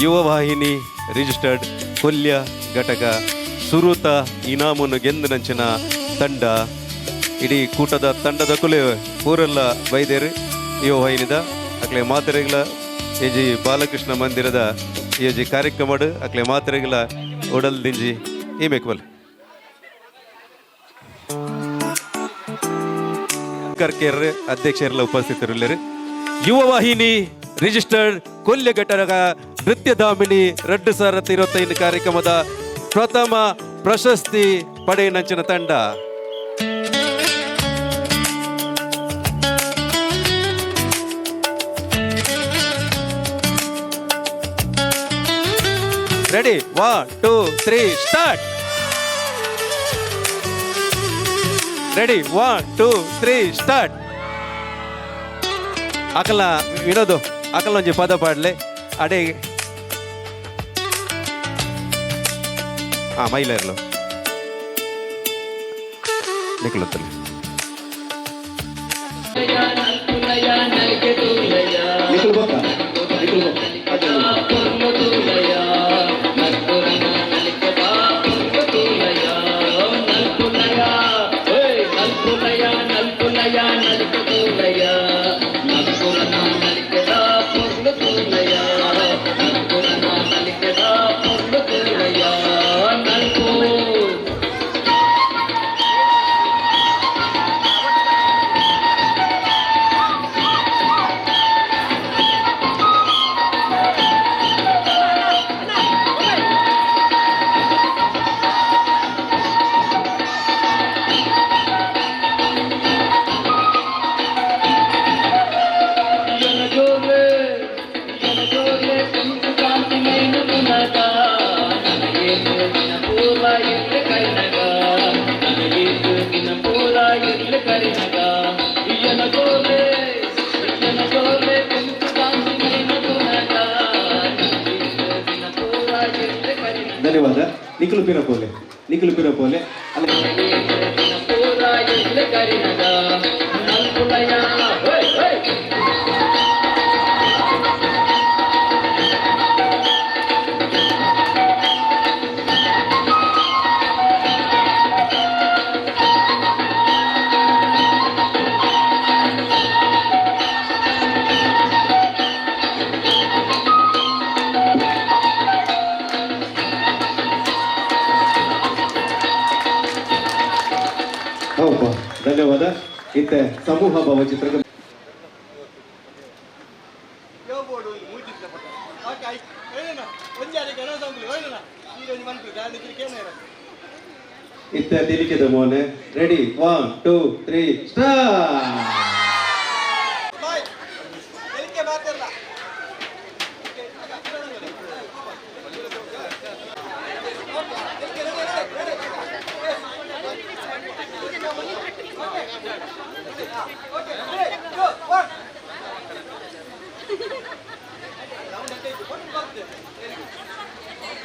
ಯುವ ವಾಹಿನಿ ರಿಜಿಸ್ಟರ್ಡ್ ಕೊಲ್ಯ ಘಟಕ ಸುರೂತ ಇನಾಮನ್ನು ಗೆಂದನಂಚಿನ ತಂಡ ಇಡೀ ಕೂಟದ ತಂಡದ ಕುಲೆ ಊರೆಲ್ಲ ಬೈದೇರು ಯುವ ವಾಹಿನಿದ ಅಕ್ಲೆ ಮಾತೆರೆಗಳ ಏಜಿ ಬಾಲಕೃಷ್ಣ ಮಂದಿರದ ಏಜಿ ಕಾರ್ಯಕ್ರಮಡು ಅಕ್ಲೆ ಮಾತೆರೆಗಳ ಒಡಲ್ ದಿಂಜಿ ಈ ಮೇಕ್ಬಲ್ ಕರ್ಕೇರ್ ಅಧ್ಯಕ್ಷರೆಲ್ಲ ಉಪಸ್ಥಿತರಿಲ್ಲರು. ಯುವ ವಾಹಿನಿ ರಿಜಿಸ್ಟರ್ಡ್ ಕೊಲ್ಯ ಘಟಕ ನೃತ್ಯಧಾಮಿನಿ 2025 ಕಾರ್ಯಕ್ರಮದ ಪ್ರಥಮ ಪ್ರಶಸ್ತಿ ಪಡೆಯನಂಚಿನ ತಂಡ. Ready 1 2 3 start. Ready, 1 2 3 start. ಅಕಲ್ನ ವಿನೋದು ಅಕಲ್ನ ಒಂಜಿ ಪದ ಪಾಡ್ಲೆ ಅಡೆ. ಹಾಂ, ಮೈಲರ್ಲು ನಿಕ್ಲತ್ತಲ್ಲಿ. ನಿಖಲ್ ಬೊಕ್ಕ, ನಿಖಲ್ ಬೊಕ್ಕ. ಧನ್ಯವಾದ. ನಿಖಲು ಪಿರಪೋಲೆ, ನಿಖಲು ಪಿರಪೋಲೆ. ಹೌದಾ, ಧನ್ಯವಾದ. ಇತ್ತೆ ಸಮೂಹ ಭಾವಚಿತ್ರ. ಇತ್ತೆ ತಿಲಿಕೆದ ಮೋನೆ. Ready, 1 2 3 start. Okay, 3, 2, 1.